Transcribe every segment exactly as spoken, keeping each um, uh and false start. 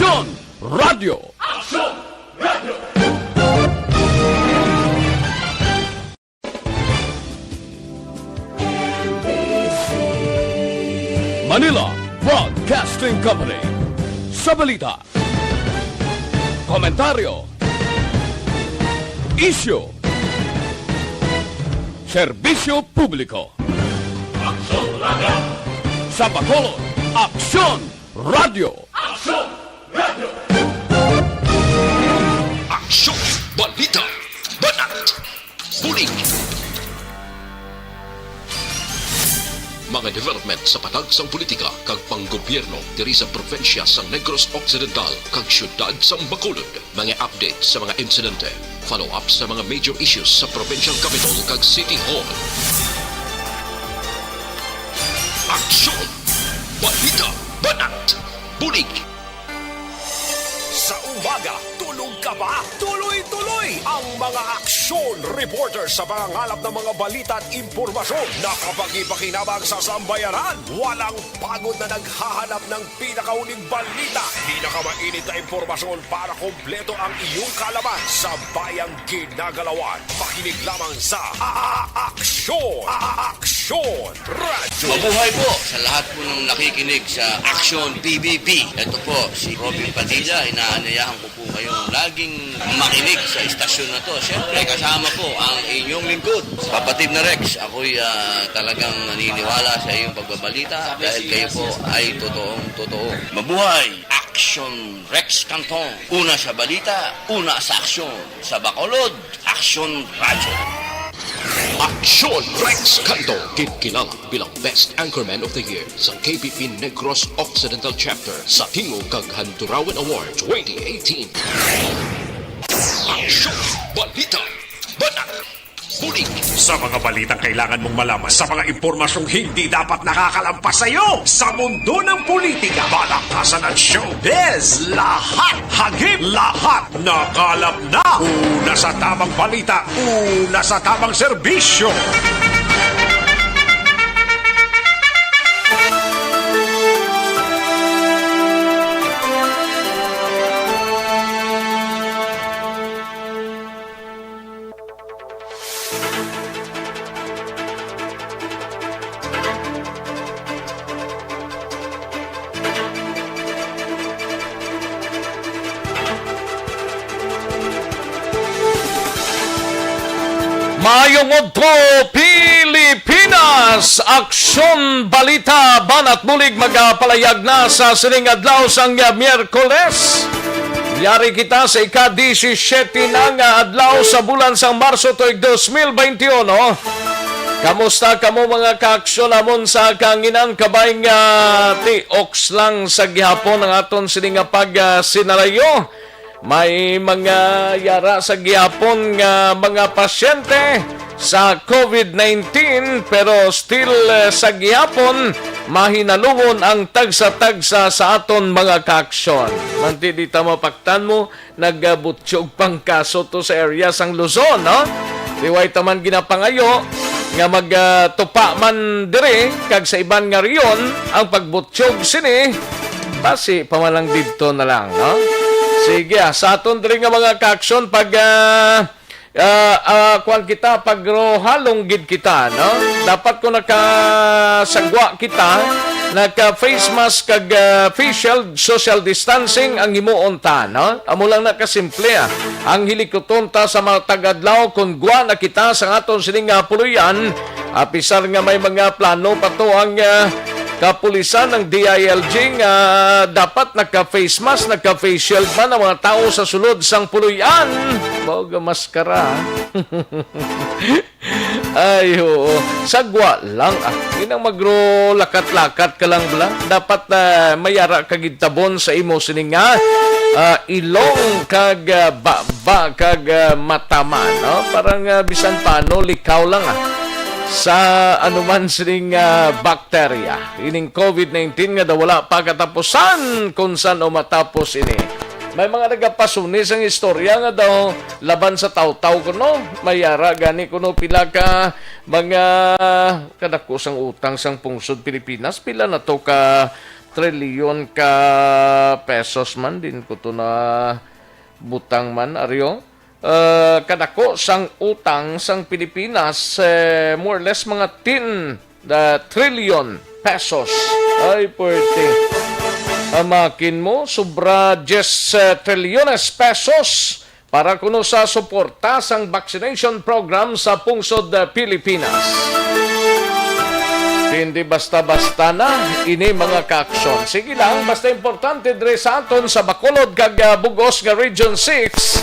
Aksyon Radio. Aksyon Radio. Manila Broadcasting Company. Sa balita, komentaryo, isyu, serbisyo publiko. Aksyon Radio. Sa Bacolod, Aksyon Radio. Aksyon Radio. Aksyon, balita, banat, bulig. Mga development sa patag sang politika kag panggobyerno diri sa probinsya sang Negros Occidental kag siyudad sang Bacolod. Mga update sa mga insidente, follow-up sa mga major issues sa provincial capital kag city hall. Aksyon! Balita! Banat! Bulig! Sa umaga, tulog ka ba? Tuloy-tuloy ang mga aksyon reporter sa pangangalap ng mga balita at impormasyon na kapakipakinabang sa sambayanan. Walang pagod na naghahanap ng pinakahuling balita, pinakamainit na impormasyon para kompleto ang iyong kaalaman sa bayang ginagalawan. Makinig lamang sa A-, A-, Aksyon! A-, A-, Aksyon! Radyo. Mabuhay po sa lahat po ng nakikinig sa Aksyon P B B. Ito po si Robin Padilla. Inaanyayahan ko po kayong laging makinig sa istasyon na to. Siyempre, kasama po ang inyong lingkod, kapatid na Rex. Ako'y, ah, talagang naniniwala sa iyong pagbabalita dahil kayo po ay totoong totoo. Mabuhay! Aksyon Rex Canton. Una sa balita, una sa aksyon. Sa Bacolod, Aksyon Radyo. Aksyon Rex Canton, ginkilala bilang Best Anchorman of the Year sa K P P Negros Occidental Chapter sa Tingog kag Handurawan Award twenty eighteen. Aksyon, balita, banat, bulig. Sa mga balitang kailangan mong malaman, sa mga impormasyong hindi dapat nakakalampas sa iyo, sa mundo ng politika, balakasan at showbiz, lahat, hagip, lahat, nakalap na. Una sa tamang balita, una sa tamang serbisyo. Maayong udto, Pilipinas! Aksyon, balita, banat, bulig magapalayag na sa sining adlaw sang Miyerkules. Yari kita sa ika-disisiete na nga adlaw sa bulan sang Marso tuig dos mil beintiuno. Kamusta kamo, mga kaaksyon namon sa kahanginan? Kabay nga tiok lang sa gihapon ang aton sini nga pagsinalayo. May mga yara sa gihapon nga mga pasyente sa covid nineteen, pero still, eh, sa gihapon mahinalungon ang tagsa-tagsa sa aton mga kaaksyon. Manti di ta mapaktan mo, nagabutyog pang kaso to sa area sang Luzon, no? Di way ta man ginapangayo nga mag, ah, tupa man diri, kag sa iban nga rehiyon ang pagbutyog sini, basi pa man lang didto na lang, no? Sige, ah, sa aton diri nga mga kaaksyon, pag, ah, ah, ah, kuwan kita, pagruhalong gid kita, no? Dapat kung nakasagwa kita, naka-face mask kag, ah, face shield, social distancing ang himuon ta, no? Amo lang na kasimple, ah. Ang hilikuton ta sa mga tag-adlaw kung gwa na kita sa aton sining nga puloy-an, apisar nga may mga plano pa to ang, ah, kapulisan, ang D I L G, nga dapat naka-face mask, naka-face shield man ang mga tawo sa sulod sang puloy-an. Mao nga maskara. Ay, oo. Sagwa lang, ah. Inang magro lakat-lakat ka lang bala. Dapat, ah, may ara ka gid tabon sa imo sining nga, ah, ilong kag, ah, baba kag, ah, mata man, no? Parang, ah, bisan paano, likaw lang, ah, sa anuman sining, ah, bakterya. Ining covid nineteen nga daw wala pa katapusan kung san-o matapos ini. May mga nagapasuni sang istorya nga daw laban sa tawtaw kuno. May ara gani kuno pila ka mga kadako sang utang sang pungsod Pilipinas. Pila na to ka trilyon ka pesos man din ko to na butang man, Aryo. Ah, kadako sang utang sang Pilipinas, eh, more or less mga ten, ah, trillion pesos. Ay, puwerte. Amakin mo, sobra diyes, eh, trilyones pesos para kuno sa suporta sang vaccination program sa pungsod, eh, Pilipinas. Hindi basta-basta na ini, mga kaaksyon. Sige lang, basta importante diri sa aton sa Bacolod kag, ah, bug-os nga Region six,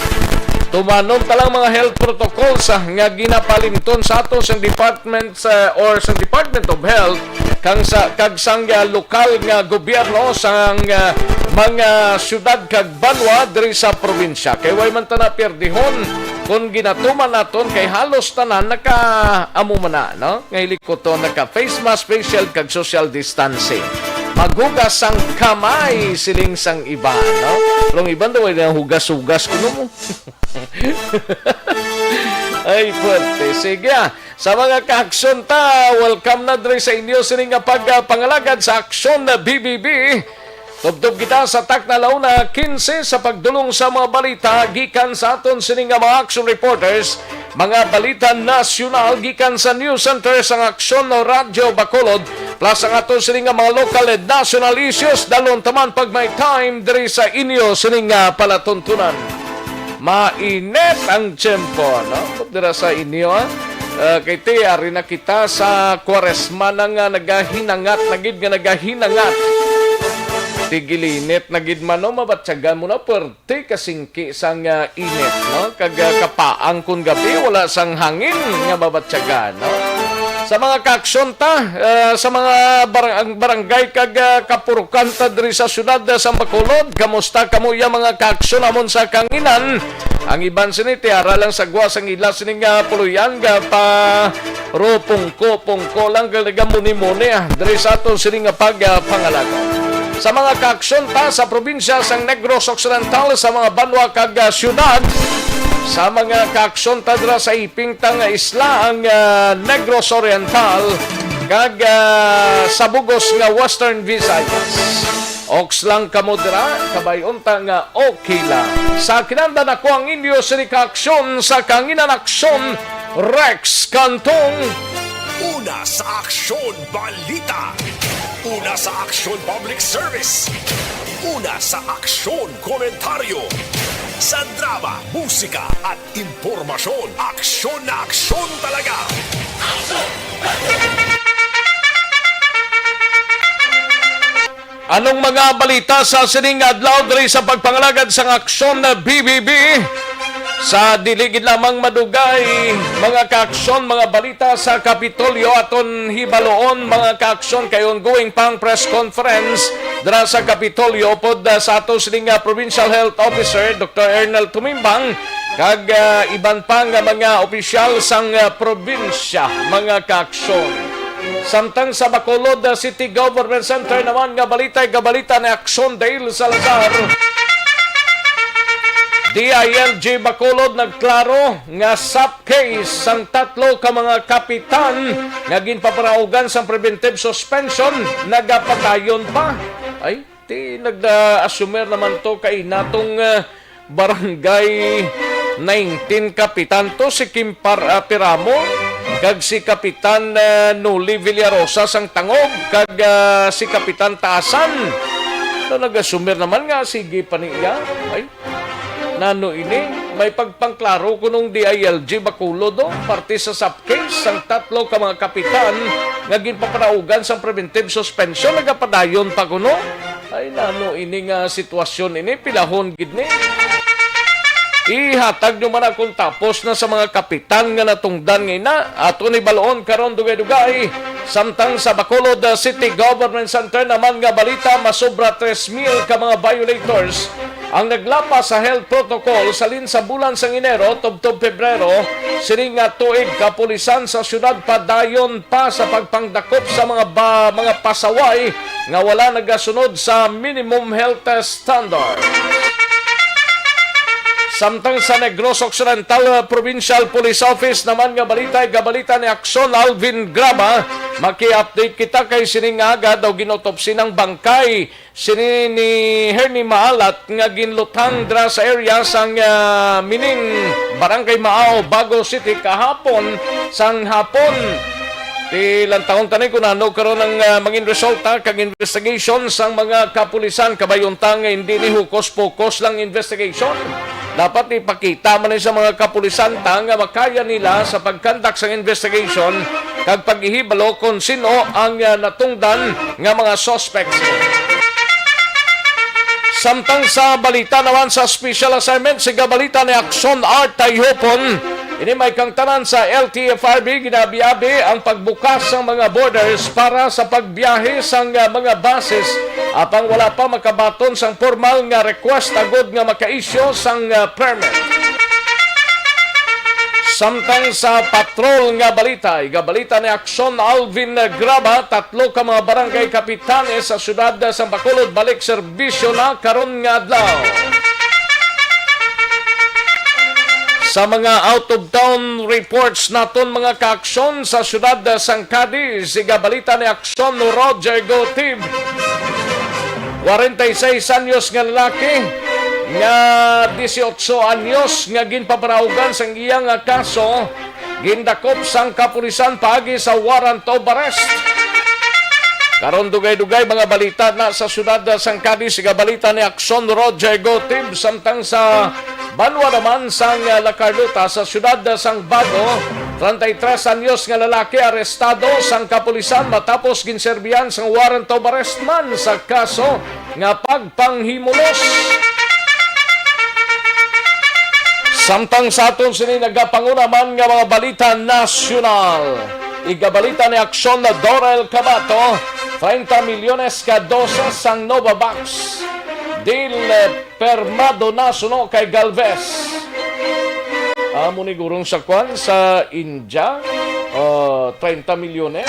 tumanon ta lang mga health protocols, ah, nga ginapalimton sa aton sang department, ah, or sang Department of Health kang sa, kag sang, ah, lokal nga gobyerno sang, ah, mga syudad kag banwa diri sa probinsya. Kay way man ta na pierdihon kung ginatuman naton, kay halos tanan naka-amo man na, no? Nga hilikuton, naka face mask, facial kag social distancing. Maghugas sang kamay, siling sang iba, no? Pero ang iban daw ay hugas-hugas kuno mo. Ay, puwerte. Sige, ah. Sa mga kaaksyon ta, welcome na diri sa inyo sini nga pagpangalagad sa Aksyon na B B B. Tubtob kita sa takna, la una quince, sa pagdulong sa mga balita gikan sa aton sini nga mga action reporters, mga balita nasyonal gikan sa news center sang Aksyon o Radyo Bacolod, plus ang aton sini nga mga local and national issues. Dalon taman pag may time diri sa inyo sini nga palatuntunan. Mainit ang tiyempo, no? Dira sa inyo, ah. Ah, kay ti, ari na kita sa Kwaresma na nga nagahinangat, na gid nga nagahinangat. Tigilinit na gid man, no? Mabatyagan mo na, puwerte ka singki sang, ah, init, no? Kag, ah, kapaang kun gabi, wala sang hangin nga mabatyagan, no? Sa mga kaaksyon ta, ah, sa mga barang-, barangay kag, ah, kapurukan ta diri sa siyudad, ah, sa Bacolod, kamusta kamo ya mga kaaksyon amon sa kanginan? Ang iban sini ti ara lang sa gwa sang ila sini nga puloy-an nga pa ro pungko-pungko lang, talaga muni-muni, ah, diri sa aton sini nga pag, ah, pangalagad. Sa mga kaaksyon ta sa probinsya sang Negros Occidental, sa mga banwa kag, ah, siyudad, sa mga kaaksyon ta dira sa iping ta nga isla ang, ah, Negros Oriental kag, ah, sa bug-os nga Western Visayas. Oks lang kamo dira, kabay-on ta nga okay lang. Sa kinahanglan, ako ang inyo sini ka aksyon sa Kanginan Aksyon, Rex Cantong. Una sa aksyon, balita. Una sa aksyon, public service. Una sa aksyon, komentaryo. Sa drama, musika, at impormasyon, aksyon na aksyon talaga. Anong mga balita sa sining adlaw diri sa pagpangalagad sang Aksyon na B B B? Sa dili gid lamang madugay, mga kaaksyon, mga balita sa Kapitolyo aton hibaloon, mga kaaksyon, kay ongoing pang press conference dira sa Kapitolyo upod, ah, sa ato sining, ah, Provincial Health Officer, Doktor Ernel Tumimbang, kag, ah, iban pa nga mga opisyal sang, ah, probinsya, mga kaaksyon. Samtang sa Bacolod, ah, City Government Center naman nga balita, kabalita ni Aksyon Dale Salazar. D I L G Bacolod nagklaro nga SAP case sang tatlo ka mga kapitan nga ginpaparaugan sang preventive suspension nagapadayon pa. Ay, ti nagda-assumer naman to kay natong, ah, Barangay nineteen Kapitan to, si Kim Par-, ah, Piramo, kag si Kapitan, ah, Noli Villarosa sang Tangub, kag, ah, si Kapitan Taasan. No, nag-assumer naman nga, sige pa niya. Ay, nano ini? May pagpangklaro kunong D I L G Bacolod, do? Parte sa SAP case, ang tatlo ka mga kapitan nga ginpaparaugan sang preventive suspension, nagapadayon pa kuno. Ay, nano ini nga sitwasyon ini? Pilahon gid ni. Ihatag nyo man akong tapos na sa mga kapitan nga natungdan nga ina. Ato ni baloon karon dugay-dugay. Samtang sa Bacolod, uh, City Government Center naman nga balita, masobra tres mil ka mga violators ang naglapas sa health protocol sa lin sa bulan sang Enero tubtob Pebrero. Sining nga tuig, kapulisan sa syudad padayon pa sa pagpangdakop sa mga ba-, mga pasaway nga wala nagasunod sa minimum health standard. Samtang sa Negros Occidental, uh, Provincial Police Office naman nga balita, ikabalita ni Akson Alvin Graba. Maki-update kita kay sining aga daw ginotopsi ng bangkay sini ni Hernie Maalat nga ginluthang dira sa area sang, ah, Mining, Barangay Maao, Bago City kahapon sang hapon. Ti lantawon tani kung ano karon ang, ah, mangin resulta kag investigation sang mga kapulisan. Kabay unta nga hindi ni hukos-pokos lang investigation. Dapat ipakita man ni sa mga kapulisan ta nga makaya nila sa pagkandak sang investigation kag paghihibalo kon sino ang, ah, natungdan nga mga suspects. Samtang sa balita naman sa special assignment, siga balita ni Akson Art Tayhopon. Ini may kang tanan sa L T F R B, ginabi-abi ang pagbukas sang mga borders para sa pagbiyahe sang, ah, mga buses, apang wala pa makabaton sang formal nga request agud nga maka-issue sang, ah, permit. Samtang sa patrol nga balita, igabalita ni Akson Alvin Graba, tatlo ka mga barangay kapitanes sa siyudad sang Bacolod balik serbisyo na karon nga adlaw. Sa mga out-of-town reports naton, mga kaaksyon, sa siyudad sang Cadiz, igabalita ni Aksyon Roger Gotib. Kwarenta y seis anyos nga lalaki nga dieciocho anyos nga ginpaparaugan sang iya nga kaso, gindakop sang kapulisan paagi sa warrant of arrest. Karon, dugay-dugay mga balita na sa siyudad sang Cadiz, igabalita ni Aksyon Roger Gotib, samtang sa banwa naman sang La Carlota sa siyudad sang Bago, treinta y tres anyos nga lalaki arestado sang kapulisan matapos ginserbihan sang warrant of arrest man sa kaso nga pagpanghimulos. Samtang sa aton sini nagapanguna man nga mga balita nasyonal, igabalita ni Aksyon na Dorel Cabato, treinta milyones ka doses sang Novavax. Deal, eh, permado na suno kay Galvez. Amo ni gurong sa kwan sa India, uh, treinta milyones.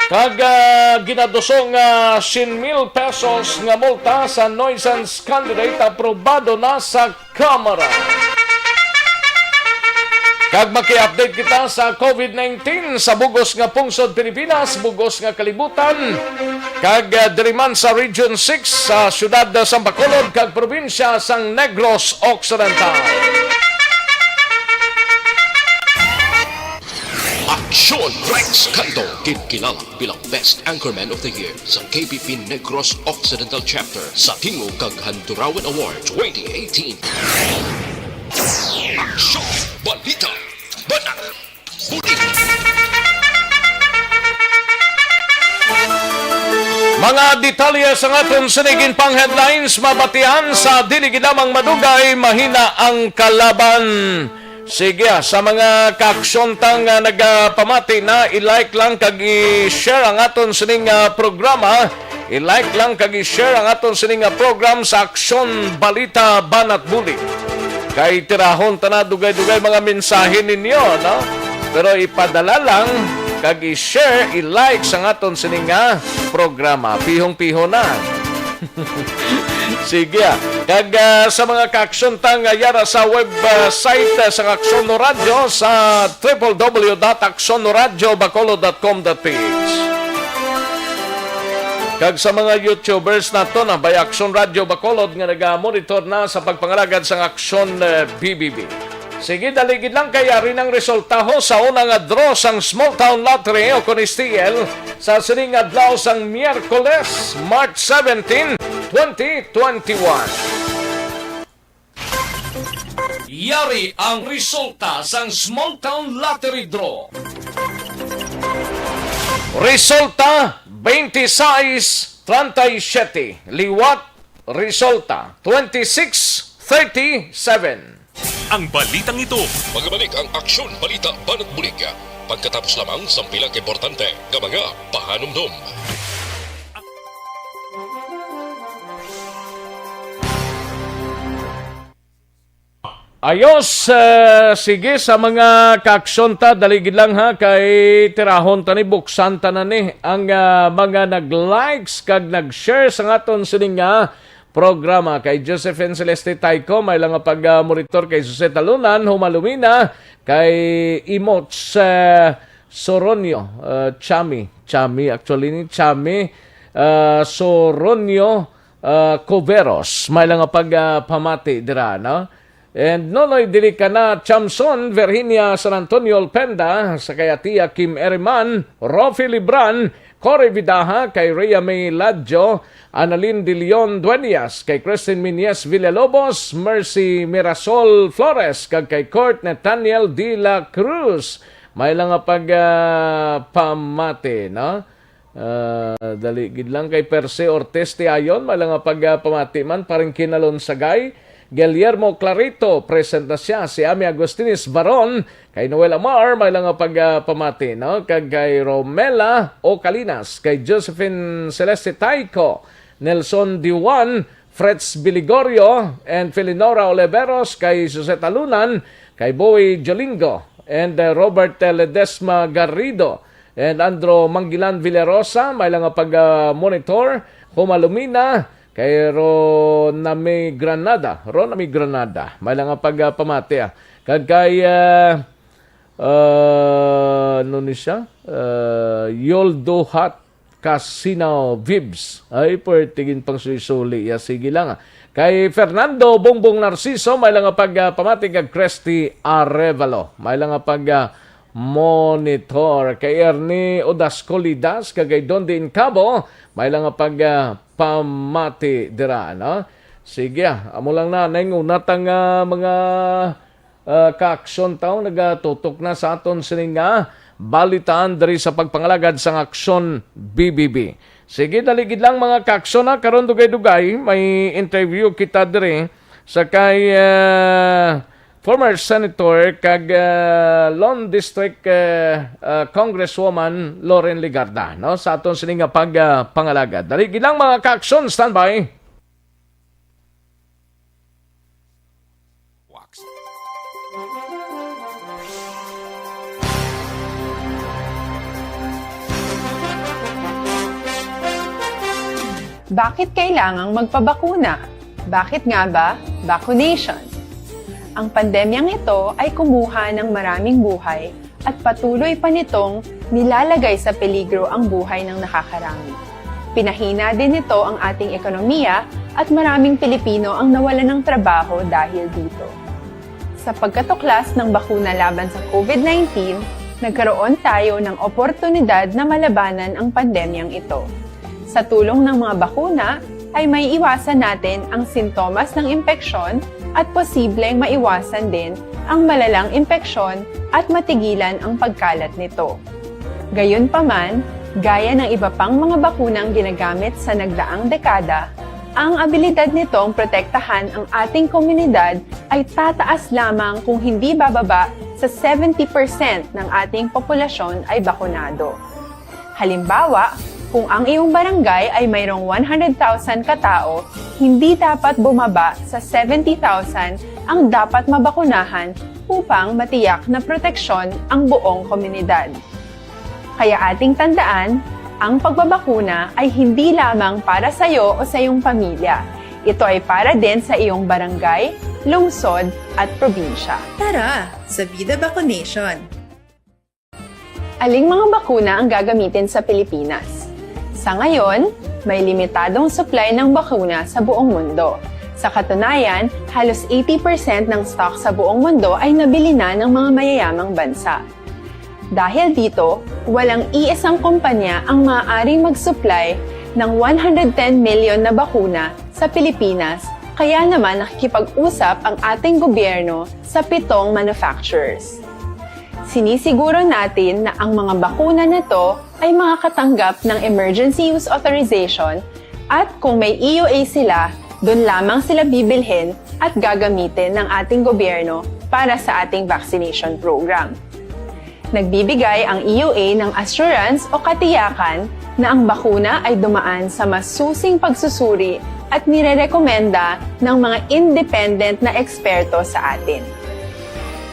Kag, ah, ginaduso nga cien mil pesos nga multa sa nuisance candidate aprobado na sa Kamara. Kag maki-update kita sa COVID nineteen sa bugos nga pungsod Pilipinas, bugos nga kalibutan, kag, ah, diri man sa Region six sa siyudad sang Bacolod kag probinsya sang Negros Occidental. Aksyon Rex Cando, ginkilala bilang Best Anchorman of the Year sa K B P Negros Occidental Chapter sa Tingog kag Handurawan Award twenty eighteen. Aksyon! Balita! Banat! Bulig! Mga detalye sa aton sini nga pang headlines, mabatian sa dili gid lamang madugay, mahina ang kalaban. Sige, ah, sa mga kaaksyon ta nga nagapamati na, i-like lang kag i-share ang aton sining, ah, programa. I-like lang kag i-share ang aton sining, ah, program sa Aksyon Balita Banat Bulig. Kay tirahon ta na dugay-dugay mga mensahe ninyo, no? Pero ipadala lang kag i-share, i-like sa aton sining, ah, programa. Pihong-piho na. Sige, ah. Kag, ah, sa mga kaaksyon ta nga yara sa web, ah, site, ah, sa Aksyon Radyo sa triple W dot aksyon radyo bacolod dot com dot P H. Kag sa mga YouTubers naton, ah, by Aksyon Radyo Bacolod nga naga-monitor na sa pagpangalagad sang Aksyon, eh, B B B. Sige, dali gid lang kay ari nang resultaho sa una nga draw sang Small Town Lottery o kon S T L sa sining adlaw sang Miyerkules, March seventeen, twenty twenty-one. Yari ang resulta sang Small Town Lottery Draw. Resulta, twenty-six treinta y siete. Liwat, resulta, twenty-six thirty-seven. Ang balitang ito. Magabalik ang Aksyon Balita Banat Bulig pagkatapos lamang sang pila ka importante nga mga pahanumdom. Ayos, eh, sige, sa mga kaaksyon ta, dali gid lang ha, kay tirahon ta ni, buksan ta na ni ang, ah, mga nag-likes kag nag-share sa aton sining, ah, programa. Kay Josephine Celeste Tayco, may lang nga pag-monitor kay Jose Talunan, Humalumina, kay Imots, eh, Soronio, eh, Chami, Chami, actually ni Chami, eh, Soronio, eh, Coveros, may lang nga pag-, ah, pamati dira, no? And Nonoy Dilicana Chamson, Virginia San Antonio Alpenda, sa kay Atia Kim Eriman, Rofi Libran, Cory Vidaha, kay Rhea May Ladjo, Annalyn De Leon Dueñas, kay Christine Miñez Villalobos, Mercy Mirasol Flores, kag kay Kurt Nathaniel de la Cruz. May lang nga pag, ah, pamati, no? Ah, dali gid lang kay Percy Ortiz Tiayon, may lang nga pag, ah, pamati man, Paring Kinalon Sagay, Guillermo Clarito, present na siya, si Ami Agustines Baron, kay Noel Amar, may lang nga pag, ah, pamati, no? Kag kay Romela Ocalinas, kay Josephine Celeste Taico, Nelson Diwan, Fritz Biligorio, and Felinora Oliveros, kay Jose Talunan, kay Boy Jolingo, and, uh, Robert, uh, Ledesma Garrido, and Andro Manggilan Villarosa, may lang nga pag, uh, monitor, Humalumina, kay Ronami Granada, Ronami Granada, may lang nga pag, uh, pamati, ah. Kag kay, uh, uh, ano ni siya? Uh, Yoldo Hat, Casino Vibes. Ay, pwerte gid pang suli-suli. Ya, sige lang. Kay Fernando Bongbong Narciso, may lang nga pag, ah, pamati kag Cresty Arevalo. May lang nga pag, ah, monitor. Kay Ernie Odasco Lidas, kag kay Don Din Cabo, may lang nga pag, ah, pamati dira, no? Sige, ah, amo lang na. Naingunat ang, ah, mga ah, kaaksyon taw nagatutok na sa aton sini nga balitaan diri sa pagpangalagad sang Aksyon B B B. Sige, dali gid lang, mga kaaksyon, ha. Karon dugay-dugay, may interview kita diri sa kay, ah, former Senator kag, ah, Lone District, ah, ah, Congresswoman Loren Legarda, no, sa aton sini nga pag, ah, pangalagad. Dali gid lang, mga kaaksyon, standby. Bakit kailangang magpabakuna? Bakit nga ba vaccination? Ang pandemyang ito ay kumuha ng maraming buhay at patuloy pa nitong nilalagay sa peligro ang buhay ng nakakarami. Pinahina din nito ang ating ekonomiya at maraming Pilipino ang nawalan ng trabaho dahil dito. Sa pagkatuklas ng bakuna laban sa COVID nineteen, nagkaroon tayo ng oportunidad na malabanan ang pandemyang ito. Sa tulong ng mga bakuna, ay maiiwasan natin ang sintomas ng impeksyon at posibleng maiwasan din ang malalang impeksyon at matigilan ang pagkalat nito. Gayunpaman, gaya ng iba pang mga bakunang ginagamit sa nagdaang dekada, ang abilidad nitong protektahan ang ating komunidad ay tataas lamang kung hindi bababa sa seventy percent ng ating populasyon ay bakunado. Halimbawa, kung ang iyong barangay ay mayroong one hundred thousand katao, hindi dapat bumaba sa seventy thousand ang dapat mabakunahan upang matiyak na proteksyon ang buong komunidad. Kaya ating tandaan, ang pagbabakuna ay hindi lamang para sa iyo o sa iyong pamilya. Ito ay para din sa iyong barangay, lungsod, at probinsya. Tara, sa Vida Vaccination! Aling mga bakuna ang gagamitin sa Pilipinas? Sa ngayon, may limitadong supply ng bakuna sa buong mundo. Sa katunayan, halos eighty percent ng stock sa buong mundo ay nabili na ng mga mayayamang bansa. Dahil dito, walang iisang kumpanya ang maaaring mag-supply ng one hundred ten million na bakuna sa Pilipinas, kaya naman nakikipag-usap ang ating gobyerno sa pitong manufacturers. Sinisiguro natin na ang mga bakuna na to ay makakatanggap ng Emergency Use Authorization at kung may E U A sila, doon lamang sila bibilhin at gagamitin ng ating gobyerno para sa ating vaccination program. Nagbibigay ang E U A ng assurance o katiyakan na ang bakuna ay dumaan sa masusing pagsusuri at nirerekomenda ng mga independent na eksperto sa atin.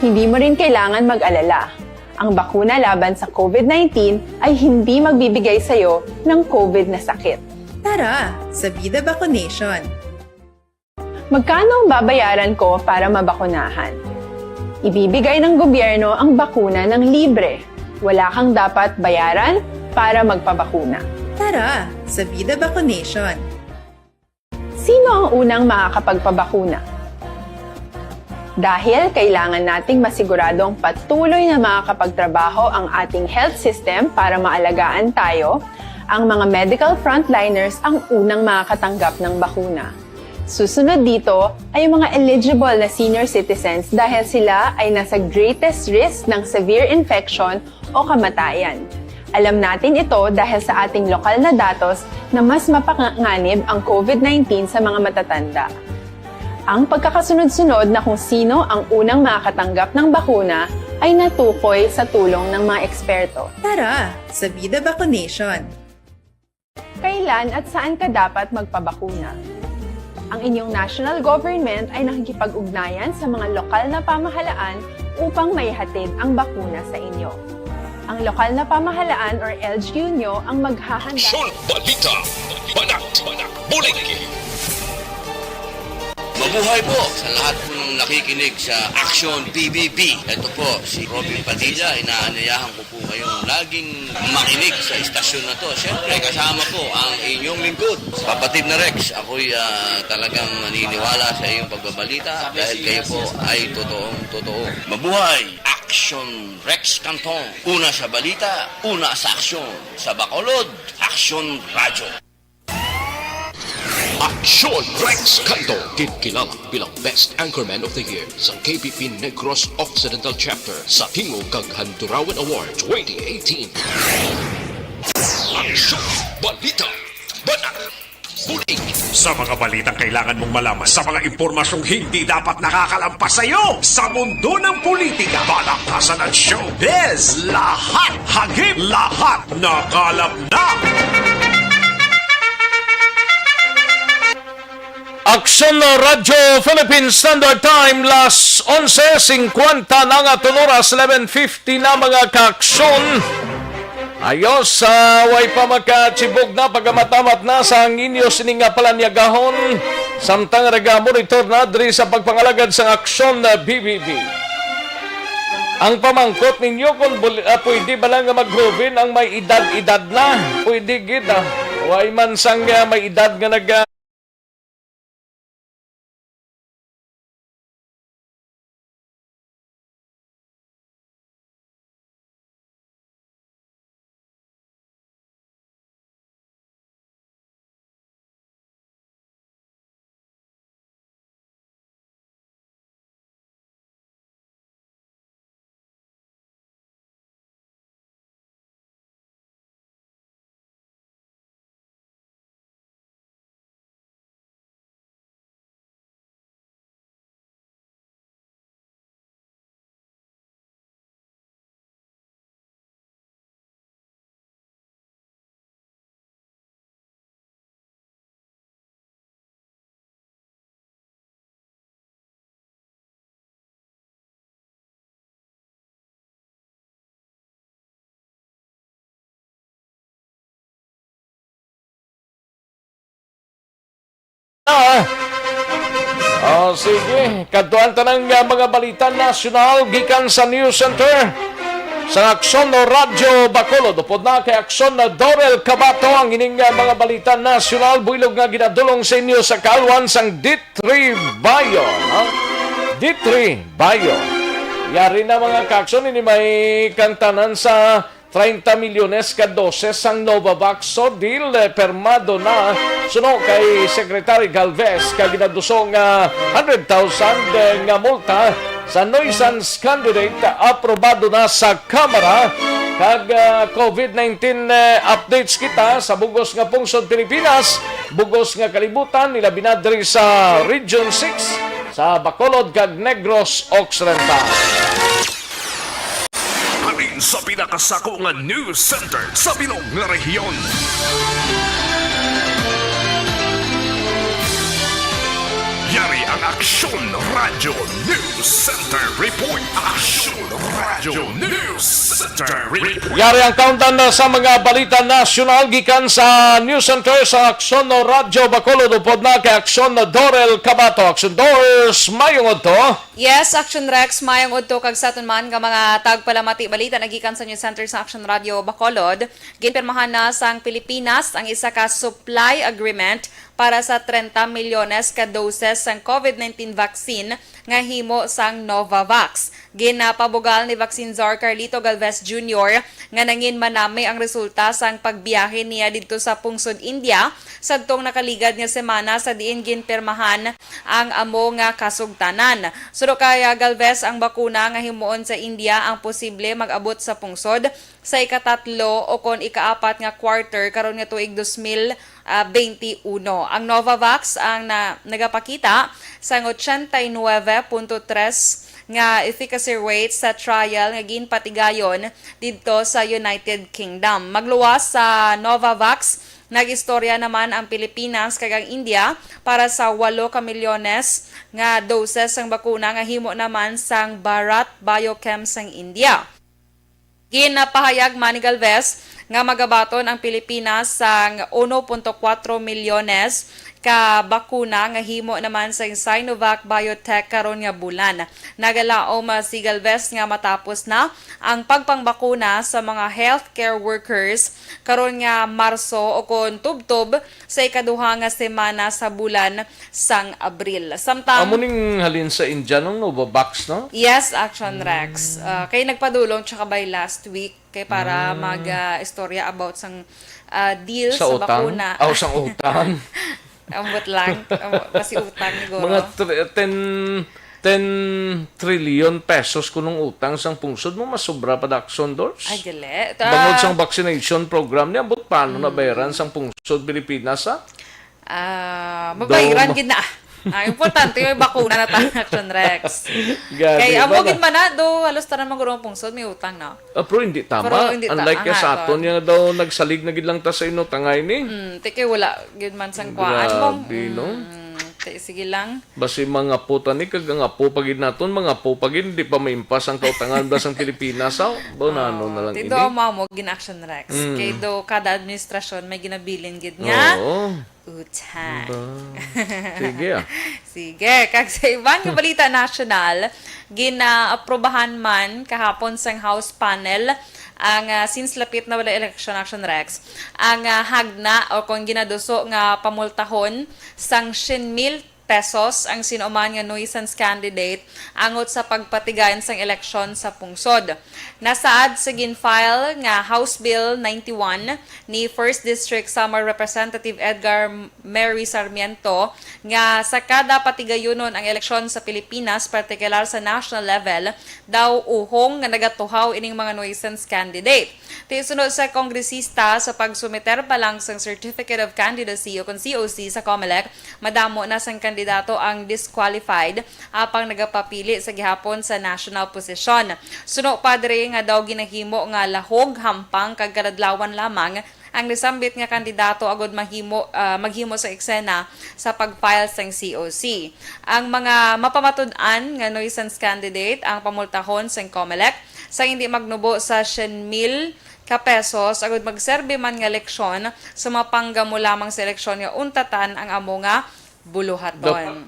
Hindi mo rin kailangan mag-alala. Ang bakuna laban sa COVID nineteen ay hindi magbibigay sa iyo ng COVID na sakit. Tara, sa Vida Vaccination! Magkano ang babayaran ko para mabakunahan? Ibibigay ng gobyerno ang bakuna ng libre. Wala kang dapat bayaran para magpabakuna. Tara sa Vida Vacunation! Sino ang unang makakapagpabakuna? Dahil kailangan nating masiguradong patuloy na makakapagtrabaho ang ating health system para maalagaan tayo, ang mga medical frontliners ang unang makakatanggap ng bakuna. Susunod dito ay ang mga eligible na senior citizens dahil sila ay nasa greatest risk ng severe infection o kamatayan. Alam natin ito dahil sa ating lokal na datos na mas mapanganib ang COVID nineteen sa mga matatanda. Ang pagkakasunod-sunod na kung sino ang unang makakatanggap ng bakuna ay natukoy sa tulong ng mga eksperto. Tara sa Vida Vacunation! Kailan at saan ka dapat magpabakuna? Ang inyong national government ay nakikipag-ugnayan sa mga lokal na pamahalaan upang maihatid ang bakuna sa inyo. Ang lokal na pamahalaan or L G U nyo ang maghahanda. Aksyon! Balita! Banat! Bulig! Mabuhay po sa lahat po ng nakikinig sa Aksyon B B B. Ito po si Robin Padilla. Inaanyayahan ko po kayong laging makinig sa istasyon na to. Siyempre, kasama po ang inyong lingkod, Kapatid na Rex. Ako'y, ah, talagang naniniwala sa iyong pagbabalita dahil kayo po ay totoong totoo. Mabuhay! Aksyon Rex Canton. Una sa balita, una sa aksyon. Sa Bacolod, Aksyon Radyo. Aksyon Rex Canto, ginkilala bilang Best Anchorman of the Year sa K P P Negros Occidental Chapter sa Tingog kag Handurawan Award twenty eighteen. Aksyon, balita, banat, bulig. Sa mga balitang kailangan mong malaman, sa mga impormasyong hindi dapat nakakalampas sa iyo, sa mundo ng politika, balakasan at showbiz, lahat hagip, lahat nakalap na. Aksyon Radyo Philippine Standard Time, las onse singkwenta na nga, tulo oras, eleven fifty na, mga kaaksyon. Ayos, ah, way pa makachibog na, pagamatamata na sa ang inyo sini nga palanyagahon, samtang nagamonitor na diri sa pagpangalagad sang Aksyon, ah, B B B. Ang pamangkot ninyo kung bul-, ah, pwede ba lang nga maghoven ang may edad-edad na? Pwede gid, ah. Way man sang, ah, may edad nga nag, ah, Ah. Oh, sige. Kadto ang tanan nga mga balita nasyonal gikan sa News Center sa Aksyon Radyo Bacolod. Upod na kay Aksyon Dorel Cabato ang ining, ah, mga balita nasyonal, buylog nga ginadulong sa inyo sa kaalwan sang D three Bio, no? D three Bio. Yari na, mga kaaksyon, ini may kantanan sa treinta milyones ka doses sang Novavax Sodil, eh, permado na suno kay Secretary Galvez, kag ginaduso nga hundred thousand, eh, nga multa sa nuisance candidate, aprobado na sa Kamara. Kag, ah, COVID nineteen, eh, updates kita sa bug-os nga pungsod Pilipinas, bug-os nga kalibutan, ilabi na diri sa Region six, sa Bacolod kag Negros Occidental. Halin sa pinakasako nga news center sa bilog nga rehiyon. Yari ang Aksyon Radio News Center Report. Aksyon Radio News Center Report. Yari ang countdown na sa mga balita nasyonal gikan sa News Center sa Aksyon Radyo Bacolod. Upod na kay Aksyon Dorel Cabato. Aksyon Dors, mayong udto. Yes, Action Rex, mayong udto kag sa aton man nga mga tagpalamati balita nagikan sa News Center sa Action Radio Bacolod. Ginpirmahan na sang Pilipinas ang isa ka supply agreement para sa trenta milyones ka doses sang COVID nineteen vaccine nga himo sang Novavax. Ginapabugal ni Vaccine Czar Carlito Galvez Junior nga nangin manami ang resulta sang pagbiyahe niya didto sa pungsod India sadtong nakaligad nga semana, sa diin ginpirmahan ang amo nga kasugtanan. Suno kay Galvez, ang bakuna nga himuon sa India ang posible mag-abot sa pungsod sa ikatatlo o kon ikaapat nga quarter karon nga tuig dos mil, ah, twenty-one. Ang Novavax ang na, nagapakita sang ochenta y nueve punto tres nga efficacy rate sa trial nga ginpatigayon didto sa United Kingdom. Magluwas sa Novavax, nag-istorya naman ang Pilipinas kag ang India para sa walo ka milyones nga doses sang bakuna nga himo naman sang Bharat Biochem sang India. Ginapahayag man ni Galvez nga magabaton ang Pilipinas sang uno punto kuwatro milyones ka bakuna nga himo naman sang Sinovac Biotech karon nga bulan. Nagalaom, ah, si Galvez nga matapos na ang pagpangbakuna sa mga healthcare workers karon nga Marso o kon tubtob sa ikaduha nga semana sa bulan sang Abril. Samtang Amo ning halin sa India nung Novavax, no? Yes, Action Rex. Ah, kay nagpadulong tsaka by last week kay para mag, ah, istorya about sang, ah, deal Sa sa utang? bakuna. Aw, sang utang. Ambot lang. Ambot, kasi utang ni Goro. Mga tr- ten, ten trillion pesos kunong utang sang pungsod mo, mas sobra pa da, Action Dors. Ay, gali. Ta- Bangod sang vaccination program niya, ambot paano nabayaran sang pungsod Pilipinas, ha? Ah, mabayaran Dom. gid na. Ah, importante yung bakuna na ta, Action Rex. Gani Kay amo ba na? gid man na, do, halos tanan man guro ang pungsod, may utang na. Ah, pero hindi tama. Pero hindi ta-, Unlike kay aha, sa aton, kon- nga daw nagsalig na gid lang ta sa inutangay ni. Mm, ti kay wala gid man sang kuan mong, Grabe, no? mm, ti, sige lang. Basi mga apo ta ni, kag ang apo pa gid naton, mga apo pa gid, di pa maimpas ang kautangan ba sang Pilipinas, aw? Ba, nano na lang Ti ini? do ang mga mo gin-action, Rex. Mm. Kay do kada administrasyon may ginabilin gid nga Oo. utang. Ba? Sige, ah. Sige, kag sa iban nga balita nasyonal, ginaaprubahan man kahapon sang House panel ang, ah, since lapit na wala election, Action Rex, ang, ah, hagna o kung ginaduso nga pamultahon sang syen mil pesos ang sino man nga nuisance candidate angot sa pagpatigayon sang eleksyon sa pungsod. Nasaad sa gin-file nga House Bill ninety-one ni First District Samar Representative Edgar Mary Sarmiento nga sa kada patigayunon ang eleksyon sa Pilipinas, partikular sa national level, daw uhong nga nagatuhaw ining mga nuisance candidate. Ti sunod sa kongresista, sa pagsumiter pa lang sang Certificate of Candidacy o kon C O C sa Comelec, madamo na sang kandidato ang disqualified apang nagapapili sa gihapon sa national posisyon. Suno pa diri nga daw ginahimo nga lahog, hampang kag kaladlawan lamang ang nasambit nga kandidato agud mahimo, ah, maghimo sa eksena sa pag-file sang C O C. Ang mga mapamatud-an nga nuisance candidate ang pamultahon sang Comelec sa hindi magnubo sa syen mil ka pesos agud magserbi man nga leksyon sa mapanggamo lamang sa eleksyon nga untatan ang amo nga buluhaton.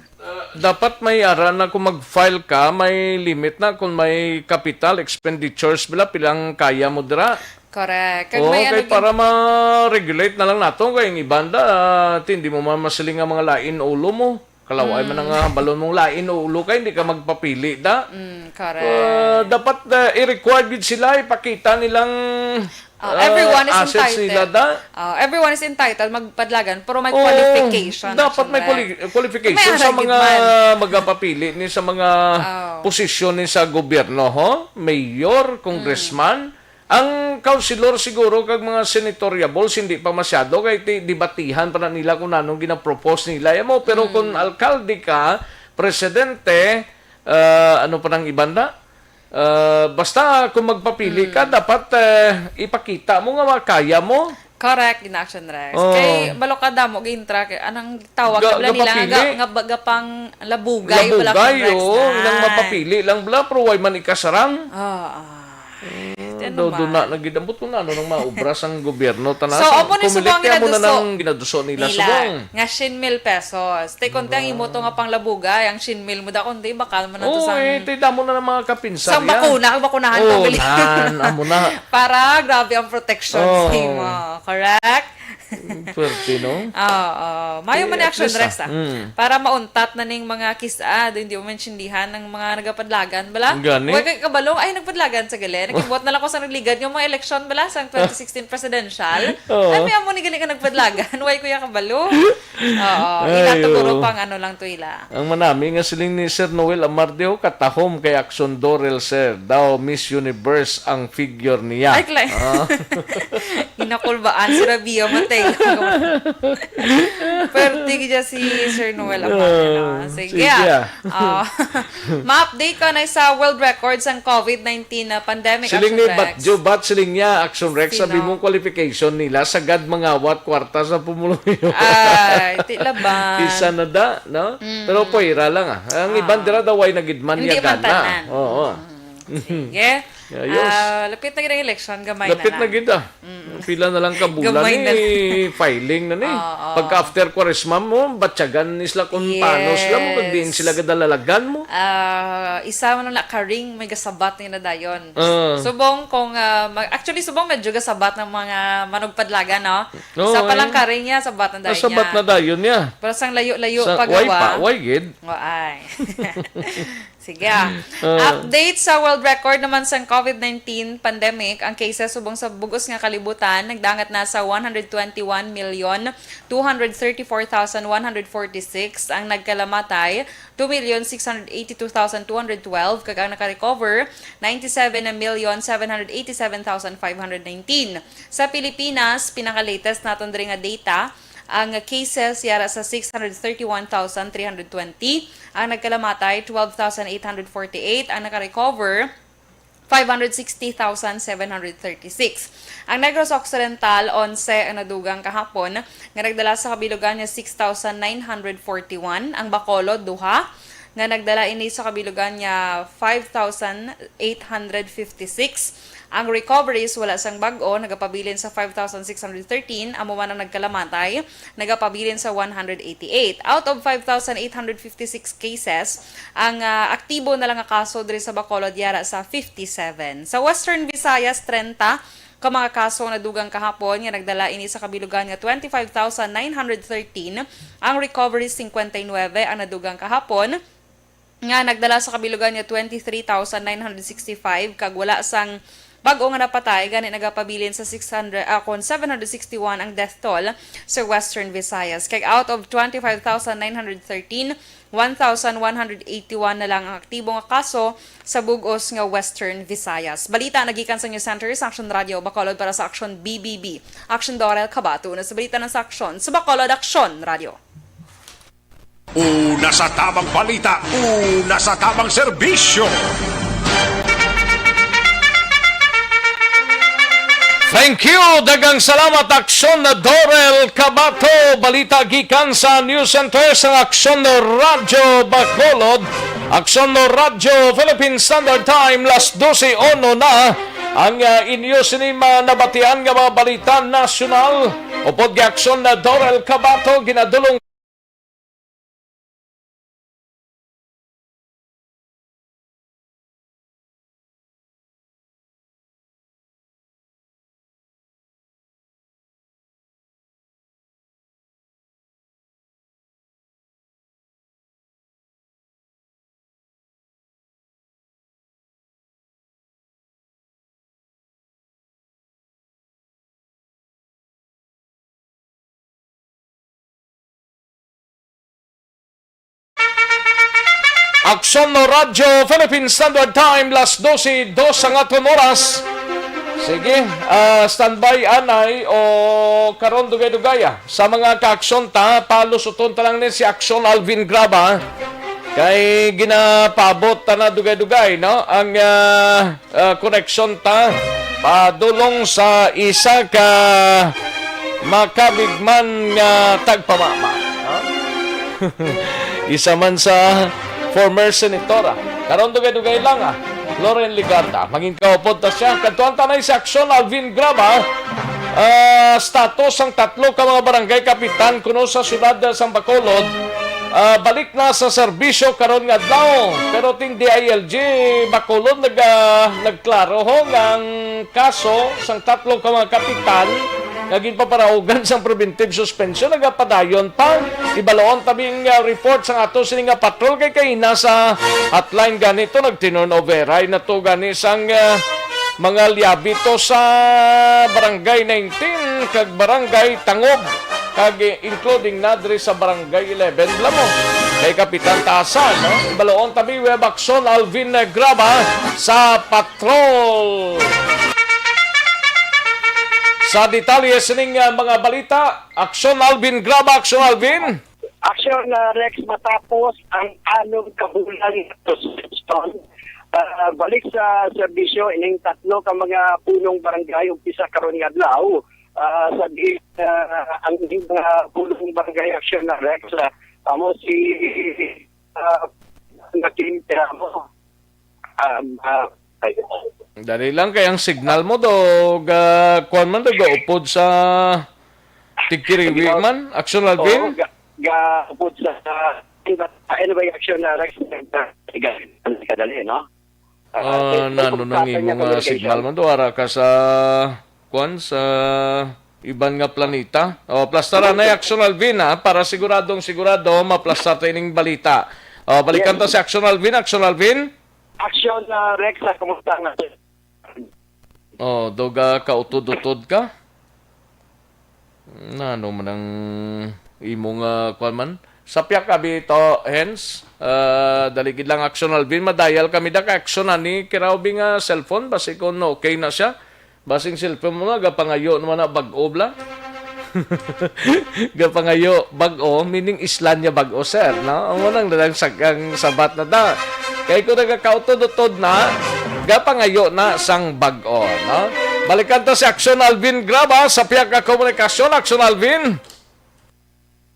Dap-, dapat may ara na kung mag-file ka, may limit na kung may capital expenditures bila, pilang kaya mo dira. Correct. Kag Oo, may kay ano gin- para ma-regulate na lang nato kay ang iban da, ah, ti, hindi mo man masiling ang mga lain ulo mo. Kalaw-ay man ang, ah, balon mong lain ulo kay hindi ka magpapili da. Mm, correct. Ah, dapat, ah, i-required gid sila, ipakita nilang, Oh, ah, everyone is assets entitled. nila da. Oh, everyone is entitled magpadlagan, pero may Oo, qualification, dapat may Action Rec. quali-, qualification May sa aragid mga man. magapapili ni sa mga Oh. posisyon ni sa gobyerno, ho? Mayor, congressman. Ang councilor siguro kag mga senatorial balls, hindi pa masyado kay ti-, debatihan pa na nila kung anong ginapropose nila. Amo, pero kung alkalde ka, presidente, ah, ano pa nang iban na? Ah, basta kung magpapili ka, dapat, eh, ipakita mo nga makaya mo. Correct, gina-action Rex. Oh. Kay balo ka damo gintra kay anang tawag Ga- na bala nila nga gapapili. ga- nga ba- gapang labugay, bala Labugay, action Rex oo, na. Ilang mapapili lang bala, pero way man ikasarang. Oo. Ito Do, do naman. na nagidambot kung ano nang maubra sang gobyerno tanan. So, amo ni Kumiliti subong mo na ginaduso nang ginaduso nila nila subong. nga siyam mil pesos. Te konti ang imo to nga panglabugay, ang siyam mil mo da konti bakal man nato Oo, sang eh, te damo na ng mga kapinsar sang yan. bakuna, ang bakunahan Oo, pamilya. nan, amo na. Para grabe ang protection Oo. sa imo. Correct? Pwerte, no? Oo. Mayo man ni Eh, at action, least, Rex, ah. ah. Mm. Para mauntat na ning mga kis-a, do hindi mo maintindihan ng mga nagapadlagan, bala? Gani? Way kay kabalo, ay, nagpadlagan sa gali. Nakibuot na lang ko sa nagligad nga mga eleksyon, bala, sa twenty sixteen presidential. Oo. Ay, may amo ni gali ka nagpadlagan. Way ko ya kabalo. Oo. Ay, Ila to, guro, oo. pang ano lang to ila. Ang manami nga siling ni Sir Noel Amardeho, katahom kay Action Dorel, sir. Daw Miss Universe ang figure niya. Ay, klay. Ah. Ginakulbaan si Rabia Mateo. Pwerte gid si Sir Noel Amaro, no? Ah, Sige, sige, ah. ah. Ah, ma-update ko na sa world records ang covid nineteen na pandemic, Siling Action ni Rex. Batjo, Bat, siling niya, Action Rex, Sino? sabi mo qualification nila, sagad mangawat kwarta sa pumuluyo. Ay, ti laban. Isa na da, no? Mm. Pero pwera lang, ah. Ang Ah. iban dira daw ay nagidman Hindi niya man gana. tanan. Oo. Mm. Sige. Ayos. Ah, lapit na gid ang eleksyon, gamay Lapit na na lang. gid, ah. Mm. Pila na lang ka bulan Gamay na eh, lang. filing na ni. Oo. Pagka after Kwaresma mo, batyagan ni sila kung paano sila mo, kag diin Yes. sila gadalalagan mo. Ah, isa man na karing may gasabat ni na dayon. Ah. Subong kung, ah, mag-, actually, subong medyo gasabat ng mga manugpadlagan, no? Oo, Isa pa lang eh. karing niya, sabat na dayon Nasabat niya. na dayon niya. Pero sang layo-layo Sa, pa way gawa. pa, way gid. Waay. Sige, ah. Ah. Update sa world record naman sang covid nineteen pandemic, ang cases subong sa bug-os nga kalibutan nagdangat na sa one hundred twenty-one million two hundred thirty-four thousand one hundred forty-six, ang nagkalamatay two million six hundred eighty-two thousand two hundred twelve, kag ang nakarecover ninety-seven million seven hundred eighty-seven thousand five hundred nineteen. Sa Pilipinas, pinaka-latest naton diri nga data, ang cases yara sa six hundred thirty-one thousand three hundred twenty, ang nagkalamatay, twelve thousand eight hundred forty-eight, ang nakarecover, five hundred sixty thousand seven hundred thirty-six. Ang Negros Occidental, onse ang nadugang kahapon, nga nagdala sa kabilugan nga six thousand nine hundred forty-one, ang Bacolod, duha, nga nagdala ini sa kabilugan nga five thousand eight hundred fifty-six. Ang recoveries wala sang bag-o nagapabilin sa five thousand six hundred thirteen, amo man ang nagkalamatay nagapabilin sa one hundred eighty-eight. Out of five thousand eight hundred fifty-six cases, ang, ah, aktibo na lang nga kaso diri sa Bacolod yara sa fifty-seven. Sa Western Visayas, trenta ka mga kaso ang nadugang kahapon nga nagdala ini sa kabilugan nga twenty-five thousand nine hundred thirteen, ang recovery, cincuenta y nueve ang nadugang kahapon nga nagdala sa kabilugan nga twenty-three thousand nine hundred sixty-five, kag wala sang bag-o nga napatay, gani nagapabilin sa six hundred, ah, kon seven hundred sixty-one ang death toll sa Western Visayas. Kag out of twenty-five thousand nine hundred thirteen, one thousand one hundred eighty-one na lang ang aktibo nga kaso sa bug-os nga Western Visayas. Balita nagikan sa News Center sa Action Radio Bacolod para sa Action B B B. Action Dorel Kabato na sa balita ng sa Action sa Bacolod Action Radio. Una sa tamang balita, una sa tamang serbisyo. Thank you. Daghang salamat, Aksyon na Dorel Kabato. Balita gikan sa News Center sang Aksyon Radyo Bacolod. Aksyon Radyo Philippine Standard Time, las dose uno na. Ang, ah, inyo sini mga nabatian nga mga balita nasyonal. Upod kay Aksyon na Dorel Kabato, ginadulong Aksyon no Radyo Philippine Standard Time, las dose dos ang aton oras. Sige, ah, standby anay o karon dugay-dugay, ah. Sa mga kaaksyon ta, palusuton ta lang ni si Aksyon Alvin Graba. Kay ginapaabot ta na dugay-dugay, no? Ang, ah, ah, koneksyon ta padulong sa isa ka makabig man nga tagpamama. Ha? Isa man sa former senatora. Karon dugay-dugay lang, ah. Loren Legarda. Mangin kaupod ta siya. Kadtuan ta na sa aksyon, Alvin Graba. Ah, status sang tatlo ka mga barangay kapitan kuno sa siyudad sang Bacolod. Ah, balik na sa serbisyo karon nga adlaw. Pero ting D I L G Bacolod nag, ah, nagklaro ho nga ang kaso sang tatlo ka mga kapitan nga ginpaparaugan sang preventive suspension nagapadayon pa. Ibaloon ta bing, ah, report sang ato sini nga patrol kay kaina sa hotline gani to nag-turnover na to gani sang, ah, mga liabi to sa Barangay nineteen kag Barangay Tangob, kag, eh, including na diri sa Barangay eleven, bala mo. Kay Kapitan Taasan, no? Ibaloon ta mi, Web Action, Alvin Graba sa patrol. Sa detalye sining, ah, mga balita, Action Alvin Graba, Action Alvin. Action, ah, Rex, matapos ang anom ka bulan nga suspension, ah, balik sa serbisyo ining tatlo ka mga punong barangay ug pisa karon nga adlaw, ah, sa diin, ah, ang ining mga punong barangay, Action, ah, Rex, ah, amo si, ah, Nakim Teramo. Ah, ah, ay, Dali lang kay ang signal mo do ga kuan man do gaupod sa tigkiriwi man, Action Alvin? Oo, ga, ga upod sa, sa, anyway, Action, ah, Rex, kadali, no? Ah, Ah, kay nano nang imo nga signal man do ara ka sa kuan sa iban nga planeta? O, plastara na, Action Alvin, ha, para siguradong sigurado maplastar ta ining balita. O, balikan ta si Action Alvin, Action Alvin. Action, ah, Rex, ah, kumusta nga? Oh, do ga kautod-utod ka? Nano man ang imong, ah, kuwan man? Sapyak abi to, Hens. Ah, dali gid lang, Action Alvin. Madayal kami da ka Action ani. Kiraw bi nga cellphone, basi kung okay na siya. Basing cellphone mo nga, gapangayo naman na bag-o bla. Gapangayo bag-o, meaning islan niya bag-o, sir, no? Amo nang dalang sagang sabat na ta. Kay kung nagakautod-utod na, gapangayo na sang bag-o, no? Balikan ta si Action Alvin Graba sa pihak nga komunikasyon. Action Alvin.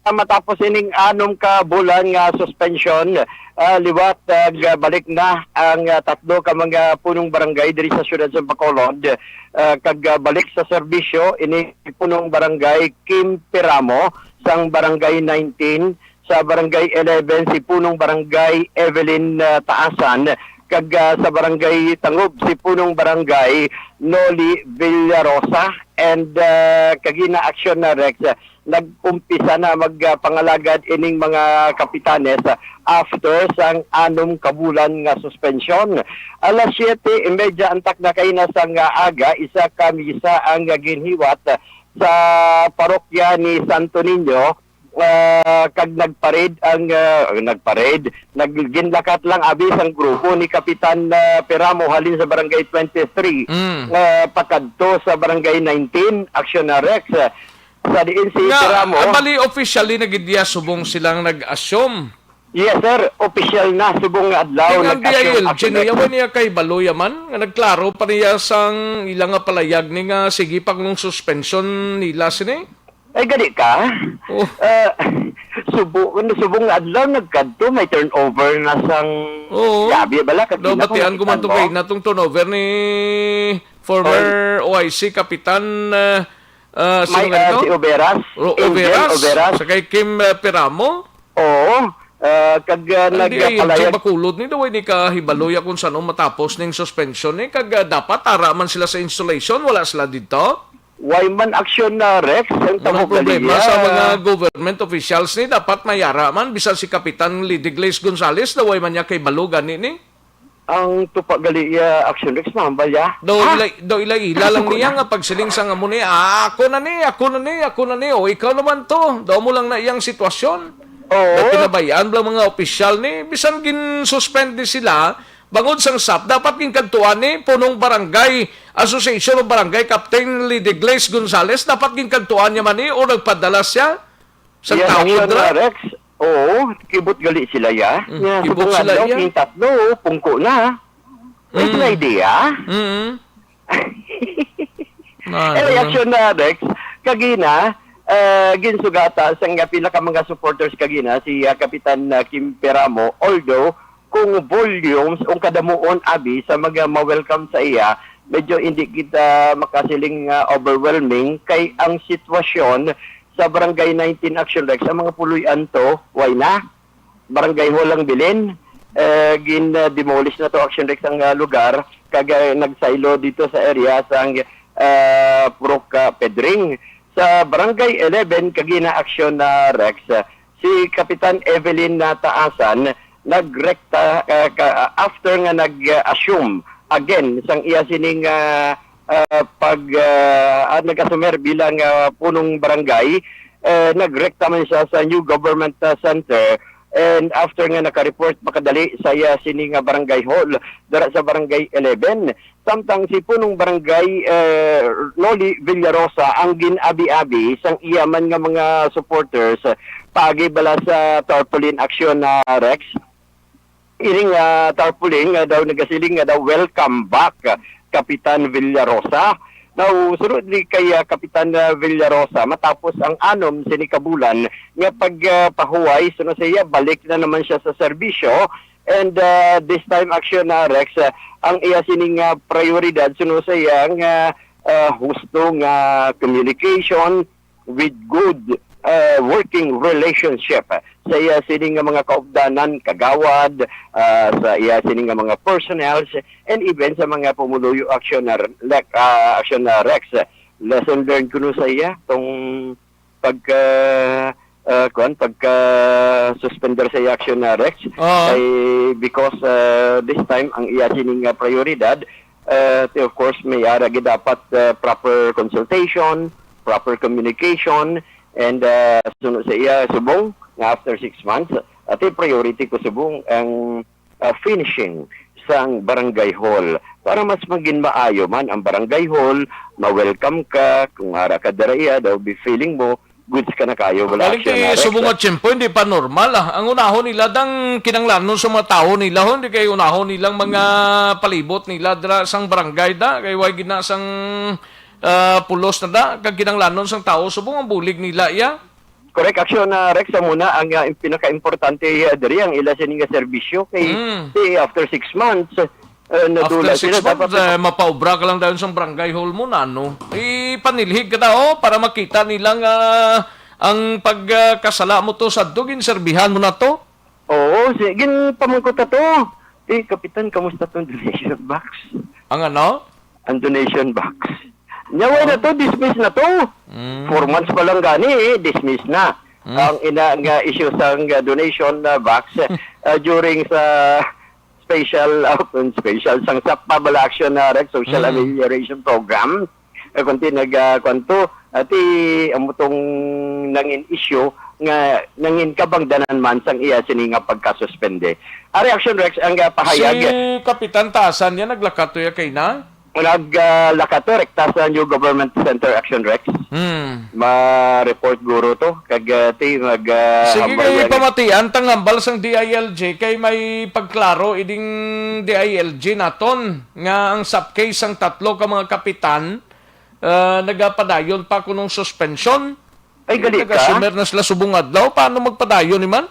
Matapos ining anom ka bulan nga suspension, ah, liwat, ah, balik na ang, ah, tatlo ka mga punong barangay diri sa siyudad sa Bacolod, ah, kag, ah, balik sa serbisyo ini punong barangay Kim Piramo sang Barangay nineteen, sa Barangay eleven si punong barangay Evelyn, ah, Taasan, kag, ah, sa Barangay Tangob si punong barangay Noli Villarosa, and, ah, kagina Action na Rex, ah, nag-umpisa na magpangalagad ining mga kapitanes, ah, after sang anom ka bulan nga suspensyon. Alas siyete y media antak na kaina sang aga, isa ka misa ang ginhiwat sa parokya ni Santo Niño, ah, kag nagparade ang, ah, nagparade, nag-, ginlakat lang abi sang grupo ni Kapitan, ah, Peramo halin sa Barangay twenty-three, Mm. ah, pakadto sa Barangay nineteen, Action na Rex. Sa diin si Nga, Peramo. Ah, bali, officially na gid niya subong silang nag-assume. Yes, sir. Official na, subong nga adlaw, Kay nga ang nag-assume D I L G Action niya, Rex. Wa niya kay Baloy man, nga nagklaro pa niya sang ila nga palayag ni nga sige pa kung suspension nila sini. Ay, gani ka? Oh. Ah, subo, subong nga adlaw, nagkadto, may turnover na sang Oo. Labi, bala, Daw, kagina ko batian ko man nakita to mo. Kay natong turnover ni former O I C Kapitan, ah, ah, sino May, nga ah, ito? Si Overas. Ro-, Angel Overas, Overas. Sa kay Kim, ah, Peramo. Oo. Ah, kag, ah, Ang di ay nagpalayag. Bacolod ni daw, hindi ka hibaloy kung saan matapos ning suspension ni. Kag, ah, dapat ara man sila sa installation, wala sila dito. Why man action na, Rex? Ang Unang tabok problema gali sa niya. Mga government officials ni, dapat mayara man, bisan si Kapitan Lady Glaze Gonzales, daw why man niya kay balo gani ni? Ang tupa gali iya action, Rex, mahambal ya. Daw Ha? Ila, daw ila, ila lang Ako niya na. Nga pagsiling sa nga mo ni, "Ah, ako na ni, ako na ni, ako na ni." O, ikaw naman to. Daw mo lang na iyang sitwasyon. Oo. Daw pinabayaan lang mga opisyal ni, bisan gin-suspend ni sila, bangod sang sap, dapat ginkadtuan ni punong barangay, Association of Barangay Captain Lady Glaze Gonzales, dapat ginkadtuan niya man ni o nagpadala siya sa Yes, tawod action ra? Na, Rex. Oo, kibot gali sila, ya. Mm, Nga, kibot subong sila, adlaw, ya. King tatlo, pungko na. May Mm. Idea? Mm. Na, Eh, ano na? Action na, Rex. Kagina, ah, ginsugata sang pila ka mga supporters kagina si, ah, Kapitan, ah, Kim Peramo, although kung volumes, kung kadamuon abi sa mga ma-welcome sa iya, medyo hindi kita makasiling nga overwhelming kay ang sitwasyon sa Barangay nineteen Action Rex, ang mga puloy-an to, way na. Barangay Hall ang bilin. Eh, gin, ah, demolish na to, Action Rex, ang, ah, lugar, kag, ah, nagsaylo dito sa area sang, ah, Purok, ah, Pedring. Sa Barangay eleven, kagina, Action, ah, Rex, ah, si Kapitan Evelyn na Taasan nagrekta, ah, ka, ah, after nga nag-assume again sang iya sining, ah, ah, pag, ah, ah, nag-assumer bilang, ah, punong barangay, eh, nagrekta man siya sa new government, ah, center. And after nga naka-report makadali sa iya sini nga barangay hall dara sa Barangay eleven, samtang si punong barangay, eh, Noli Villarosa ang gin-abi-abi sang iya man nga mga supporters, eh, paagi bala sa tarpaulin action na Rex. Ining, ah, tarpaulin nga daw nagasiling nga daw, "Welcome back, Kapitan Villarosa." Now, sunod ni kay, ah, Kapitan, ah, Villarosa, matapos ang anom sini ka bulan nga pag, ah, pahuway, sunod sa iya, balik na naman siya sa serbisyo. And, ah, this time, action na, Rex, ah, ang iya sining, ah, prioridad, sunod sa iya nga, ah, husto nga communication, with good, uh, working relationship sa iya sini nga mga kaupdanan, kagawad, uh, sa iya sini nga mga personnels, and even sa mga pumuluyo action na Rec-, uh, action na Rex. Lesson learned kuno sa iya tong pagka, uh, kuan, pagka suspender sa iya action na Rex. Oo. Kay because, uh, this time ang iya sini nga prioridad, uh, of course, may ara gid dapat, uh, proper consultation, proper communication, and, uh, suno sa iya subong nga after six months, ati priority ko subong ang, uh, finishing sang barangay hall para mas magin maayo man ang barangay hall, ma-welcome ka, kung ara ka dira iya, daw be feeling mo, goods ka na kayo, wala. Galing action kay na, Rex, subong ah. Nga tiyempo, hindi pa normal, ah. Ang unahon nila dang kinanglanon sa mga tawo nila, ho, hindi kay unahon nilang mga palibot nila dira sang barangay da, kay way gina sang, ah, pulos na da, kag kinanglanon sang tawo subong ang bulig nila, iya. Correct, action na, Rex, amo na ang, ah, pinaka-importante, ah, diri ang ila sini nga serbisyo kay, mm, eh, after six months, eh, nadula sila, dapat months, eh, mapaubra ka lang dayon sa barangay hall mo na, no? Ipanilhig ka daw para makita nila nga ang pagkasala mo to sa dugin serbihan mo na to. Oo, si, ginpamangkot na to. Eh, Kapitan, kamusta tong donation box? Ang ano? Ang donation box. Nyaway na to, dismiss na to. Mm. Four months pa lang gani, eh, dismiss na. Mm. Ang ina nga issue sang, uh, donation, uh, box, uh, during sa special, uh, special sang SAPMAB bala action na, Rex, social, mm, amelioration program. Eh, kunti nag, uh, kwanto, ati, amo tong nangin issue nga nangin kabangdanan man sang iya sini nga pagkasuspende. Ang reaction, Rex, ang, uh, pahayag. Si Kapitan Taasan niya naglakat to ya kay na? Nag, ah, lakat to, rekta sa New Government Center Action, Rex. Hmm. Ma-report guro to. Kag, ah, ti, mag, ah, sige, hambal kay yan. Pamatian tang hambal sang D I L G kay may pagklaro iding D I L G naton nga ang SAPCASE sang tatlo ka mga kapitan, ah, nagapadayon pa kunong suspensyon. Ay, gali ka? Nag-assumer na sila subong adlaw. Paano magpadayon, iman?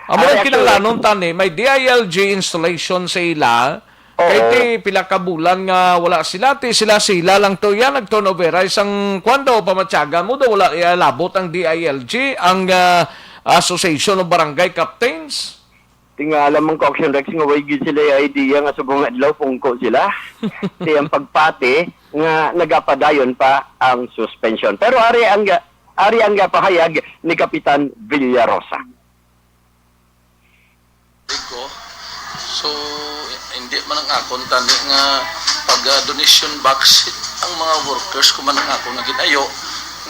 Amo lang kinahanglanon tani, may D I L G installation sa ila. Oo. Kay ti pila ka bulan nga wala sila, ti sila-sila lang to yan, nag-turnover. Ay, sang kwan daw, pamatyagan mo daw, wala, eh, labot ang D I L G, ang, ah, Association of Barangay Captains. Tingala man ko, Action Rex, nga way gid sila idea nga subong adlaw pungko sila. Ti ang pagpati nga nagapadayon pa ang suspension. Pero ari ang, ari ang pahayag ni Kapitan Villarosa. Ko. So, hindi man ang akon tani nga pag, ah, donation box, ang mga workers ko man ang akon nga ginayo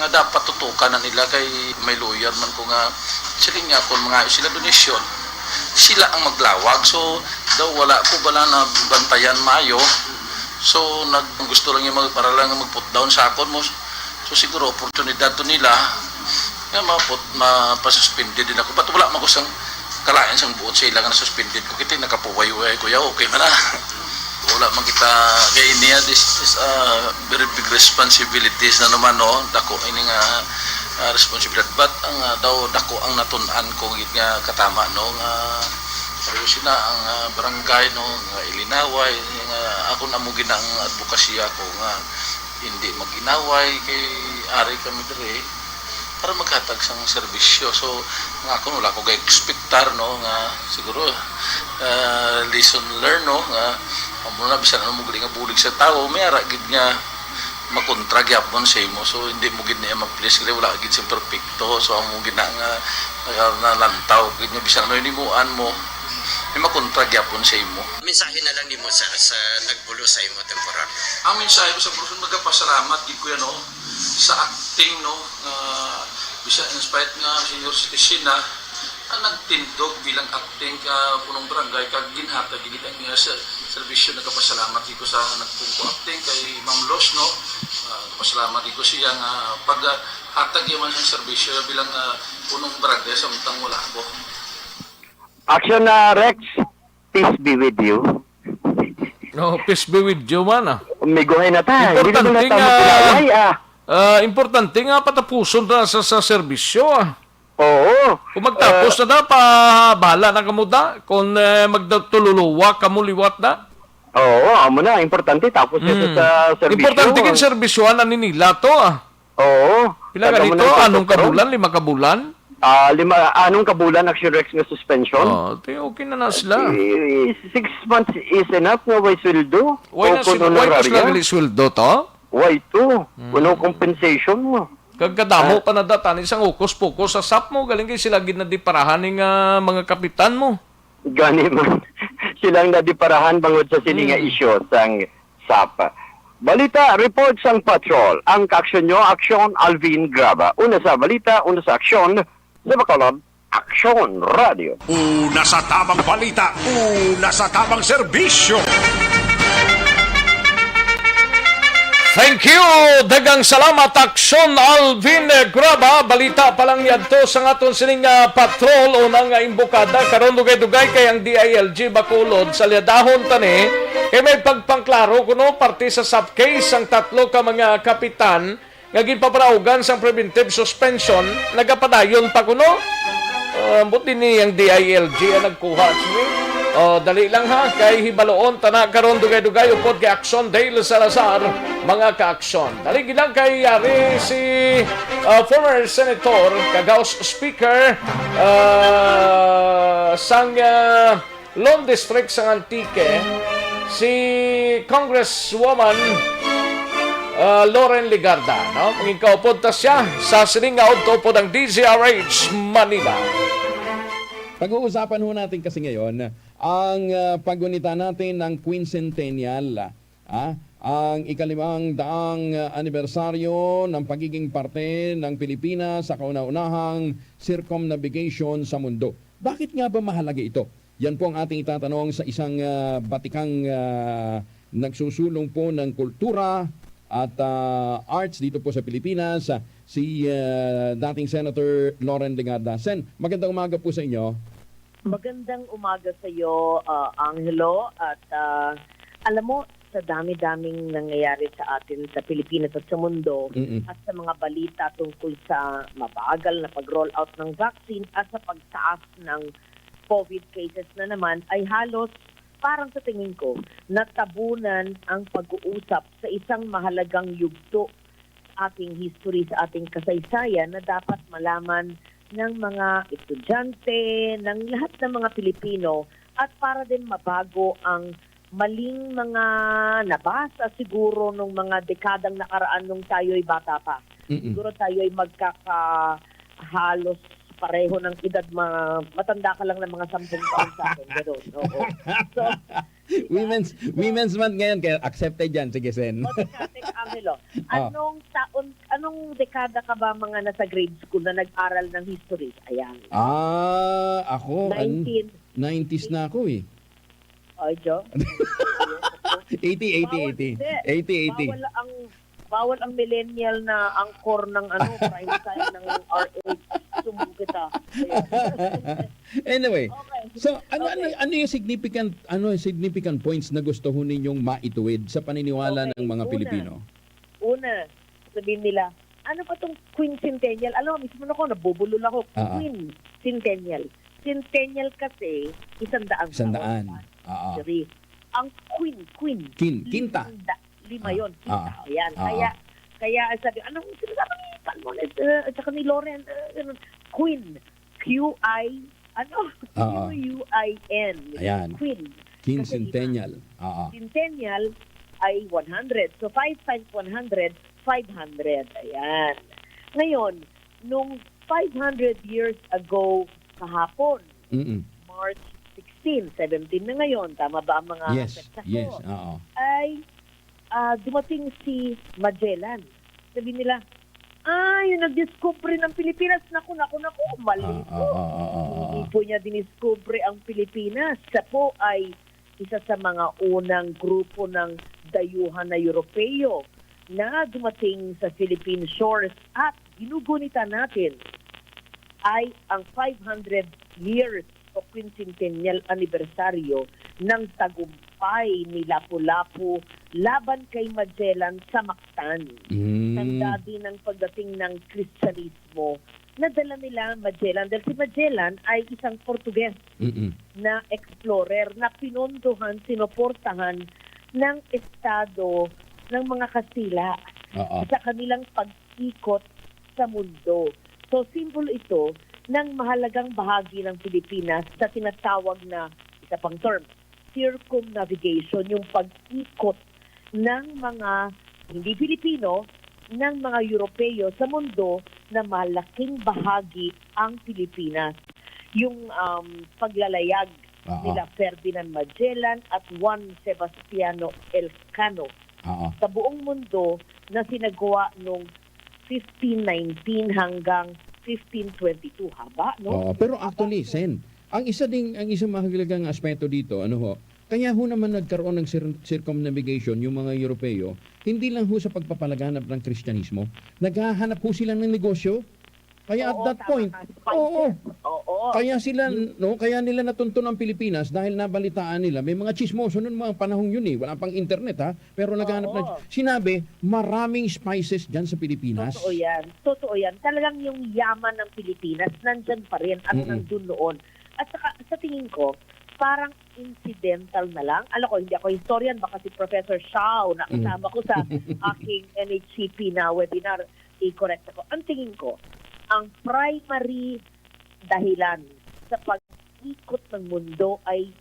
nga dapat tutukan na nila kay may lawyer man ko nga, sige nga, kung mga sila donation, sila ang maglawag. So, daw wala ko bala na bantayan maayo. So, nag, gusto lang yung mag, para lang mag-put down sa akon mo. So, siguro oportunidad to nila nga maput, mapasuspindi din ako. But wala man ko sang kalain sang buot sa ila nga nasuspended ko. Kita nakapuway-way ko, ya, okay man na. Wala man kita kay niya, this is a very big responsibilities na naman, no? Dako ini nga, ah, responsibilidad. But ang, ah, daw dako ang natun-an ko gid nga katama, no? Nga sabi ko sina ang, ah, barangay, no? Nga ilinaway, nga ako na mo gid ang advokasya ko nga hindi mag-inaway kay ari kami dire para maghatag sang serbisyo. So, nga ako wala ko ga-expectar, no, nga siguro, ah, lesson learned, no, nga amo na, bisan ano mo gali nga bulig sa tawo, may ara gid nga makontra gyapon sa imo. So, hindi mo gid niya ma-please, kaya wala gid sing perpekto. So, amo gid na nga, nga nalantaw gid nga bisan ano himuan mo, may makontra gyapon sa imo. Mensahe na lang nimo, sir, sa nagbulo sa imo temporaryo. Ang mensahe ko sa Bruson, magapasalamat gid ko yan, no, sa acting, no, nga bisan in spite nga senior citizen na, ang nagtindog bilang acting ka punong barangay, kag ginhatag gid ang iya sa serbisyo. Nagapasalamat gid ko sa nagpungko acting kay Ma'am Los, no. Ah, pasalamat gid ko siya nga paghatag yaman sang serbisyo bilang, ah, punong barangay sa untang wala ako. Action na, Rex. Peace be with you. No, peace be with you man, ah. May guhay na ta. Hindi na Importante ta nga, magpilaway, ah. Ah, importante nga patapuson na sa, sa serbisyo, ah. Oo. Kung magtapos Ah. na da, pa, bala na kamo da. Kung, eh, magtululuwa kamo liwat da. Oo, amo na. Importante, tapos na sa, Mm. sa serbisyo. Importante kin serbisyohan na ni nila to, ah. Oo. Pila ka Kada mo dito? nang Anong kontra. kabulan? Lima ka bulan? Ah, lima, anong kabulan, Action Rex, nga suspension? Oh, ti okay na na sila. Eh, six months is enough nga way sweldo. Why O na kung sweldo? Why to honorarya? sila gali sweldo to? Why to? Hmm. Kuno compensation mo? Kag kadamo Ah. pa na datan, isang ukos-pukos sa sap mo, galing kay sila gid nadiparahan ning, ah, mga kapitan mo. Gani man, silang nadiparahan bangod sa sini nga Hmm. isyu sang sap. Balita, report sang patrol. Ang kaaksyon nyo, aksyon, Alvin Graba. Una sa balita, una sa aksyon, sa Bacolod, Aksyon Radio. Una sa tabang balita, una sa tabang serbisyo. Thank you! Daghang salamat, Aksyon Alvin Graba. Balita pa lang yadto sa aton sining, ah, patrol o nang, ah, imbokada. Karon dugay-dugay kay ang D I L G Bacolod, salyadahon ta ni. Kay may pagpangklaro kuno parte sa sap case ang tatlo ka mga kapitan nga ginpaparaugan sang preventive suspension, nagapadayon pa kuno. Ah, ambot din ni ang D I L G ang nagkuha, sige. Oh, dali lang ha, kay hibaloon ta na karon dugay-dugay upod kay Aksyon Dale Salazar, mga ka-aksyon. Dali gid lang kay yari si, ah, former senator, kag House Speaker, ah, sang, ah, Lone District sang Antique, si Congresswoman, ah, Loren Legarda, no? Mangin kaupod ta siya sa sining nga udto upod ang D Z R H Manila. Pag-uusapan ho natin kasi ngayon ang, ah, paggunita natin ng quincentennial, ah, ang ikalimang daang, ah, anibersaryo ng pagiging parte ng Pilipinas sa kauna-unahang circumnavigation sa mundo. Bakit nga ba mahalaga ito? Yan po ang ating itatanong sa isang, ah, batikang, ah, nagsusulong po ng kultura at, ah, arts dito po sa Pilipinas, ah, si, ah, dating Senator Loren Legarda. Sen, magandang umaga po sa inyo. Magandang umaga sa iyo, ah, Angelo. At, ah, alam mo, sa dami-daming nangyayari sa atin sa Pilipinas at sa mundo, Mm-mm. at sa mga balita tungkol sa mabagal na pag-roll out ng vaccine at sa pagtaas ng COVID cases na naman, ay halos, parang sa tingin ko, natabunan ang pag-uusap sa isang mahalagang yugto sa ating history, sa ating kasaysayan na dapat malaman ng mga estudyante, ng lahat ng mga Pilipino, at para din mabago ang maling mga nabasa siguro nung mga dekadang nakaraan nung tayo'y bata pa. Mm-mm. Siguro tayo'y magkaka-, halos pareho ng edad, ma-, matanda ka lang ng mga sampung taon sa akin, ganun. Oo. So, diba? Women's, Women's Month ngayon, kaya accepted yan. Sige, Sen. O, teka, teka, Angelo. Ah. Anong taon, anong dekada ka ba mga nasa grade school na nag-aral ng history? Ayan. Ah, ako, an-, Nineteen. nineties na ako eh. Ay, Jo? Eighty, eighty, Bawal, eighty. Hindi. Eighty, eighty. Bawal ang, bawal ang millennial na anchor ng, ano, prime time ng R H. Sumbong kita. Ayan. Anyway, Okay. So, ano, ano, Okay. ano yung significant, ano yung significant points na gusto ho ninyong maituwid sa paniniwala Okay, ng mga una. Pilipino? Una, sabihin nila, "Ano pa tong quincentennial?" Alam mo, mismo na ko, nabubulol ako. Ah, ah. Quincentennial. Centennial kasi, isang daang Isang taon, daan. di ba? Ah, ah. Sorry. Ang queen, queen. Queen, quinta. Limang da-, lima Ah, yun, quinta. ah, Ayan. ah, Kaya, ah. kaya sabi, "Anong sinasabi ni Palmon, eh, at saka ni Loren?" Eh, ganun. Queen. Q I, ano? Ah, ah. Q U I N. Ayan. Queen. Queen Kasi lima. Centennial. Ah, ah. Centennial ay one hundred. So, five times one hundred, five hundred. Ayan. Ngayon, nung five hundred years ago kahapon, Mm-mm. March sixteen, seventeen na ngayon, tama ba ang mga Yes, petsa ko? yes, oo. Ay, ah, dumating si Magellan. Sabi nila, "Ah, yung nagdiskubre ng Pilipinas." Naku, naku, naku, mali Ah, po. ah, ah, ah, ah, Hindi ah. po niya diniskubre ang Pilipinas. Siya po ay isa sa mga unang grupo ng dayuhan na Europeo na dumating sa Philippine shores at ginugunitan natin ay ang five hundred years o quincentennial anibersaryo ng tagumpay ni Lapu-Lapu laban kay Magellan sa Mactan. Mm. Tanda din ang pagdating ng Kristyanismo na dala nila Magellan, dahil si Magellan ay isang Portuguese Mm-mm. na explorer na pinondohan, sinuportahan ng estado ng mga Kastila Oo. sa kanilang pag-ikot sa mundo. So, simbolo ito ng mahalagang bahagi ng Pilipinas sa tinatawag na, isa pang term, circumnavigation, yung pag-ikot ng mga hindi Pilipino, ng mga Europeo sa mundo na malaking bahagi ang Pilipinas. Yung, um, paglalayag Aha. nila Ferdinand Magellan at Juan Sebastiano Elcano Oo. sa buong mundo na sinagawa nung fifteen nineteen hanggang fifteen twenty-two. Haba, no? Oo, pero Haba actually, to. Sen, ang isa ding, ang isang mahalagang aspeto dito, ano ho, kaya ho naman nagkaroon ng cir-, circumnavigation yung mga Europeo, hindi lang ho sa pagpapalaganap ng Kristyanismo, naghahanap ho sila ng negosyo. Kaya at Oo, that tama point, ka, spices. oo. Oo. Kaya sila, Yung no, kaya nila natunton ang Pilipinas dahil nabalitaan nila, may mga tsismoso noon mga panahong yun eh, wala pang internet ha, pero naghanap na, Oo. sinabi, maraming spices dyan sa Pilipinas. Totoo yan. Totoo yan. Talagang yung yaman ng Pilipinas, nandyan pa rin at Mm-mm. nandun noon. At saka, sa tingin ko, parang incidental na lang. Alam ko, hindi ako historian, baka si Professor Shao na Mm. kasama ko sa aking N H C P na webinar, i-correct ako. Ang tingin ko, ang primary dahilan sa pag-ikot ng mundo ay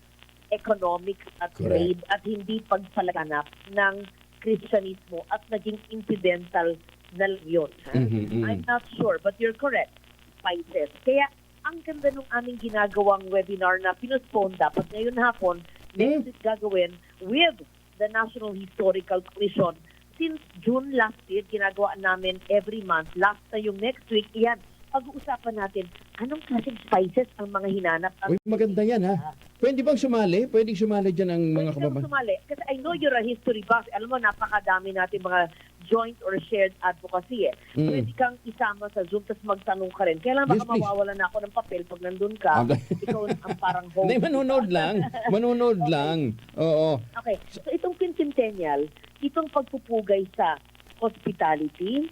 economics at Correct. trade at hindi pagpalaganap ng Kristyanismo at naging incidental na lang yun, ha? Mhm, mhm. I'm not sure, but you're correct, spices. Kaya ang ganda nung aming ginagawang webinar na pinostpone dapat ngayon hapon, next Hmm. week gagawin with the National Historical Commission. Since June last year, ginagawa namin every month. Last na yung next week, iyan, pag-uusapan natin anong klaseng spices ang mga hinanap. Uy, maganda yan, ha? Pwede bang sumali? Pwedeng sumali dyan ang mga Pwede kang kababayan? sumali. Kasi I know you're a history buff. Alam mo, napakadami natin mga joint or shared advocacy eh. Mm. Pwede kang isama sa Zoom tas magtanong ka rin. Kaya lang baka Yes, please. mawawalan na ako ng papel pag nandun ka. Okay. Ikaw ang parang host, Hindi, di ba? manonood lang. Manonood Okay. lang. Oo. Okay. So, itong quincentennial, itong pagpupugay sa hospitality,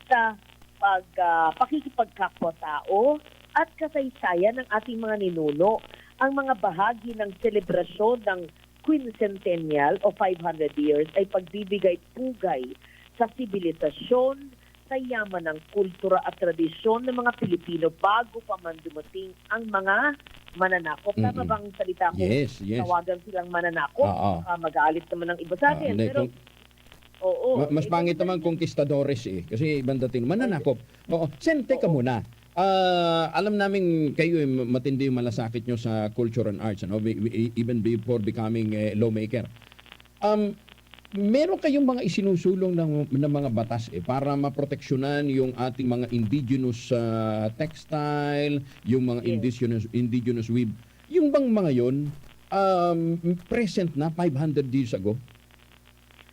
sa pag, ah, pakikipagkapwa-tao, at kasaysayan ng ating mga ninuno. Ang mga bahagi ng selebrasyon ng quincentennial o five hundred years ay pagbibigay pugay sa sibilisasyon, sa yaman ng kultura at tradisyon ng mga Pilipino bago pa man dumating ang mga mananakop. Tama Mm-mm. bang salita ko? Yes, yes. Tawagan silang mananakop? Oo. Baka magalit naman ang iba sa Ah, akin. hindi, Pero, kung oo, ma-, mas eh, pangit ganun naman lang. konkistadores eh. Kasi ibang dating, mananakop. Oo. Sen, teka Oo. muna. Ah, alam namin kayo, eh, ma-, matindi yung malasakit nyo sa culture and arts, ano? Be-, be-, even before becoming, eh, lawmaker. Um, meron kayong mga isinusulong ng, ng mga batas, eh, para maproteksyonan yung ating mga indigenous, ah, textile, yung mga Yes. indigenous, indigenous weave. Yung bang mga yon, um, present na five hundred years ago?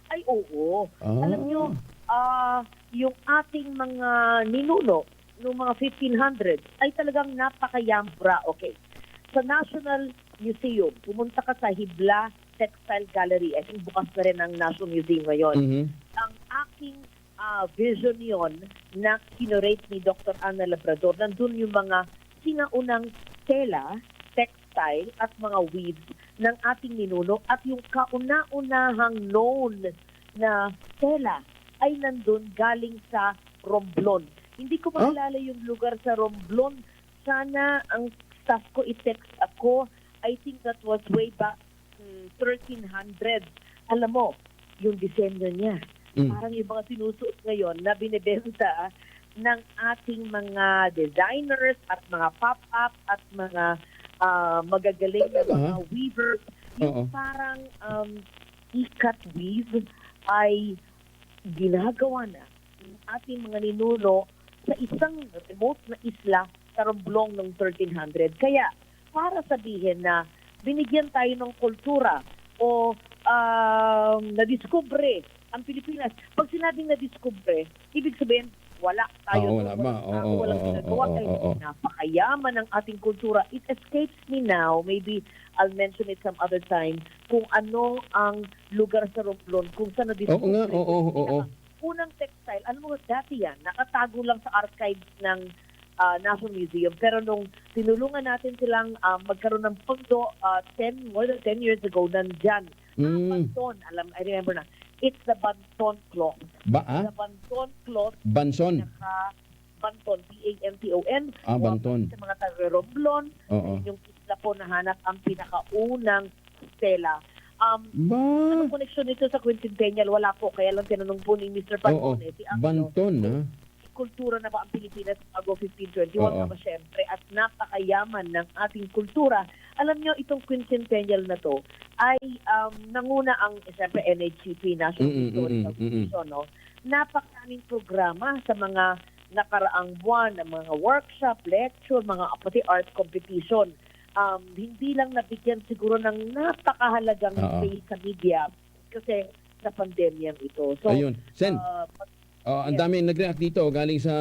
Ay, oo. Ah. Alam nyo, ah, yung ating mga ninuno noong mga fifteen hundred ay talagang napakayambra. Okay. sa National Museum, pumunta ka sa Hibla Textile Gallery. I think bukas na rin ang National Museum ngayon. Mhm. Ang aking, ah, vision yon na kinurate ni Doktor Ana Labrador. Nandun yung mga sinaunang tela, textile, at mga weaves ng ating ninuno at yung kauna-unahang known na tela ay nandun galing sa Romblon. Hindi ko Ah? makilala yung lugar sa Romblon. Sana ang staff ko i-text ako. I think that was way back, mm, thirteen hundred. Alam mo, yung disenyo niya, Mm. parang yung mga sinusuot ngayon na binebenta ng ating mga designers at mga pop-up at mga, ah, magagaling na Talaga? mga weavers. Yung Oo. parang, um, ikat weave ay ginagawa na ng ating mga ninuno sa isang remote na isla sa Romblon noong thirteen hundred. Kaya, para sabihin na binigyan tayo ng kultura o, um, nadiskubre ang Pilipinas, pag sinabing nadiskubre, ibig sabihin, wala tayo Oo, doon, wala walang ba? tao, Oo, walang oo, ginagawa. oo, Kaya oo. napakayaman ang ating kultura. It escapes me now. Maybe I'll mention it some other time kung ano ang lugar sa Romblon, kung saan Oo nga, nadiskubre oo, yung oo. pinaka-, unang textile. Alam mo, dati yan, nakatago lang sa archives ng, ah, National Museum. Pero nung tinulungan natin silang, ah, magkaroon ng pondo, ah, ten, more than ten years ago, nandyan. Ah, Mm. Banton. Alam, I remember na. It's the Banton cloth. Ba, ah? The Banton cloth. Banson. Pinaka Banton, B A N T O N. Ah, O ang Banton. Sa mga taga Romblon, Oo. sa inyong isla po nahanap ang pinakaunang stela. Um, Ba? Anong koneksyon nito sa Quincentennial? Wala po. Kaya lang tinanong po ni Mister Oo. Banton, eh, si Angelo, Banton, kung ah. may kultura na ba ang Pilipinas bago fifteen twenty-one? Oo. Aba, syempre. At napakayaman ng ating kultura. Alam nyo, itong Quincentennial na to ay, um, nanguna ang, syempre, N H C P, National Mm, mm, Historical mm, mm. Commission, no? Napakaraming programa sa mga nakaraang buwan, ang mga workshop, lecture, mga pati art competition. Um, hindi lang nabigyan siguro ng napakahalagang Oo. space sa media kasi sa pandemyang ito. So, Ayun. Sen, ah, pag-, oh, ang yes. dami nag-react dito, galing sa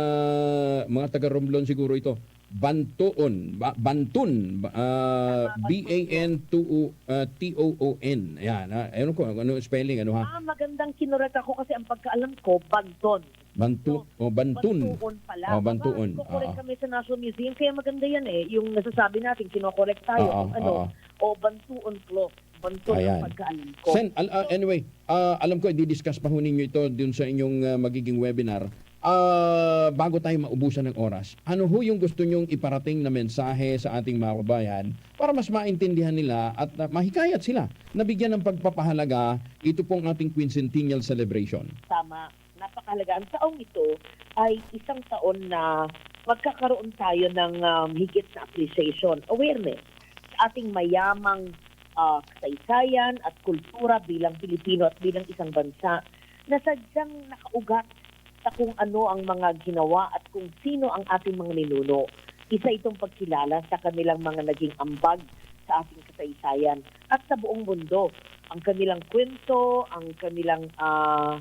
mga taga Romblon siguro ito. Bantuon, ba-, Bantun, ba-, ah, Tama, B A N two O, ah, T O O N. Ayan, ah, ewan ko, ano spelling, ano ha? Ah, magandang kinorek ako kasi ang pagkaalam ko, Banton. Bantu-, So, oh, Bantun. Bantuon pala. Oh, Aba, Bantuon. nagko-correct Oo. kami sa National Museum, kaya maganda yan eh. Yung nasasabi natin, kinokorek tayo Oo, kung ano. oo. O, Bantuon cloth. Banton ang Ayan. pagkaalam ko. Sen, al-, ah, So, anyway, ah, alam ko, i-discuss pa ho ninyo ito dun sa inyong, ah, magiging webinar. Ah, bago tayo maubusan ng oras, ano ho yung gusto nyong iparating na mensahe sa ating mga kababayan para mas maintindihan nila at, ah, mahikayat sila na bigyan ng pagpapahalaga ito pong ating quincentennial celebration? Tama. Napakahalaga. Ang taong ito ay isang taon na magkakaroon tayo ng, um, higit na appreciation, awareness sa ating mayamang, ah, kasaysayan at kultura bilang Pilipino at bilang isang bansa na sadyang nakaugat sa kung ano ang mga ginawa at kung sino ang ating mga ninuno. Isa itong pagkilala sa kanilang mga naging ambag sa ating kasaysayan at sa buong mundo. Ang kanilang kwento, ang kanilang, ah,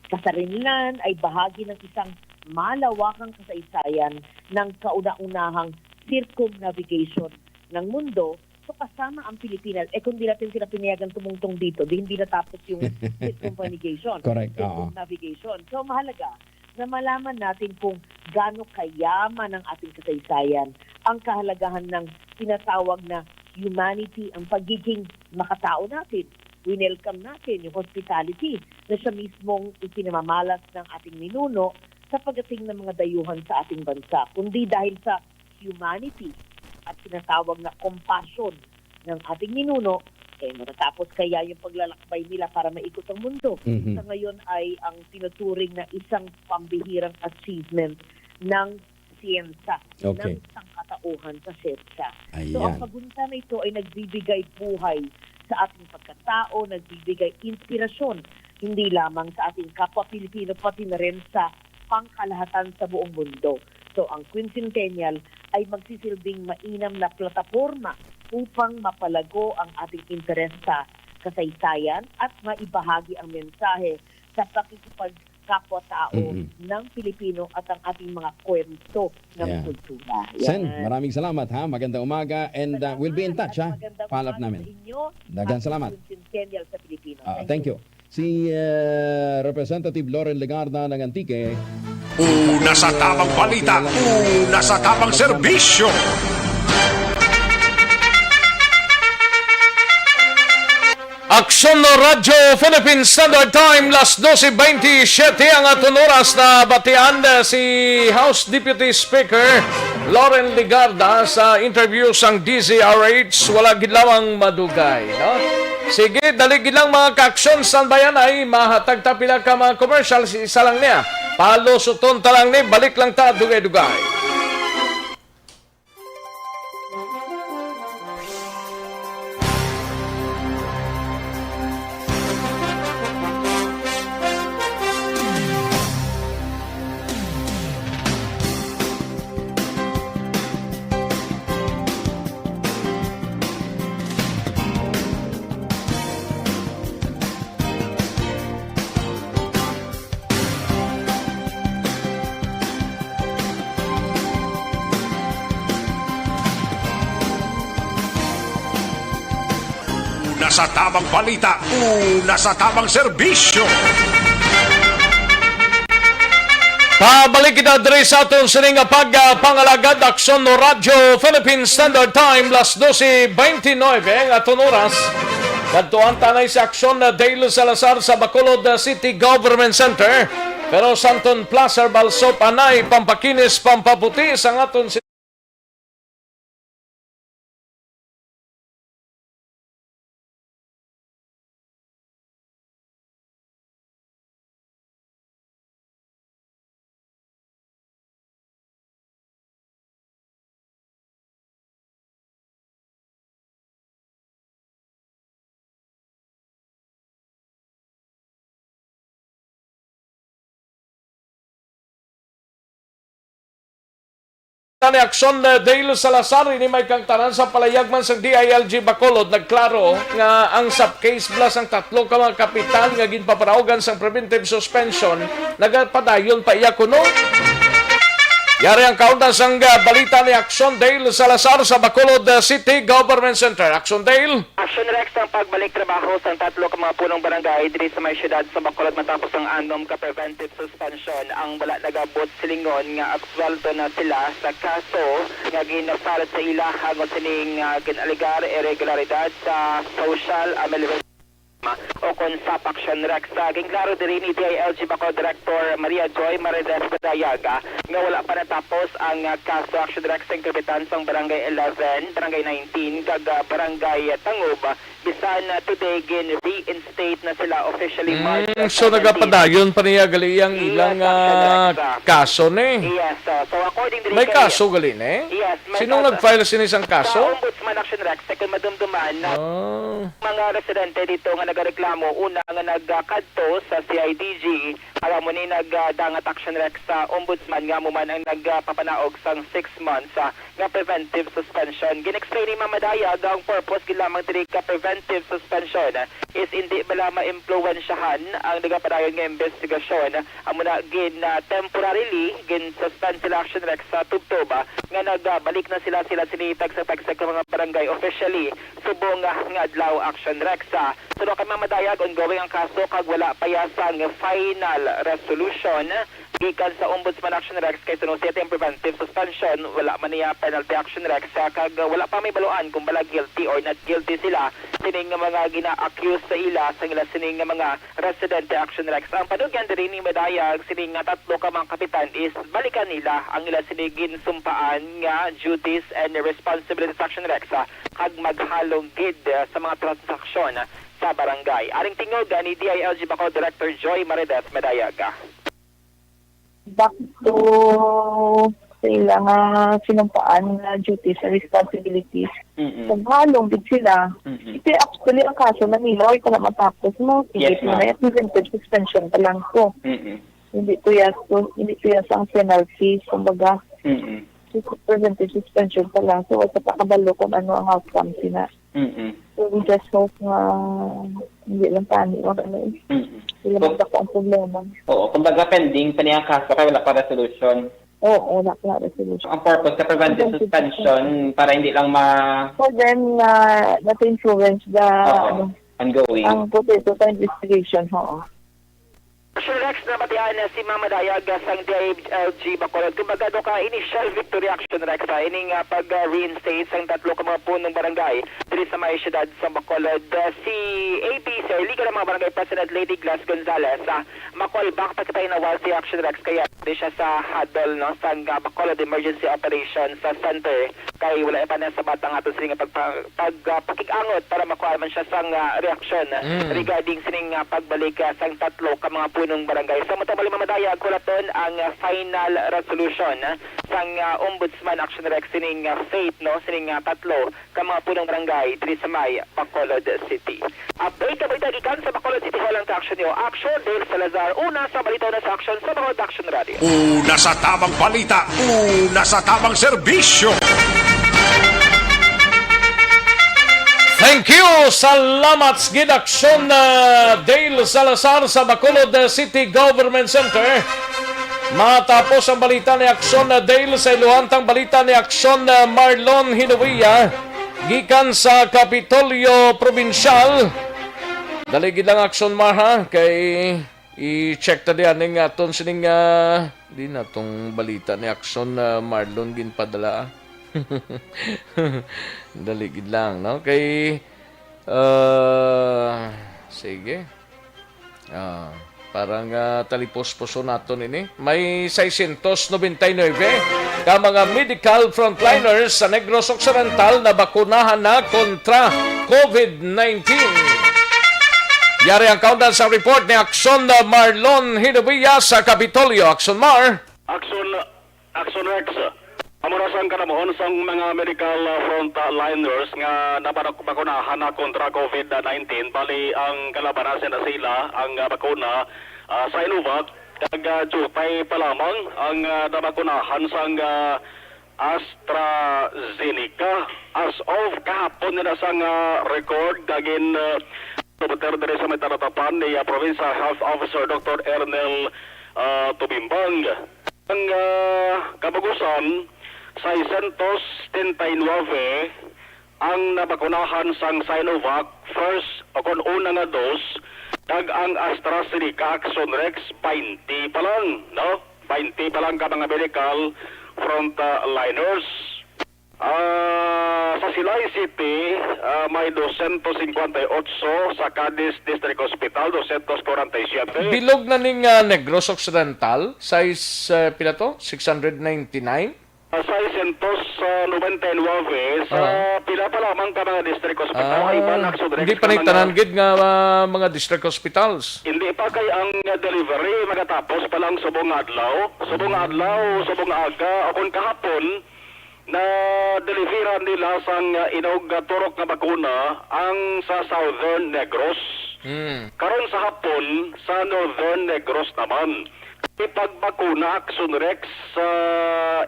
kasarinlan ay bahagi ng isang malawakang kasaysayan ng kauna-unahang circumnavigation ng mundo. So, kasama ang Pilipinas. Eh, kung di natin sila pinayagan tumungtong dito, di hindi natapos yung circumnavigation. Correct, oo. Circumnavigation. So, mahalaga na malaman natin kung gaano kayaman ang ating kasaysayan, ang kahalagahan ng tinatawag na humanity, ang pagiging makatao natin. Winelcome natin yung hospitality na siya mismong ipinamamalas ng ating ninuno sa pagdating ng mga dayuhan sa ating bansa, kundi dahil sa humanity at tinatawag na compassion ng ating ninuno, eh, matatapos kaya yung paglalakbay nila para maikot ang mundo? Mhm. Sa ngayon ay ang tinuturing na isang pambihirang achievement ng siyensya, Okay. ng sangkatauhan sa siyensya. So, ang Ayan. paggunita na ito ay nagbibigay buhay sa ating pagkatao, nagbibigay inspirasyon, hindi lamang sa ating kapwa Pilipino, pati na rin sa pangkalahatan sa buong mundo. So, ang Quincentennial ay magsisilbing mainam na plataporma upang mapalago ang ating interes sa kasaysayan at maibahagi ang mensahe sa pakikipag-, kapwa-tao Mm-mm. ng Pilipino at ang ating mga kwento ng Yeah. kultura. Sen, Yan. maraming salamat, ha. Magandang umaga and, uh, we'll be in Salamat touch, at ha. Magandang Follow up umaga namin. sa inyo Daghang at sa salamat. Centennial sa Pilipino. Ah, Thank thank you. you. Si, uh, Representative Loren Legarda ng Antique. Una sa tamang balita, una sa tamang serbisyo. Aksyon Radyo Philippine Standard Time, las doce veintisiete ang aton oras. Na batian, eh, si House Deputy Speaker Loren Legarda sa interview sang D Z R H. Wala gid lamang madugay, no? Sige, dali gid lang, mga kaaksyon. Standby anay, mahatag ta pila ka mga commercials, isa lang niya. Palusuton ta lang ni, balik lang ta, dugay-dugay. Una sa tamang balita, una sa tamang serbisyo. Pabalik kita diri sa aton sini nga pag, ah, pangalagad, Aksyon Radyo Philippine Standard Time, las doce veintiocho ang aton oras. Kadtuan ta anay si Aksyon, ah, Dale Salazar sa Bacolod, ah, City Government Center. Pero Santon Plaza, Balsop, anay pampakinis, pampaputi sa aton Ni Aksyon, eh, Dale Salazar, ini may kangtanan sa palayag man sang D I L G Bacolod, nagklaro nga ang sub case bala sang tatlo ka mga kapitan nga ginpaparaugan sang preventive suspension nagapadayon pa iya kuno. Yari ang kauna sang, ah, balita ni Aksyon Dale Salazar sa Bacolod, ah, City Government Center. Aksyon Dale. Action Rex ang pagbalik trabaho sang tatlo ka mga punong barangay diri sa may siyudad sa Bacolod matapos ang anom ka preventive suspension. Ang wala nagabot silingon nga absuwelto na sila sa kaso nga ginafile sa ila hangon sining, ah, gin-alegar irregularidad sa social amelioration o kon sap Action Rex. Sa ginklaro diri ni D I L G Bacolod Director Maria Joy Marides Madayag, ah, nga wala pa natapos ang, ah, kaso Action Rex sa kapitan sang Barangay eleven, Barangay nineteen, kag, ah, Barangay Tangub, bisan, ah, today gin-reinstate na sila officially. Mm, March so seventeen. Nagapadayon pa niya gali ang Yes, ilang, Action ah, Rex, ah. Kaso ni. Yes, so, so according diri May kay kaso gali ni? Yes, may Sinong kaso. Nag-file sini sang kaso? Sa Ombudsman Action Rex, kay kung madumduman na Oh. mga residente dito nga nagareklamo, una nga nagkadto sa C I D G, alam mo ni, nagdangat Action Rex sa Ombudsman nga amo man ang nagpapanaog sang six months, ah, nga preventive suspension. Gin-explain ni Ma'am Madayag nga ang purpose gid lamang diri ka preventive suspension is indi bala maimpluwensyahan ang nagapadayon nga investigasyon. Amo na, gin, ah, temporarily gin-suspend sila Action Rex sa tubtob, ah, nga nagbalik na sila, sila sini tagsa-tagsa ka mga barangay officially subong, ah, nga adlaw Action Rex. Ah, suno kay Ma'am Madayag, ongoing ang kaso kag wala pa iya sang final resolution gikan sa Ombudsman Action Rex, kay suno siya ang preventive suspension, wala man niya penalty Action Rex, ah, kag wala pa may baluan kung bala guilty or not guilty sila sining mga gina-accuse sa ila, sa ila sining mga residente Action Rex. Ang panugyan diri ni Madayag sining nga tatlo ka mga kapitan is balikan nila ang ila sini ginsumpaan nga duties and responsibilities Action Rex, ah, kag maghalong gid, ah, sa mga transaksyon sa barangay. Aring tingog, ah, ni D I L G Bacolod Director Joy Marides Madayag. Back to sa ila nga sinumpaan nga duties and responsibilities. Mm-mm. Kung halong gid sila, Mm-mm. ito actually ang kaso na nila, ay, wala matapos mo. Sige, Yes, ma'am. na yung preventive suspension pa lang ko. Mm-mm. Hindi to yes to, hindi to yes ang penalty, kumbaga. Mm-mm. Preventive suspension pa lang. So, wala pa kabalo kung ano ang outcome sina. Mm-mm. So, we just hope nga hindi lang tani, wala na eh. Mm-mm. Hindi lang Kung magdako ang problema. Oo, kumbaga pending pa niya ang kaso kaya wala pa resolution. Oo, wala pa resolution. Ang purpose sa preventive Preventive suspension para hindi lang ma- For them na, not to influence the, Oo, ano, ongoing. Ang proseso sa investigation, oo. Action Rex, nabatian na si Mama Dayag, ah, sang D I L G Bacolod. Kumbaga, do ka initial victory Action Rex, ah, ining, ah, pag, ah, reinstate sang tatlo ka mga punong barangay diri sa may siyudad sa Bacolod. Ah, si A B C, Liga ng mga Barangay President Lady Glass Gonzalez, ah, makolbak pa kita inawal si Action Rex, kaya di siya sa huddle, no, sang, ah, Bacolod Emergency Operations, ah, Center. Kay wala pa na sabat ang ato sining pagpa-, pag, ah, pakig-angot para makuha man siya sang, ah, reaksyon Mm. regarding sining, ah, pagbalik, ah, sang tatlo ka mga punong barangay. Sa matang bali mamadayag, kulaton ang, ah, final resolution, ah, sang, ah, Ombudsman Action Rex sining, ah, fate, no, sining, ah, tatlo ka mga punong barangay diri sa may Bacolod City. Update ka balita gikan sa Bacolod City Hall ang ka-action niyo. Action, Dale Salazar. Una sa balita, una sa action sa Bacolod Action Radio. Una sa tamang balita, una sa tamang serbisyo. Thank you. Salamat sa gid aksyon na Dale Salazar sa Bacolod City Government Center. Matapos ang balita ni Aksyon na Dale, sa iluhantang balita ni Aksyon na Marlon Hinuia gikan sa Kapitolyo Probinsyal. Dali gid lang, Aksyon Mar, ha? Kay i-check ta diyan ning aton sining, ah, di na tong balita ni Aksyon na Marlon ginpadala, ah. Dali gid lang, no? Kay, ah, sige. Ah, parang, ah, talipos-puso naton ini. May seiscientos noventa y nueve ka mga medical frontliners sa Negros Occidental na bakunahan na kontra COVID nineteen. Yari ang kaundan sa report ni Aksyon Marlon Hinuia sa Kapitolyo. Aksyon Mar. Aksyon, Aksyon Rex. Amo na sang kanamuon sang mga medical, ah, frontliners nga nabakunahan na kontra COVID nineteen. Bali, ang kalabanan sina sila, ang, ah, bakuna, ah, Sinovac, kag, ah, diutay pa lamang ang, ah, nabakunahan sang, ah, AstraZeneca. As of kahapon nila sang, ah, record, kagin, ah, Duterte diri sa may talatapan ni, ah, Provincial Health Officer Doctor Ernel, ah, Tubimbang. Ang, ah, kabagusan, seiscientos setenta y nueve ang nabakunahan sang Sinovac first o kon una nga dose, kag ang AstraZeneca, Aksyon Rex, twenty pa lang, no? Twenty pa lang ka mga medical frontliners. Ah, sa Silay City, ah, may dosyentos singkwenta y otso, sa Cadiz District Hospital, dosyentos kwarenta y siyete. Bilog na ning, ah, Negros Occidental, size, ah, pila to? Six hundred ninety-nine? Ah, seiscientos noventa y nueve, sa Ah. pila pa lamang ka mga district hospital, Ah, ay iban, Aksyon Rex, hindi pa ka mga nagtanan gid nga, ah, mga district hospitals. Hindi pa kay ang delivery magatapos pa lang subong nga adlaw. Subong nga adlaw, subong nga aga, o kung kahapon, na-deliveran nila sang, ah, inog, ah, turok nga bakuna ang sa Southern Negros. Mm. Karon sa hapon, sa Northern Negros naman. Ipagbakuna, Aksyon Rex, sa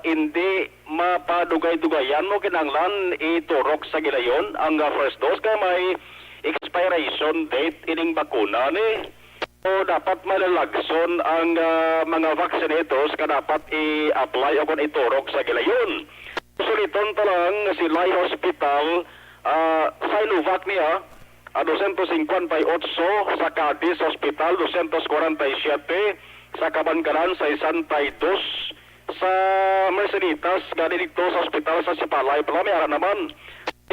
hindi mapadugay-dugayan mo kinahanglan iturok sa gilayon ang, ah, first dose kay may expiration date ining bakuna ni. So, dapat malalagson ang, ah, mga vaccinators nga dapat i-apply o kon iturok sa gilayon. Suliton ta lang, Silay Hospital, ah, Sinovac niya, ah, dosyentos singkwenta y otso, sa Cadiz Hospital, dosyentos kwarenta y siyete, sa Kabankalan, sesenta y dos, sa Merceditas, gani dito sa ospital sa Sipalay, pala may ara naman.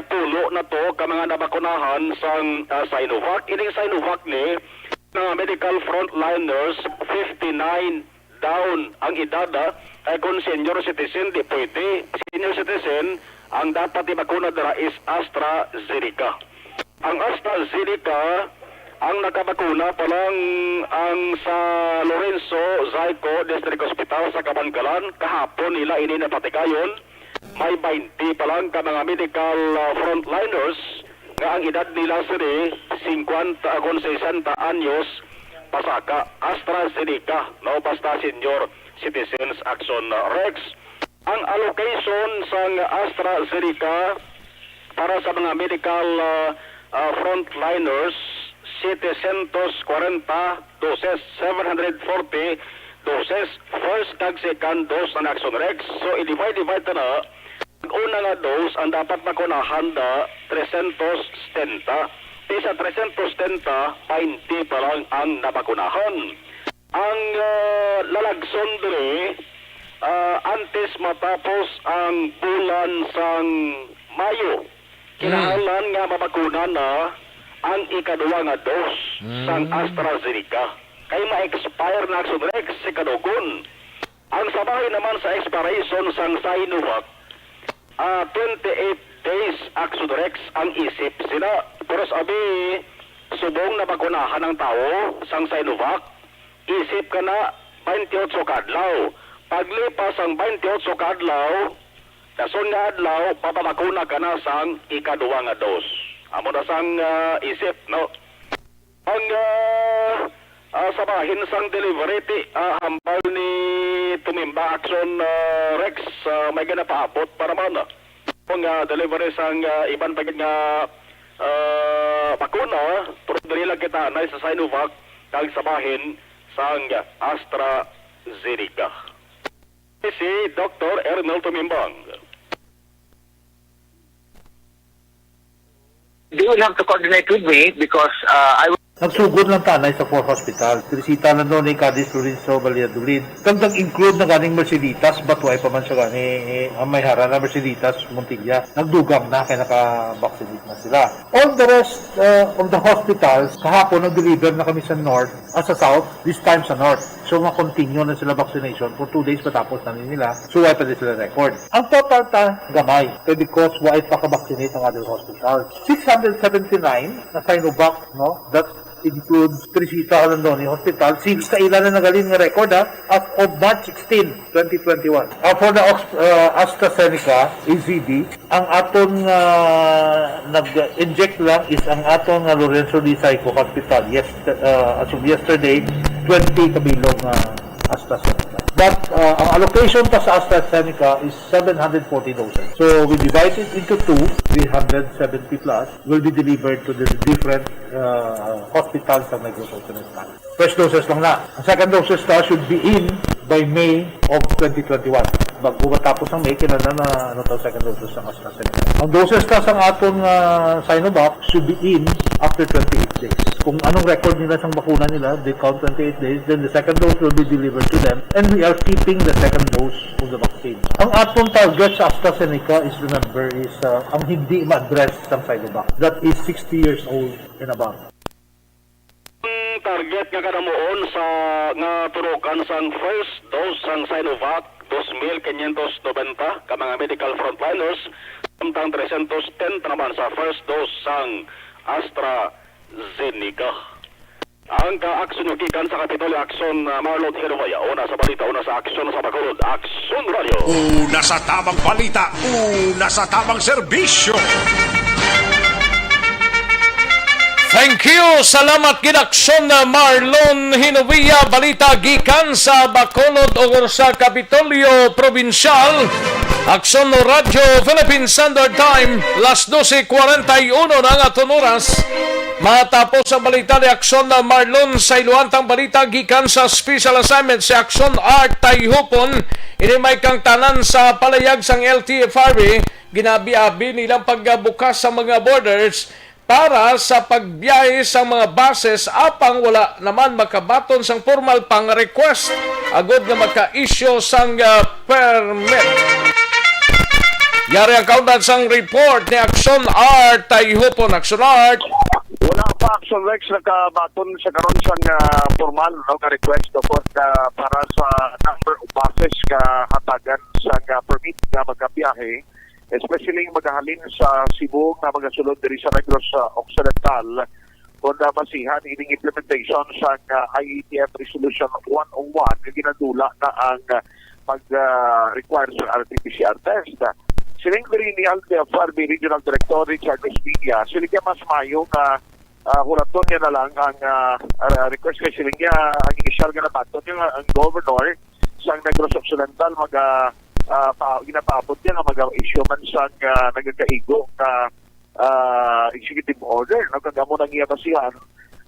Pulo na to ka mga nabakunahan sang, ah, Sinovac. Ining Sinovac ni mga medical frontliners, fifty-nine down ang edad, ah. Kay kung senior citizen, di pwede. Senior citizen, ang dapat ibakuna dira is AstraZeneca. Ang AstraZeneca, ang nakabakuna pa lang ang sa Lorenzo Zayco District Hospital sa Kabankalan, kahapon nila ini napatigayon. May twenty pa lang ka mga medical, ah, frontliners nga ang edad nila sini fifty, ah, kon sesenta anyos pasaka. AstraZeneca, no, basta senior citizens, Aksyon, ah, Rex. Ang allocation sang AstraZeneca Para sa mga medical, ah, ah, frontliners, setecientos kwarenta doses, seven hundred forty doses, first kag second dose na Action Rex. So, i-divide-divide ta na. Ang una nga dose, ang dapat makunahan da, trescientos setenta. Ti sa trescientos setenta, baynte pa lang ang nabakunahan. Ang, ah, lalagson diri, ah, antes matapos ang bulan sang Mayo, Mm. kinahanglan nga mabakuna na ang ikaduha nga dose Mm. sang AstraZeneca. Kay ma-expire na, Action Rex, sa kadugon. Ang sa bahin naman sa expiration sang Sinovac, ah, twenty-eight days, Action Rex, ang isip sila. Pero sabi, subong nabakunahan ang tawo sang Sinovac, isip ka na twenty-eight ka adlaw. Paglipas ang twenty-eight ka adlaw, dason nga adlaw, papabakuna ka na sang ikaduha nga dose. Amo na sang, ah, isip, no? Ang, ah, ah, sa bahin sang delivery, ti, ah, hambal ni Tumimba Action, ah, Rex, ah, may ginapaabot pa naman, ah. Ang, ah, delivery sang, ah, iban pa gid nga, ah, bakuna, pero diri lang kita anay sa Sinovac kag sa bahin sang AstraZeneca. Si Doktor Ernel Tumimbang. They will have to coordinate with me because, uh, I Nagsugod lang ta anay sa four hospital. Teresita Alandone, Cadiz, Lorenzo, Valladolid. Kag nag-include na ganing Merceditas, but way pa man siya gani, eh, ang may hara na Merceditas, Montilla. Nagdugang na, kay naka-vaccinate na sila. All the rest, uh, of the hospitals, kahapon nag-deliver na kami sa North, ah, sa South, this time sa North. So, ma-continue na sila vaccination for two days, matapos na ni nila. So, way pa din sila record. Ang total ta, gamay. Kay because way pa ka-vaccinate ang other hospitals. Six hundred seventy-nine na Sinovac, no? That includes Teresita Alandone Hospital. Six ka ila na nagalin nga record, ha? As of March sixteen, twenty twenty-one. Ah, for the Ox-, uh, AstraZeneca, A Z D, ang aton nga nag-inject lang is ang aton nga Lorenzo D. Saico Hospital. Yes, uh, as of yesterday, twenty kabilog nga AstraZeneca. But, uh, ang allocation pa sa AstraZeneca is seven hundred forty doses. So, we divide it into two, three hundred seventy plus will be delivered to the different, uh, hospitals sa Negros Occidental. First doses lang na. Ang second doses ta should be in by May of twenty twenty-one. Bago matapos ang May, kinahanglan na, ano, ta, second doses ang AstraZeneca. Ang doses ta sang aton, ah, Sinovac should be in after twenty-eight days. Kung anong record nila sang bakuna nila, they count twenty-eight days, then the second dose will be delivered to them, and we are keeping the second dose of the vaccine. Ang aton target sa AstraZeneca is, remember, is, ah, ang hindi ma-address sang Sinovac. That is sixty years old and above. Ang target nga kanamuon sa, nga turukan sang first dose sang Sinovac, dos mil quinientos noventa ka mga medical frontliners, samtang trescientos setenta naman sa first dose sang AstraZeneca. Ang ka-aksyon gikan sa Kapitolyo Aksyon, uh, Marlon Hiruwaya. Una sa balita, una sa aksyon sa Bacolod. Aksyon Radio. Una sa tamang balita, una sa tamang serbisyo. Thank you. Salamat gid, Aksyon, uh, Marlon Hinuwia. Balita gikan sa Bacolod o sa Kapitolyo Probinsyal. Aksyon Radyo Philippine Standard Time, las doce cuarenta y uno na ang aton oras. Matapos ang balita ni Aksyon na Marlon, sa iluhantang balita gikan sa special assignment si Aksyon Art Tayhupon. Ini may kangtanan sa palayag sang L T F R B, ginabi-abi nilang pagbukas sa mga borders para sa pagbiyahe sa mga buses, apang wala naman makabaton sang formal pang request agod nga maka-issue sang, ah, permit. Yari ang kaundan sang report ni Aksyon Art Tayhupon. Aksyon Art. Wala pa, Aksyon Rex, nakabaton sa karon sang, ah, formal, no, nga request, of course, ah, para sa number of buses nga hatagan sang, ah, permit nga magabiyahe, especially magahalin sa Cebu nga magasulod diri sa Negros, ah, Occidental. Kung, ah, basihan ining implementation sang, ah, I A T F Resolution one oh one, nga ginadula na ang, ah, pag, ah, require sa R T P C R test. Siling diri ni L T F R B Regional Director Richard Espeña, siling niya mas maayo nga, ah, hulaton niya na lang ang, ah, ah, request, kay siling niya ang initial nga nabaton niya nga ang governor sang Negros Occidental maga, ah, pa, ginapaabot niya nga mag-issue man sang, ah, nagakaigo nga ah, executive order, no? Kag amo nang iya basihan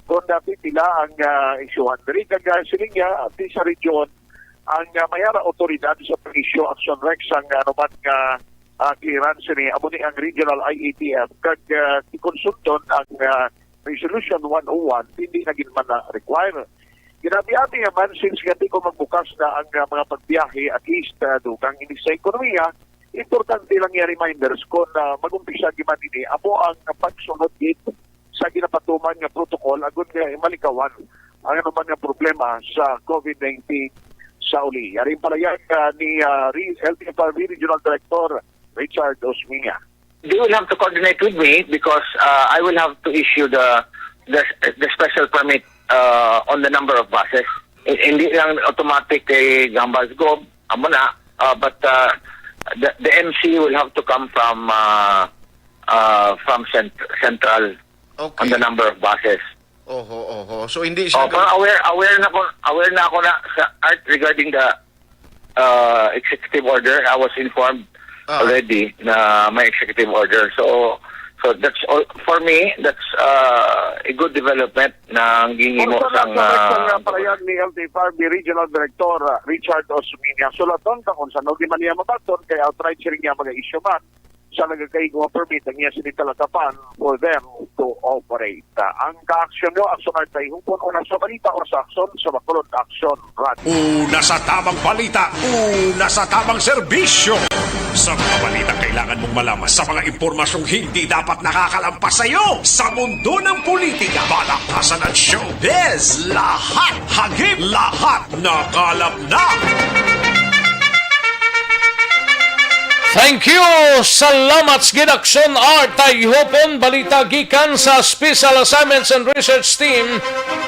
kung dati pila ang, ah, isyuhan diri. Kag, ah, siling niya, abti sa region ang, ah, may ara awtoridad sa pag-issue action rex ang, ah, anuman nga, ah, clearance ni amo ni ang regional I A T F. Kag, ah, gikonsulton ang, ah, Resolution one oh one, hindi na gid man na require. Ginabi-abi naman, since nga di ko magbukas na ang, ah, mga pagbiyahe, at least, ah, dugang ini sa ekonomiya, importante lang yung reminders kung, ah, mag-umpisa gid man ini, amo ang pagsunod gid sa ginapatuman nga protocol agud nga malikawan ang anuman nga problema sa COVID nineteen sa uli. Yari ang palayag, ah, ni, ah, Re-, L T F R B Regional Director Richard Osmeña. They will have to coordinate with me because, uh, I will have to issue the, the, the special permit, uh, on the number of buses. Hi-, hindi lang automatic kay Gambas Gob, amo na, uh, but, uh, the, the M C will have to come from, uh, uh, from cent-, central on Okay. the number of buses. Oho, oho. So, hindi siya Oh, gan- pero aware, aware na ko, aware na ako na sa art regarding the, uh, executive order. I was informed Ah. already na may executive order. So, so that's all for me. That's, uh, a good development na ang ginhimo Kung sa sang, nasa ah, nga palayag ni L T F R B Regional Director, ah, Richard Osmeña, sulaton ta kung saan di man niya mabaton kay outright siya niya mag-issue man sa nagakaigo nga permit ang iya sini talatapan for them to operate. Ah, ang kaaksyon nyo, Aksyon Artay Hupon, una sa balita, una sa aksyon, sa Bacolod Aksyon Radio. Una sa tamang balita, una sa tamang serbisyo. Sa mga balita kailangan mong malaman, sa mga impormasyong hindi dapat nakakalampas sa iyo, sa mundo ng politika, balaktasan at showbiz, lahat, hagip, lahat, nakalap na. Thank you! Salamat sa gid, Aksyon Artay Hupon. Balita gikan sa Special Assignments and Research Team.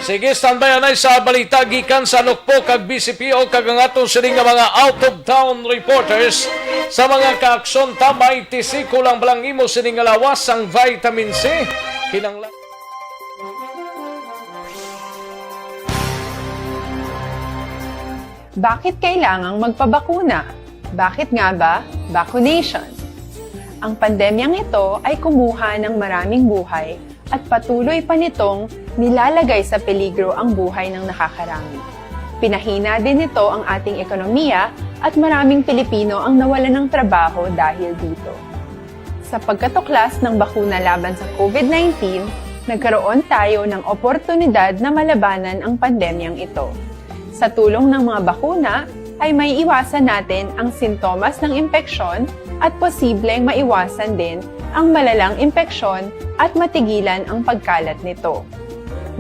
Sige, standby anay sa balita gikan sa Nukpo kag B C P O kag ang aton sini nga mga out-of-town reporters. Sa mga kaaksyon ta, may tisiko lang balang imo sini nga lawas sang vitamin C. Kinanglan Bakit kailangang magpabakuna? Bakit nga ba vaccination? Ang pandemyang ito ay kumuha ng maraming buhay at patuloy pa nitong nilalagay sa peligro ang buhay ng nakakarami. Pinahina din nito ang ating ekonomiya at maraming Pilipino ang nawalan ng trabaho dahil dito. Sa pagkatuklas ng bakuna laban sa COVID nineteen, nagkaroon tayo ng oportunidad na malabanan ang pandemyang ito. Sa tulong ng mga bakuna, ay maiiwasan natin ang sintomas ng impeksyon at posibleng maiwasan din ang malalang impeksyon at matigilan ang pagkalat nito.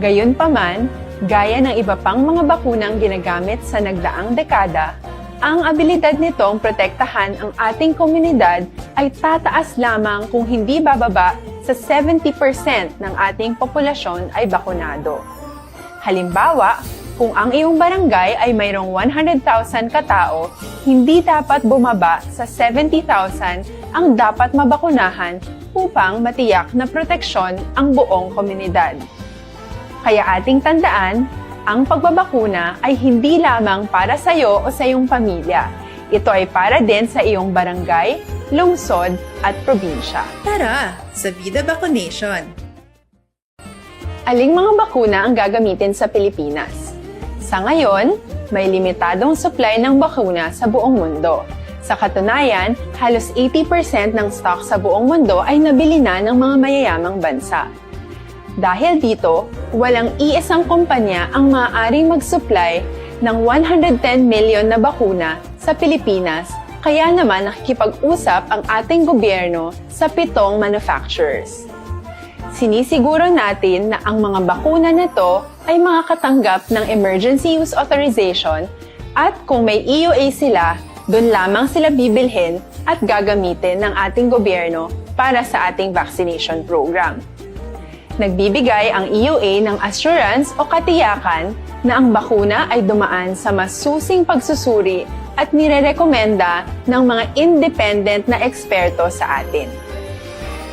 Gayunpaman, gaya ng iba pang mga bakunang ginagamit sa nagdaang dekada, ang abilidad nitong protektahan ang ating komunidad ay tataas lamang kung hindi bababa sa seventy percent ng ating populasyon ay bakunado. Halimbawa, kung ang iyong barangay ay mayroong one hundred thousand katao, hindi dapat bumaba sa seventy thousand ang dapat mabakunahan upang matiyak na proteksyon ang buong komunidad. Kaya ating tandaan, ang pagbabakuna ay hindi lamang para sa iyo o sa iyong pamilya. Ito ay para din sa iyong barangay, lungsod, at probinsya. Tara, sa Vida Vaccination! Aling mga bakuna ang gagamitin sa Pilipinas? Sa ngayon, may limitadong supply ng bakuna sa buong mundo. Sa katunayan, halos eighty percent ng stock sa buong mundo ay nabili na ng mga mayayamang bansa. Dahil dito, walang iisang kumpanya ang maaaring mag-supply ng one hundred ten million na bakuna sa Pilipinas, kaya naman nakikipag-usap ang ating gobyerno sa pitong manufacturers. Sinisiguro natin na ang mga bakuna na to ay makakatanggap ng emergency use authorization at kung may E U A sila, doon lamang sila bibilhin at gagamitin ng ating gobyerno para sa ating vaccination program. Nagbibigay ang E U A ng assurance o katiyakan na ang bakuna ay dumaan sa masusing pagsusuri at nirerekomenda ng mga independent na eksperto sa atin.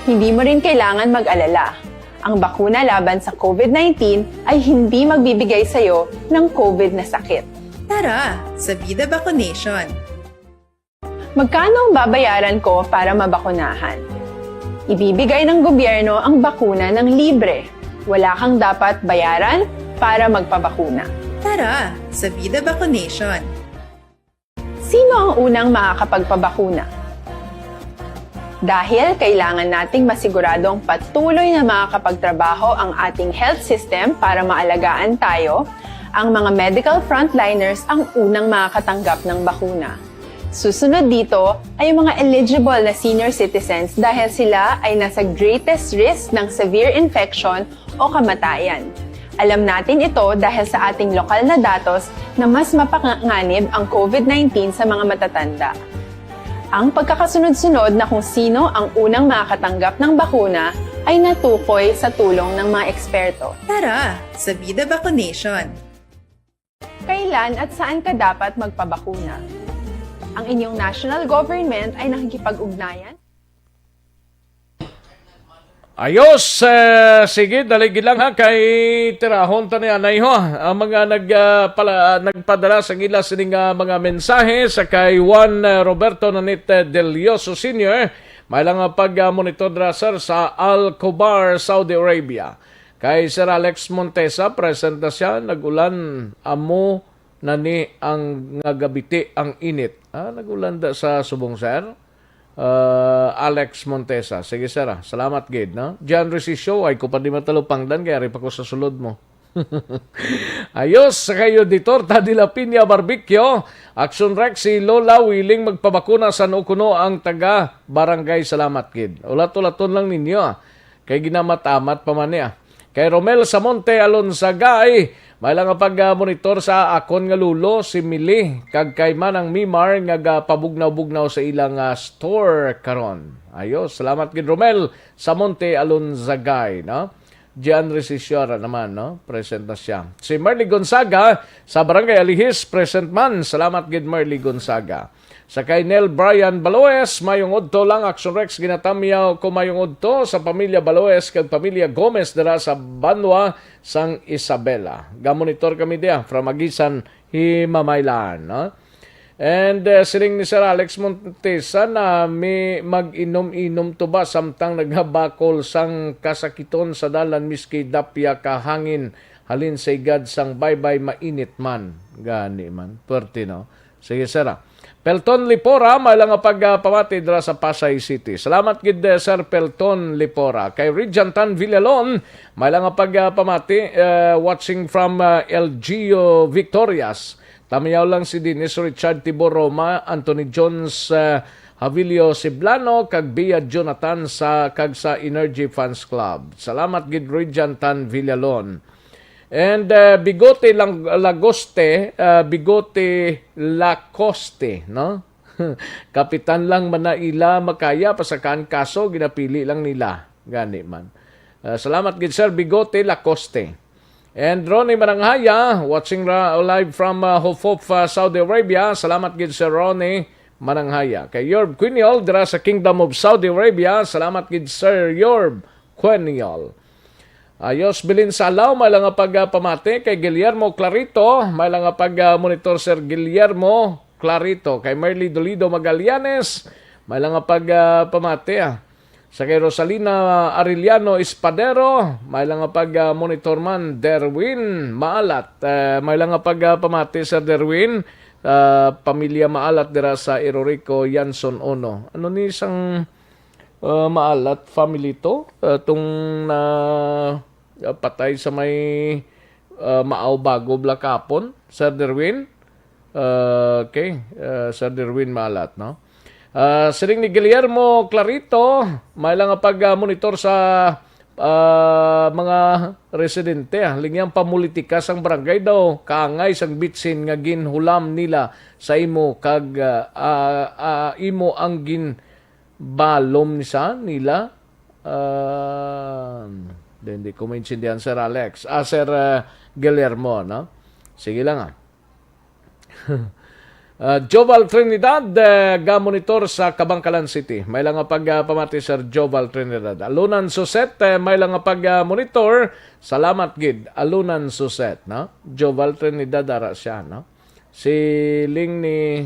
Hindi mo rin kailangan mag-alala. Ang bakuna laban sa COVID nineteen ay hindi magbibigay sa iyo ng COVID na sakit. Tara, sa Vida Vaccination! Magkano ang babayaran ko para mabakunahan? Ibibigay ng gobyerno ang bakuna ng libre. Wala kang dapat bayaran para magpabakuna. Tara sa Vida Vaccination! Sino ang unang makakapagpabakuna? Dahil kailangan nating masiguradong patuloy na makakapagtrabaho ang ating health system para maalagaan tayo, ang mga medical frontliners ang unang makakatanggap ng bakuna. Susunod dito ay ang mga eligible na senior citizens dahil sila ay nasa greatest risk ng severe infection o kamatayan. Alam natin ito dahil sa ating lokal na datos na mas mapanganib ang COVID nineteen sa mga matatanda. Ang pagkakasunod-sunod na kung sino ang unang makakatanggap ng bakuna ay natukoy sa tulong ng mga eksperto. Tara sa Vida Vaccination! Kailan at saan ka dapat magpabakuna? Ang inyong national government ay nakikipag-ugnayan Ayos, eh, sige, dalig lang ha, kay tirahon ta ni anay ho. Ang mga nag, ah, pala, nagpadala sang ila sining, ah, mga mensahe sa kay Juan, eh, Roberto Nanit, eh, Delioso Senior, may lang nga pag, ah, monitor dira, sir, sa Al Khobar, Saudi Arabia. Kay Sir Alex Montesa, present na siya, nag-ulan, amo na ni ang nga gabiti ang init. Ah, nag-ulan da sa subong, sir? Ah, Alex Montesa. Sige, sir, ah. Salamat gid, no? John Resicio, ay ko pa di matalupangdan, kay ari pa ko sa sulod mo. Ayos, sa kayo, Ditor, Tadi La Piña Barbecue. Action Rex, si Lola willing magpabakuna san o kuno ang taga barangay. Salamat gid. Ulat-ulaton lang ninyo, ah. Kay ginamamat-amat pa man niya. Kay Romel Samonte Alonzagay, may lang nga pag-monitor sa akon nga lolo, si Mili, kag kay Manang Mimar nga gapabugnaw-bugnaw sa ilang, ah, store karon. Ayo, salamat gid, Romel Samonte Alonzagay, no? Gian Resisiora naman, no? Present na siya. Si Marley Gonzaga sa Barangay Alihis, present man. Salamat gid, Marley Gonzaga. Sa kay Nel Brian Baloes, mayong udto lang, Action Rex, ginatamyaw ko mayong udto sa pamilya Baloes kag pamilya Gomez dira sa Banwa sang Isabela. Gamonitor kami diya from Aguisan, Himamaylan, no? And, eh, siling ni Sir Alex Montesa na may mag-inom-inom to ba samtang nagabakol sang kasakiton sa dalan, miski dapya ka hangin halin sa igad sang baybay, mainit man. Gani man. Pwerte, no? Sige, sir, ah. Pelton Lipora, may lang nga pagpamati dira sa Pasay City. Salamat gid, eh, Sir Pelton Lipora. Kay Rijantan Villalon, may lang nga pagpamati, eh, watching from, eh, L G U Victorias. Tamayaw lang si Dennis Richard Tibor Roma, Anthony Jones, eh, Havilio Siblano, kag Bia Jonathan sa, kag sa Energy Fans Club. Salamat gid, Rijantan Villalon. And, uh, Bigote Lang-, Lagoste, uh, Bigote Lacoste, no? Kapitan lang man na ila makaya, pasakaan kaso, ginapili lang nila. Gani man. Uh, salamat gid, Sir Bigote Lacoste. And Ronnie Mananghaya, watching ra-, live from, uh, Hof Hof, uh, Saudi Arabia. Salamat gid, Sir Ronnie Mananghaya. Kay Yorb Quiniol, dira sa Kingdom of Saudi Arabia. Salamat gid, Sir Yorb Quiniol. Ayos, Bilin Salaw, may lang nga pagpamati. Kay Guillermo Clarito, may lang nga pag-monitor, Sir Guillermo Clarito. Kay Merly Dolido Magallanes, may lang nga pagpamati, ah. Sa kay Rosalina Arellano Espadero, may lang nga pag-monitor man, Derwin Maalat. Eh, may lang nga pagpamati, Sir Derwin, ah, pamilya Maalat dira sa Irorico, Yanson Uno. Ano ni sang, ah, Maalat family to? Ah, tong na, ah, patay sa may, ah, Maaw Bago, Blacapon, Sir Derwin? Ah, okay, ah, Sir Derwin Maalat, no? Ah, siling ni Guillermo Clarito, may lang nga pag-monitor sa, ah, mga residente, ah. Lingyang pamulitika sang barangay daw, kaangay sang bitsin nga ginhulam nila sa imo kag, ah, ah, ah, imo ang ginbalom ni sa nila. Ah, di, hindi ko maintindihan, Sir Alex. Ah, Sir, ah, Guillermo, no? Sige lang, ah. Ah, Joval Trinidad, eh, ga-monitor sa Kabankalan City. May lang nga pag, ah, pamati, Sir Joval Trinidad. Alunan Suset, eh, may lang nga pag, ah, monitor. Salamat gid. Alunan Suset, no? Joval Trinidad, ara siya, no? Siling ni,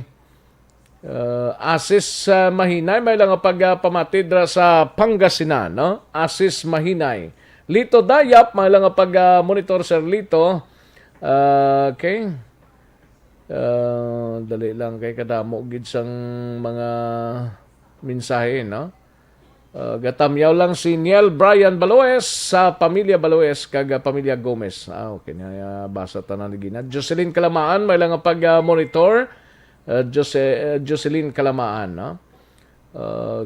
Uh, Asis, uh, Mahinay, may lang nga pagpamati dra sa Pangasinan, no? Asis Mahinay. Lito Dayap, may lang nga pag, uh, monitor, Sir Lito. Uh, okay. Uh, dali lang kay kadamo gid sang mga mensahe, no? Uh, gatamyaw lang si Niel Brian Baloes sa pamilya Baloes kag, uh, pamilya Gomez. Ah, okay. Na, uh, basa tanan ni Gina. Jocelyn Kalamaan, may lang nga pag, uh, monitor. Uh, Jose-, uh, Jocelyn Kalamaan, no?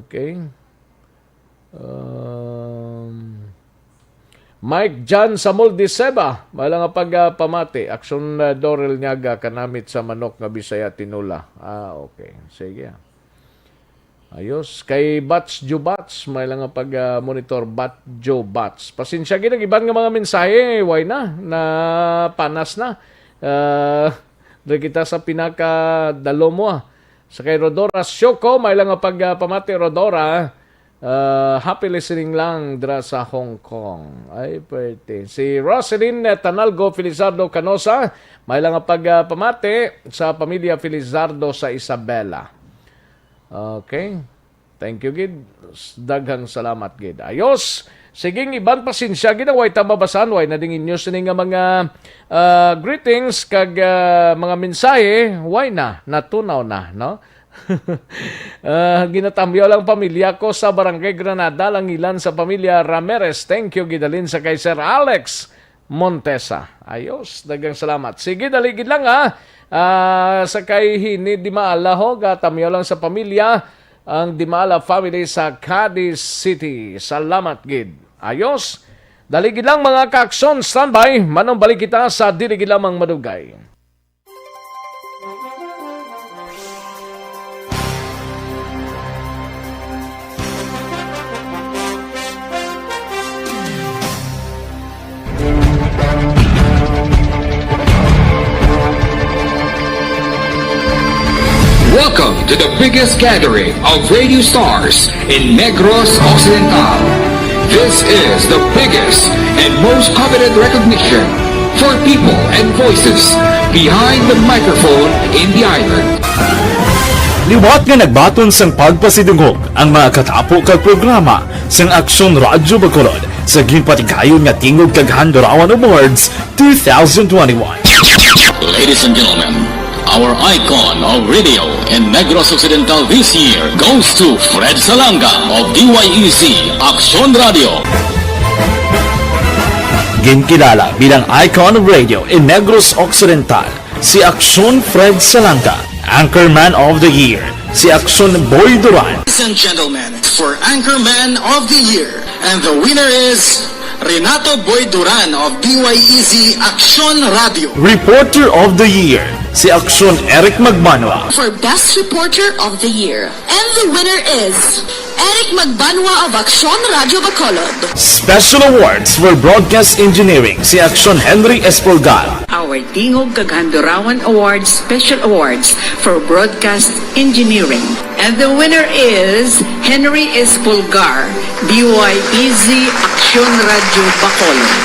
Okay. Um, Mike John Samol de Seba, may lang nga pagpamati. Aksyon, uh, Dorel Nyaga, kanamit sa manok nga Bisaya tinula. Ah, okay. Sige. Ayos. Kay Bats Jubats, may lang nga pag, uh, monitor, Bat Jubats. Pasensya gid ang iban nga mga mensahe, why na? Na panas na. Uh, dali kita sa pinaka dalom mo, ah. Sa kay Rodora Sioko, may lang nga pagpamati, Rodora. Ah, happy listening lang dira sa Hong Kong. Ay, pwerte. Si Roselyn, eh, Tanalgo Felizardo Canosa, may lang nga pagpamati sa pamilya Felizardo sa Isabela. Okay. Thank you, gid. Daghang salamat, gid. Ayos. Sige, ang iban, pasensya, gid, way ta mabasan, way na ding inyo sini nga mga, ah, greetings kag, ah, mga mensahe, way na, natunaw na, no? Ah, ginatamyaw lang pamilya ko sa Barangay Granada, Langilan sa pamilya Ramirez. Thank you, gidalin sa kay Sir Alex Montesa. Ayos, daghang salamat. Sige, dali gid lang, ha. Ah, sa kay Hini Dimaala, ho, gatamyaw lang sa pamilya ang Dimaala family sa Cadiz City. Salamat gid. Ayos. Dali gid lang, mga kaaksyon, standby. Manumbalik kita sa dili gid lamang madugay. Welcome to the biggest gathering of radio stars in Negros Occidental. This is the biggest and most coveted recognition for people and voices behind the microphone in the island. Liwat nga nagbaton sang pagpasidungog ang mga katapo kag programa sang Aksyon Radyo Bacolod sa ginpatigayon nga Tingog kag Handurawan Awards two thousand twenty-one. Ladies and gentlemen, our icon of radio in Negros Occidental this year goes to Fred Salanga of D Y E Z Aksyon Radio. Ginkilala bilang icon of radio in Negros Occidental si Aksyon Fred Salanga, Anchorman of the Year, si Aksyon Boy Duran. Ladies and gentlemen, for Anchorman of the Year, and the winner is Renato Boy Duran of D Y E Z Aksyon Radio. Reporter of the Year, si Aksyon Eric Magbanwa. For Best Reporter of the Year, and the winner is Eric Magbanwa of Aksyon Radio Bacolod. Special Awards for Broadcast Engineering, si Aksyon Henry Espolgar. Our Tingog kag Handurawan Awards Special Awards for Broadcast Engineering. And the winner is Henry Espolgar, D Y E Z Aksyon Radio Bacolod.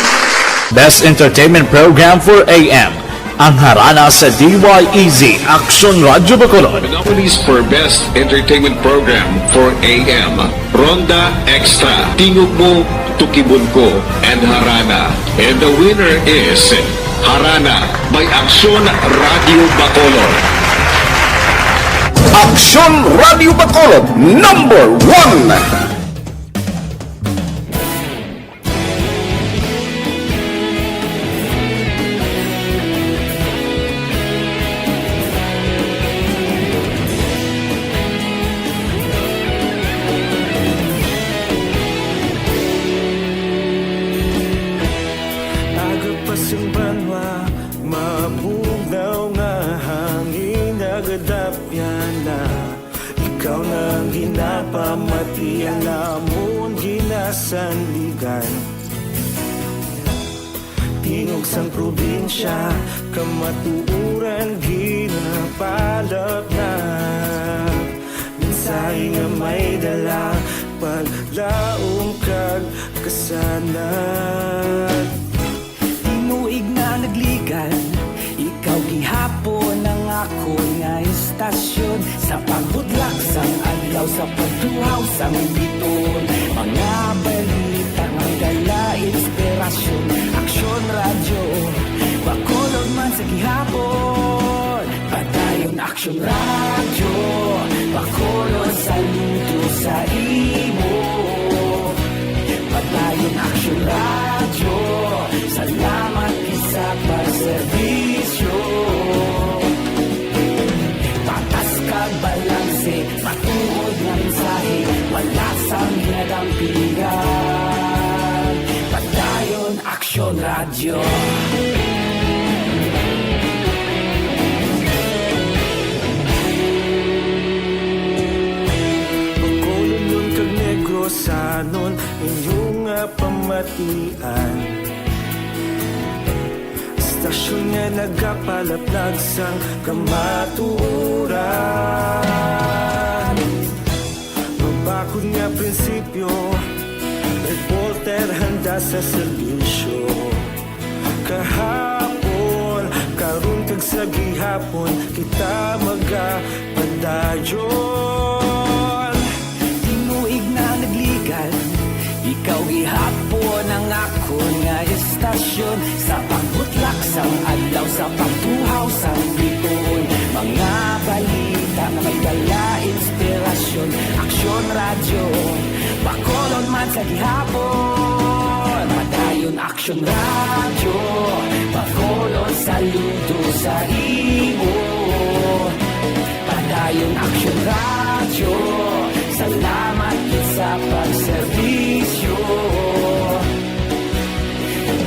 Best Entertainment Program for A M, ang Harana sa D Y E Z Aksyon Radio Bacolod. The nominees for Best Entertainment Program for A M, Ronda Extra, Tingog Mo, Tukibon Ko, and Harana. And the winner is Harana by Aksyon Radio Bacolod. Aksyon Radio Bacolod, number one. Agapasimbanwa, mabugnaw nga hangin, nagadapyan na. Ikaw na ang ginapamati, ang amon ginasandigan. Tingog sang probinsya, kamatuoran ginapalapnag. Mensahe nga may dala, paglaom kag kasanag. Tinuig na nagligan, ikaw gihapon ang akon nga istasyon. Sa pag Pagtuhaw sang biton, mga balita nga may dala inspirasyon. Aksyon Radyo, Bacolod man sa gihapon. Padayon Aksyon Radyo, Bacolod saludo sa imo. Padayon Aksyon Radyo, salamat gid sa pagserbisyo. Patas kag balanse, matuod nga mensahe, wala sang ginadampigan. Padayon Aksyon Radyo. Bacolodnon kag Negrosanon, inyo nga pamatian. Istasyon nga nagapalaplag sang kamatuoran. Mabakod nga prinsipyo, reporter handa sa serbisyo. Kahapon, karon kag sa gihapon, kita magapadayon. Tinuig na nagligal, ikaw gihapon ang akon nga istasyon. Sa pagbutlak sang adlaw, sa pagtuhaw sang bituon, mga balita nga may dala inspirasyon. Aksyon Radyo, Bacolod man sa gihapon. Padayon Aksyon Radyo, Bacolod saludo sa imo. Padayon Aksyon Radyo, salamat gid sa pagserbisyo.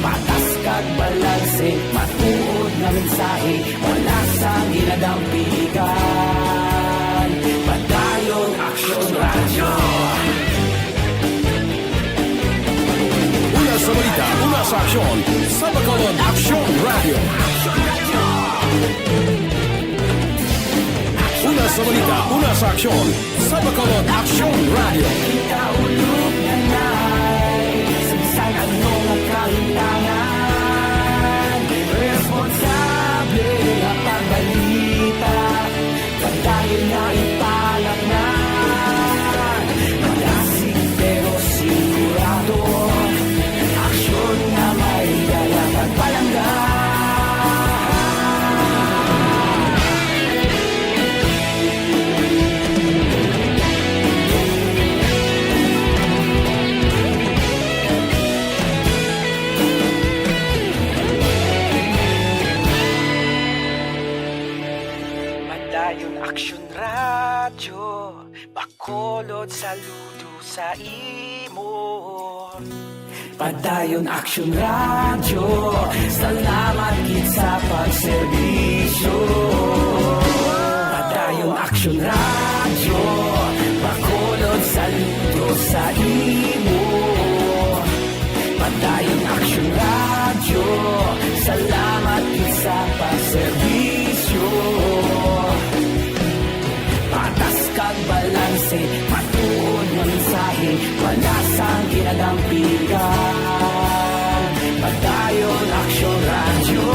Patas kag balanse, matuod nga mensahe, wala sang ginadampigan. Padayon Aksyon Radyo. Una sa balita, una sa aksyon, sa Bacolod Aksyon Radyo. Una sa balita, una sa aksyon, sa Bacolod Aksyon Radyo. Kita ulog na nay, sa bisan ano nga kahintangan, responsable nga pagbalita. Padayon nga ipalatnan, malasig pero sigurado, aksyon nga may dala kag palangga. Padayon Aksyon Radyo, Bacolod saludo sa imo. Padayon Aksyon Radyo, salamat gid sa pagserbisyo. Padayon Aksyon Radyo, Bacolod saludo sa imo. Padayon Aksyon Radyo, salamat gid sa pagserbisyo. Patas kag balanse, matuod nga mensahe, wala sang ginadampigan. Padayon Aksyon Radyo.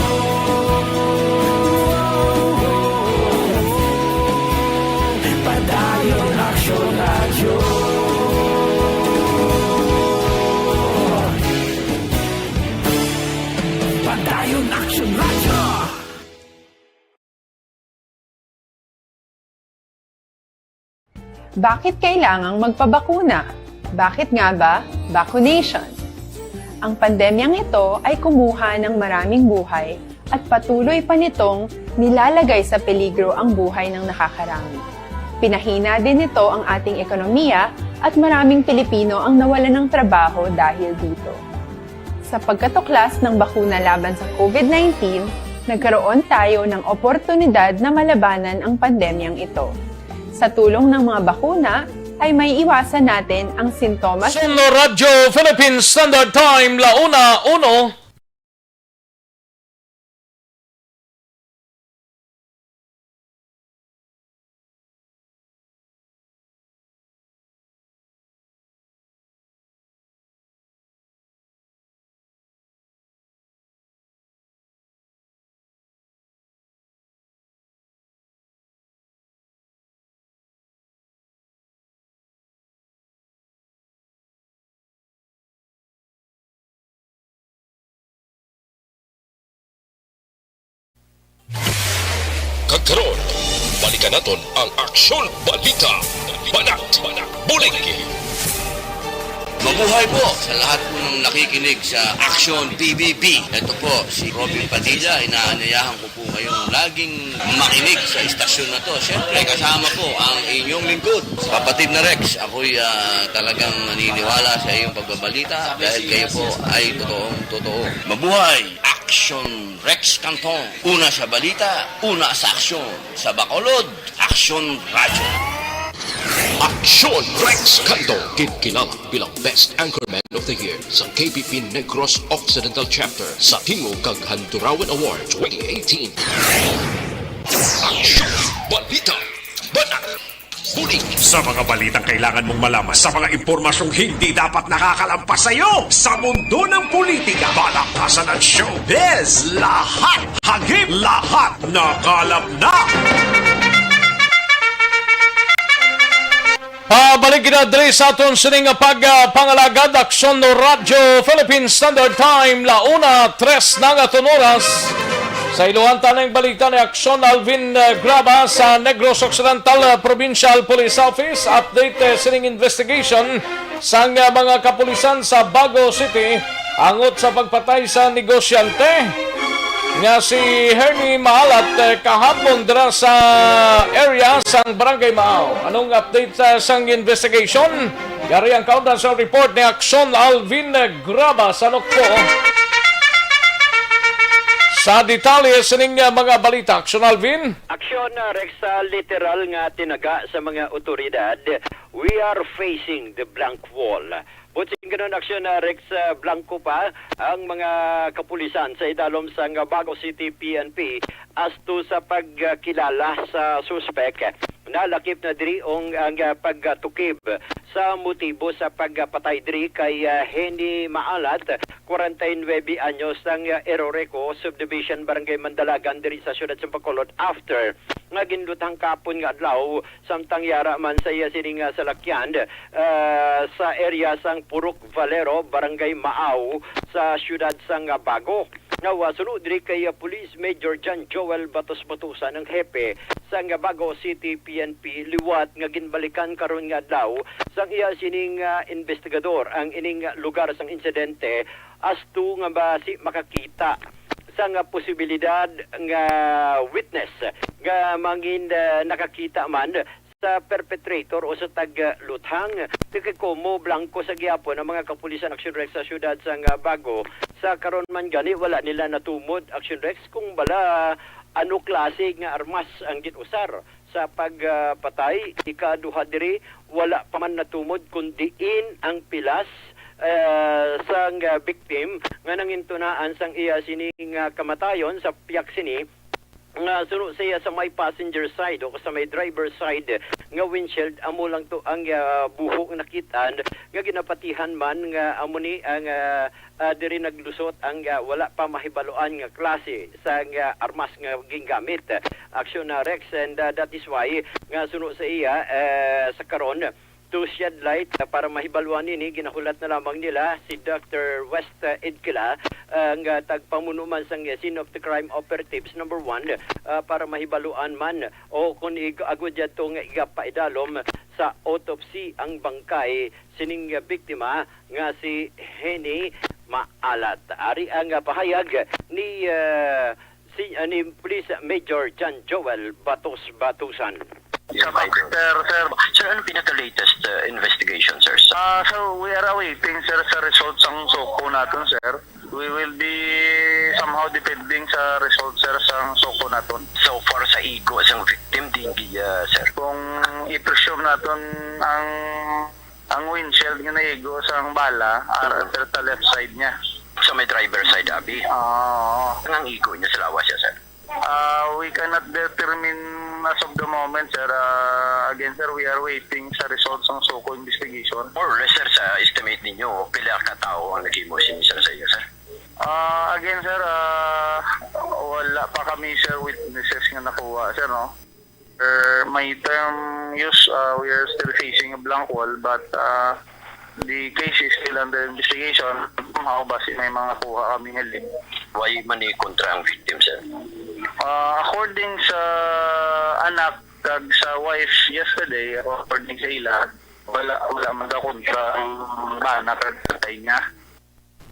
Padayon Aksyon Radyo. Padayon Aksyon Radyo. Bakit kailangang magpabakuna? Bakit nga ba vaccination? Ang pandemyang ito ay kumuha ng maraming buhay at patuloy pa nitong nilalagay sa peligro ang buhay ng nakakarami. Pinahina din nito ang ating ekonomiya at maraming Pilipino ang nawalan ng trabaho dahil dito. Sa pagkatuklas ng bakuna laban sa COVID nineteen, nagkaroon tayo ng oportunidad na malabanan ang pandemyang ito. Sa tulong ng mga bakuna, ay may iwasan natin ang sintomas. Sunlo Radyo Philippine Standard Time, la una uno. Karon, balikan naton ang Aksyon Balita. Banat, Bulig. Mabuhay po sa lahat po ng nakikinig sa Aksyon P B B. Ito po si Robin Padilla. Inaanyayahan ko po kayong laging makinig sa istasyon na to. Siyempre, kasama po ang inyong lingkod, kapatid na Rex. Ako'y ah, talagang naniniwala sa iyong pagbabalita dahil kayo po ay totoong totoo. Mabuhay! Aksyon Rex Canton. Una sa balita, una sa aksyon. Sa Bacolod, Aksyon Radyo. Aksyon Rex Canton, ginkilala bilang Best Anchorman of the Year sa K B P Negros Occidental Chapter sa Tingog kag Handurawan Award twenty eighteen. Aksyon Balita. Banat. Bulig. Sa mga balitang kailangan mong malaman, sa mga impormasyong hindi dapat nakakalampas sa iyo, sa mundo ng politika, palakpasan ng showbiz, lahat, hagip, lahat, nakalap na. Pabalik kita diri sa aton sining pagpangalagad, Aksyon Radyo Philippine Standard Time, la una tres na nga aton oras. Sa iluhan ta ning balita ni Aksyon Alvin, eh, Graba sa Negros Occidental, eh, Provincial Police Office. Update, eh, sining investigation sang, eh, mga kapulisan sa Bago City angot sa pagpatay sa negosyante nga si Hernie Maalat, eh, kahapon dira sa area sang Barangay Maaw. Anong update, eh, sang investigation? Yari ang kaundan sa report ni Aksyon Alvin, eh, Graba sa Nokpo. Sa detalye sining, ah, mga balita, Aksyon Alvin. Aksyon, ah, Rex, sa literal nga tinaga sa mga otoridad, we are facing the blank wall. Buot siling kanon, Aksyon, ah, Rex, ah, blanko pa ang mga kapulisan sa idalom sang Bago City P N P asto sa pagkilala sa suspek. Nalakip na diri ang, ang, ah, pagtukib sa motibo sa pagpatay diri kay, ah, Henny Maalat, kwarenta y nuebe anyos, sang, ah, Eroreco Subdivision, Barangay Mandalagan, diri sa siyudad sa Bacolod, after nga ginluthang kapon nga adlaw, samtang yara man sa iya sining, ah, salakyan, ah, sa area sang Purok Valero, Barangay Maaw, sa siyudad sang, ah, Bago. Now, ah, suno diri kay, ah, Police Major John Joel Batos Batusan, ang hepe sang, ah, Bago City P N P, liwat nga ginbalikan karon nga adlaw sang iya sining, ah, investigador ang ining, ah, lugar sang insidente, asto nga basi makakita sang, ah, posibilidad nga witness nga mangin, ah, nakakita man sa perpetrator o sa tagluthang. Kay komo blanko sa gihapon ang mga kapulisan, Action Rex, sa siyudad sang, ah, Bago. Sa karon man gani, wala nila natumod, Action Rex, kung bala ano klase nga armas ang gin-usar sa pagpatay. Ikaduha diri, wala pa man natumod kon diin ang pilas, ah, sang, ah, victim nga nangintunaan sang iya sini nga kamatayon. Sa piyak sini, nga suno sa iya sa may passenger side o sa may driver side nga windshield, amo lang to ang, ah, buho nga nakit-an nga ginapatihan man nga amo ni ang, ah, ah, diri naglusot ang, ah, wala pa mahibaluan nga klase sang, ah, armas nga gingamit. Action na, Rex, and, ah, that is why nga suno sa iya, eh, sa karon, to shed light, ah, para mahibaluan ini, ginahulat na lamang nila si Doctor West, ah, Edkila, ah, nga tagpamuno man sang Scene of the Crime Operatives number one, ah, para mahibaluan man o kung ig-, agud yadto nga igapaidalom sa autopsy ang bangkay sining biktima nga si Henny Maalat. Ari ang, ah, pahayag ni, ah, si, ah, ni Police Major John Joel Batos Batusan. Sa Baxter, sir. Sir, ano pinaka-latest, uh, investigation, sir? Ah, so, we are awaiting, sir, sa results sang SOCO naton, sir. We will be somehow depending sa results, sir, sang SOCO naton. So far, sa igo sang victim, di, di, uh, sir? Kung i-presume naton ang, ang windshield nga naigo sang bala, ah, sir, sa left side niya. Sa may driver side, abi? Oo. Ang igo niya sa lawas siya, sir? Ah, we cannot determine as of the moment, sir. Ah, again, sir, we are waiting sa results ng SOCO investigation. More or less, sir, sa estimate ninyo, pila ka tao ang naghimo sini, sir, sa iyo, sir? Ah, again, sir, ah, wala pa kami, sir, witnesses nga nakuha, sir, no? Er, may term use, ah, we are still facing a blank wall, but, ah, the case is still under investigation. Mao basi may mga kuha kami nga lead. Why man ni kontra ang victim, sir? Ah, according sa anak kag sa wife yesterday, according sa ila, wala, wala man daw kontra ang bana kag tatay niya.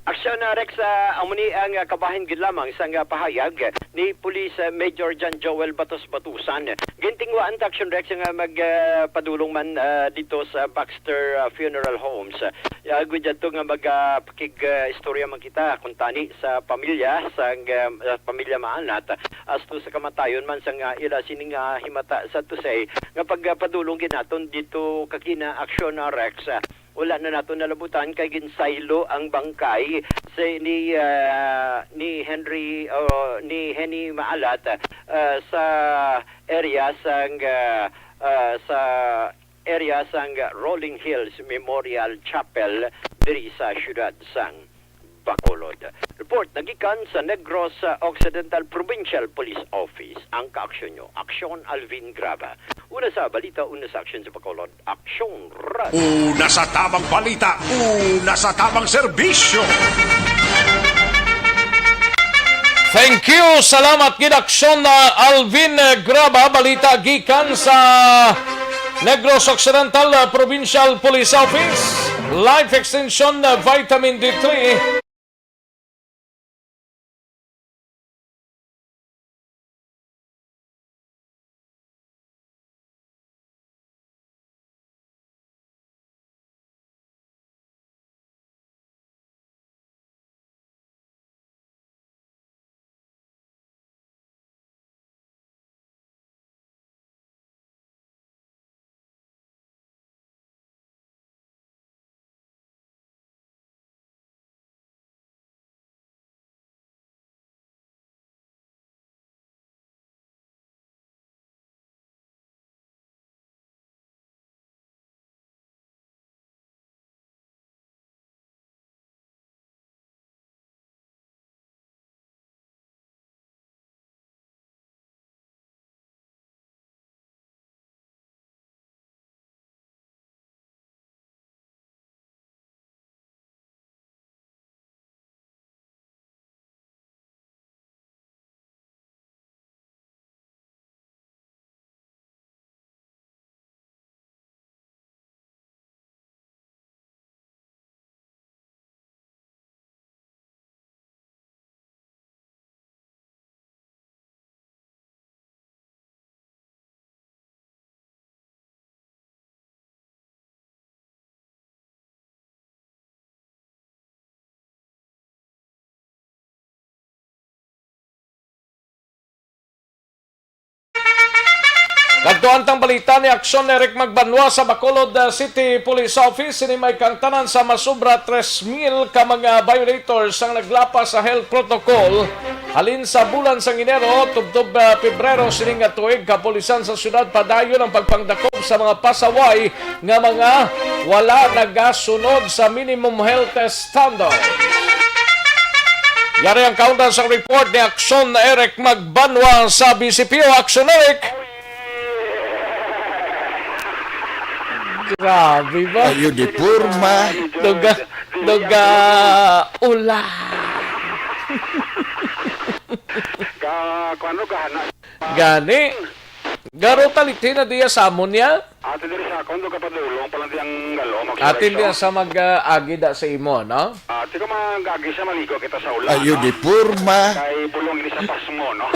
Aksyon, ah, Rex, ah, amo ni ang, ah, kabahin gid lamang sang, ah, pahayag ni Police, ah, Major John Joel Batos Batusan. Gintinguhaan ta, Aksyon Rex, nga mag, ah, padulong man, ah, dito sa Baxter, ah, Funeral Homes. Ah, agud didto nga mag, ah, pakig, ah, istorya man kita kuntani sa pamilya, sa, ah, sa pamilya Maalat, asto sa kamatayon man sang, ah, ila sining, ah, himata sa tusay nga pagpadulong gid naton dito kagina, Aksyon, ah, Rex. Wala na nato nalabutan kay ginsaylo ang bangkay si, ni, ah, ni Henry, o ni Henny Maalat, ah, sa area sang, ah, ah, sa area sang Rolling Hills Memorial Chapel diri sa siyudad sang Bacolod. Report nagikan sa Negros Occidental Provincial Police Office. Ang kaaksyon nyo, Aksyon Alvin Graba. Una sa balita, una sa aksyon sa Bacolod, Aksyon Radyo. Una sa tamang balita, una sa tamang serbisyo. Thank you. Salamat gid, Aksyon, uh, Alvin, uh, Graba. Balita gikan sa Negros Occidental, uh, Provincial Police Office. Life Extension, uh, Vitamin D three. Kadtuan tang balita ni Aksyon Eric Magbanwa sa Bacolod, uh, City Police Office. Sini may kangtanan sa masubra tres mil ka mga violators ang naglapas sa health protocol halin sa bulan sang Enero, tubtob, uh, Pebrero sining nga tuig. Kapulisan sa syudad padayon ang pagpangdakop sa mga pasaway nga mga wala nagasunod sa minimum health standard. Yari ang kaundan sa report ni Aksyon Eric Magbanwa sa B C P O. Aksyon, Eric! Grabe ba? Ayo di porma. Duga, duga, ula. Ka, kuano, gahana. Gani. Garo taliti na diya sa amon niya. Ati diri sa akon, do kapadulong pa lang diyang galo, mag-, Atin diya sa mag, ah, agi da sa imo, no? Ati ka mag-agi sa maligo kita sa ulan, Ayo no? Di porma. Kay bulong ini sa pasmo, no?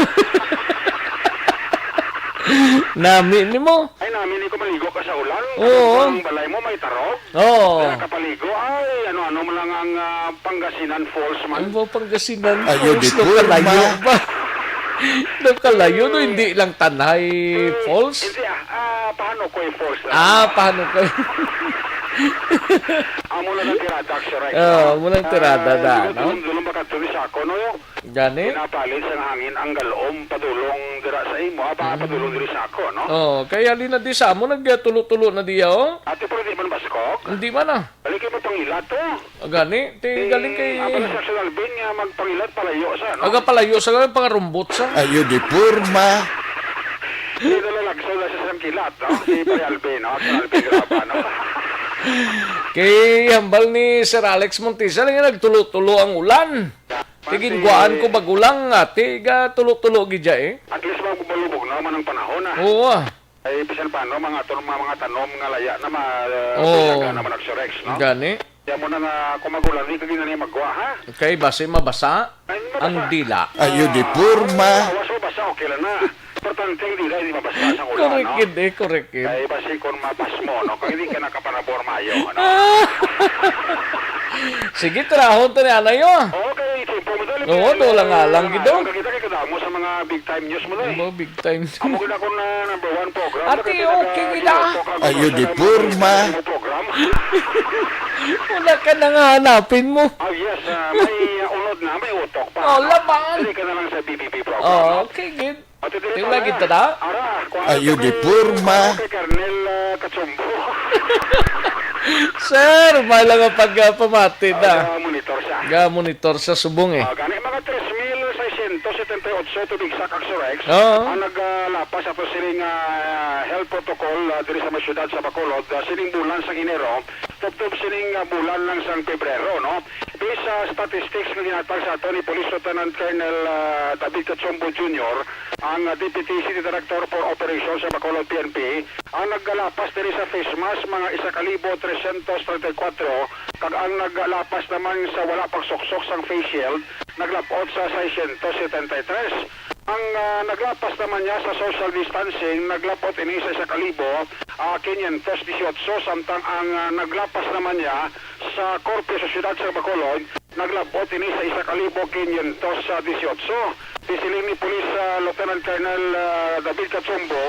Nami nimo. Ay, nami ni ko maligo ka sa ulan. Oo. Ang balay mo may tarog. Oo. Kaya kapaligo, ay, ano-ano mo lang ang, ah, Pangasinan Falls man. Ano ba Pangasinan Falls? Ayo di porma. Daw kalayo ba? Daw kalayo, no? Hindi lang Tanay Falls? Hindi, ah. Ah, Pahanukoy Falls lang. Ah, Pahanukoy. Amo na lang tirada, actually, right? Ah, amo lang tirada da, no? Dulong-dulong ba kadto ni sa ako, no? Gani? Pinapalit sa hangin ang galom padulong dira sa imo, ah, pa-, padulong diri sa ako, no? Oh, kaya li na di sa amo nagtulo-tulo na diya, oh. Ate, pero di man baskok? Hindi man, ah. Balik kayo magpangilat, oh. Ah, gani? Ti galing kay Abala sa Action Alvin nga magpangilat palayo sa, no? Aga palayo sa, pangarumbot sa. Ayo di porma. Hindi na lalagsaw na sa sangkilat, no? Si Pare Alvin, no? Action Alvin Graba, no? Kay hambal ni Sir Alex Montisa lang nga nagtulo-tulo ang ulan. Kay ginkuhaan ko bag-o lang, ati, ga tulo-tulo gid dya, eh. At least, mabalubog na man ang panahon, ah. Oo, ah. Ay, bisan pa, no, mga aton, mga, mga tanom nga laya na ma-, Oo. Buyagan naman ang Surex, no? Gani. Kaya mo na nga, kung magulan, di ka ginani magwa, ha? Kay basi mabasa Ay, mabasa. Ang dila. Ayo, di Ah, porma. Awas mo basa, okay lang na. Importante ang dila, hindi mabasa sa ulan, no? Correct gid, eh, correct gid. Kay basi kung mabas mo, no? Kung hindi ka nakapanabor mayo, no? Sige, trahon to ni anay, oh. Okay, simple mo dali. Oo, do lang nga lang, ah, gido. Kita kay kadamo sa mga big time news mo, dali. Amo, big time. Amo gid ako na number one program. Ate, okay gid, ah. Ayo, di porma. Program. Wala ka na nga hanapin mo. Oh, yes, ah, may, ah, unod na, may utok pa, Oh, no? Laban. Dali ka na lang sa B B B program, Oh, no? Okay gid. Ate, dili Yung pa lagi na. Tada? Ara, kuha Ayo, na di kami, porma. Kay Colonel, ah, Kachumbo. Sir, may lang ang pag, ah, pamati na. Ah, monitor siya. Ga monitor sa subong, eh. Ah, gani, mga tres mil seiscientos setenta y ocho to be exact, Axorex, Oo. Ang naglapas ato sining, ah, health protocol, ah, diri sa may siyudad sa Bacolod, ah, sining bulan sang Enero, tubtob sining, ah, bulan lang sang Pebrero, no? Based sa statistics nga ginhatag sa ato ni Police Lieutenant Colonel, ah, David Cachombo Junior, ang, ah, Deputy City Director for Operations sa Bacolod P N P, ang naglapas diri sa face mask, mga isa ka libo tresyentos treinta y cuatro, kag ang naglapas naman sa wala pagsuksok sang face shield, naglab-ot sa seiscientos setenta y tres. Ang, ah, naglapas naman niya sa social distancing, naglab-ot ini sa isa ka libo, ah, quinientos dieciocho, samtang ang, ah, naglapas naman niya sa curfew sa siyudad sa Bacolod, naglab-ot ini sa isa ka libo quinientos dieciocho. Siling ni Police, ah, Lieutenant Colonel, ah, David Cachumbo,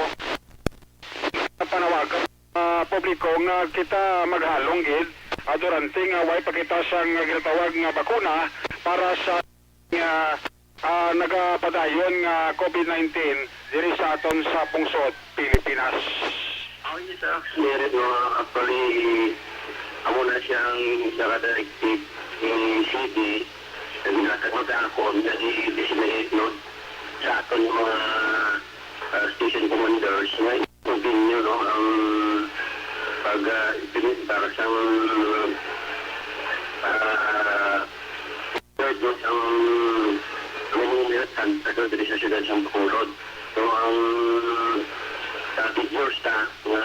panawagan sa publiko nga kita maghalong gid, ah, durante nga way pa kita sang ginatawag nga bakuna para sa nga, ah, nagapadayon nga COVID nineteen diri sa aton sa pungsod Pilipinas. Ang isa, meron, no, actually, amo na siyang isa ka directive ni C D na ginatag mo sa akon nga i-disseminate, no, sa aton mga, ah, station commanders nga continue, no, ang pag, ah, implementar sa, ah, Lord, no, ang, ang mga militan sa diri sa siyudad sa Bacolod. So, ang sa videos ta nga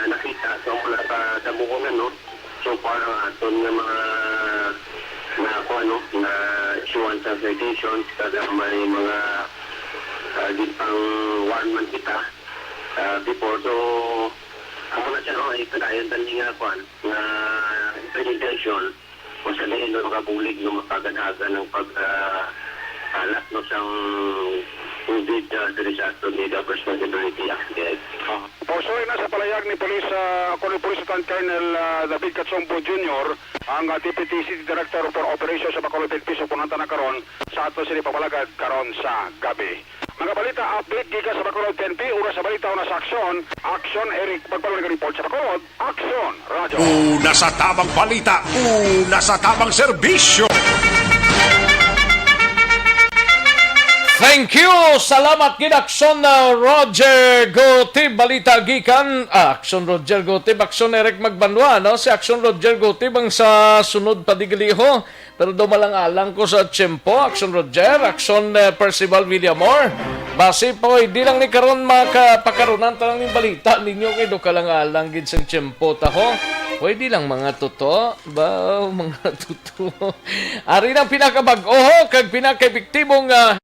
nakita, so, wala pa damuon, ano, so far ang aton nga mga na, kuwan, no, na isuan sa citations, kada may mga, ah, di pang warn man kita, ah, before. So, amo na siya, no, ay padayon tani nga, kuwan, nga implementation. Kung sa diin, no, makabulig, no, mapaganagan ang pag, ah, alat, no, sang COVID, ah, diri sa aton League of Responsibility Act. Pausuloy na sa palayag ni Police, ah, ako ni Police Lieutenant Colonel, ah, David Cachombo Junior, ang, ah, Deputy City Director for Operations sa Bacolod P N P, sukunan ta na karon sa ato sini pamalagat karon sa gabi. Mga balita, update gikan sa Bacolod P N P, oras sa balita, una sa aksyon. Aksyon, Eric Magpalong, nag-report sa Bacolod. Aksyon, Radyo. Una sa tabang balita, una sa tabang serbisyo. Thank you. Salamat gid, Aksyon, uh, Roger Gutib. Balita gikan, ah, Aksyon Roger Gutib, Aksyon Eric Magbanwa, no? Si Aksyon Roger Gutib ang sa sunod padigaliho. Pero dumalang-alang ko sa tiyempo, Aksyon Roger, Aksyon, eh, Percival Villamor. Basi pwede lang ni karon makapakarunan ta lang ning balita ninyo kay do kalang-alang gid sang tiyempo ta, ho. Pwede lang, mga tuto. Ba, mga tuto. Ari nang pinakabag-o, ho, kag pinakaepektibong, ah,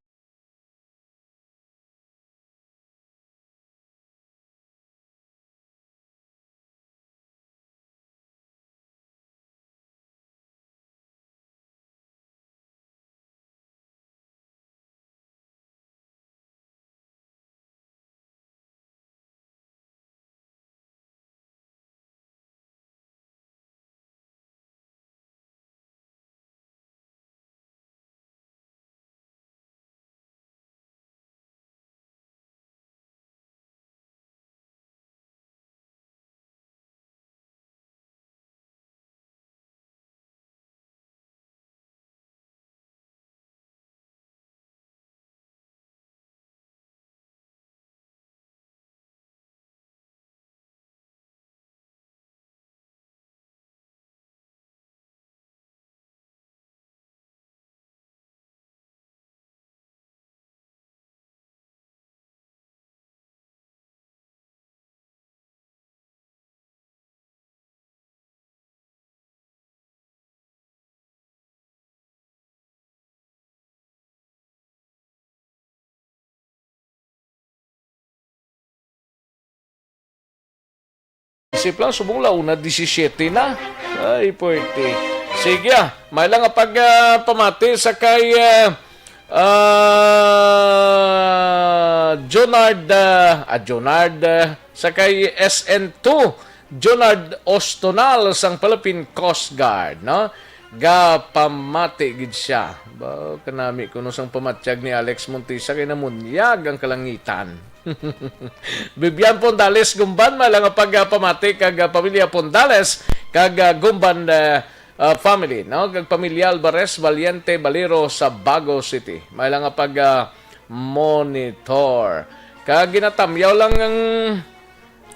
Isip lang, subong la una disisyete na. Ay, puwerte. Sige, ah. May lang nga pag, ah, pamati sa kay, ah, ah, Jonard, ah, ah, Jonard, ah, sa kay S N two, Jonard Ostonal sang Philippine Coast Guard, no? Gapamati gid siya. Ba, kanami kuno sang pamatyag ni Alex Montisa kay namunyag ang kalangitan. Vivian Pondales Gumban, may lang nga pagpamati kag, ah, pamilya Pondales kag, ah, Gumban, ah, ah, family, no? Kag pamilya Alvarez Valiente Balero sa Bago City. May lang nga pag, ah, monitor. Kag ginatamyaw lang ang,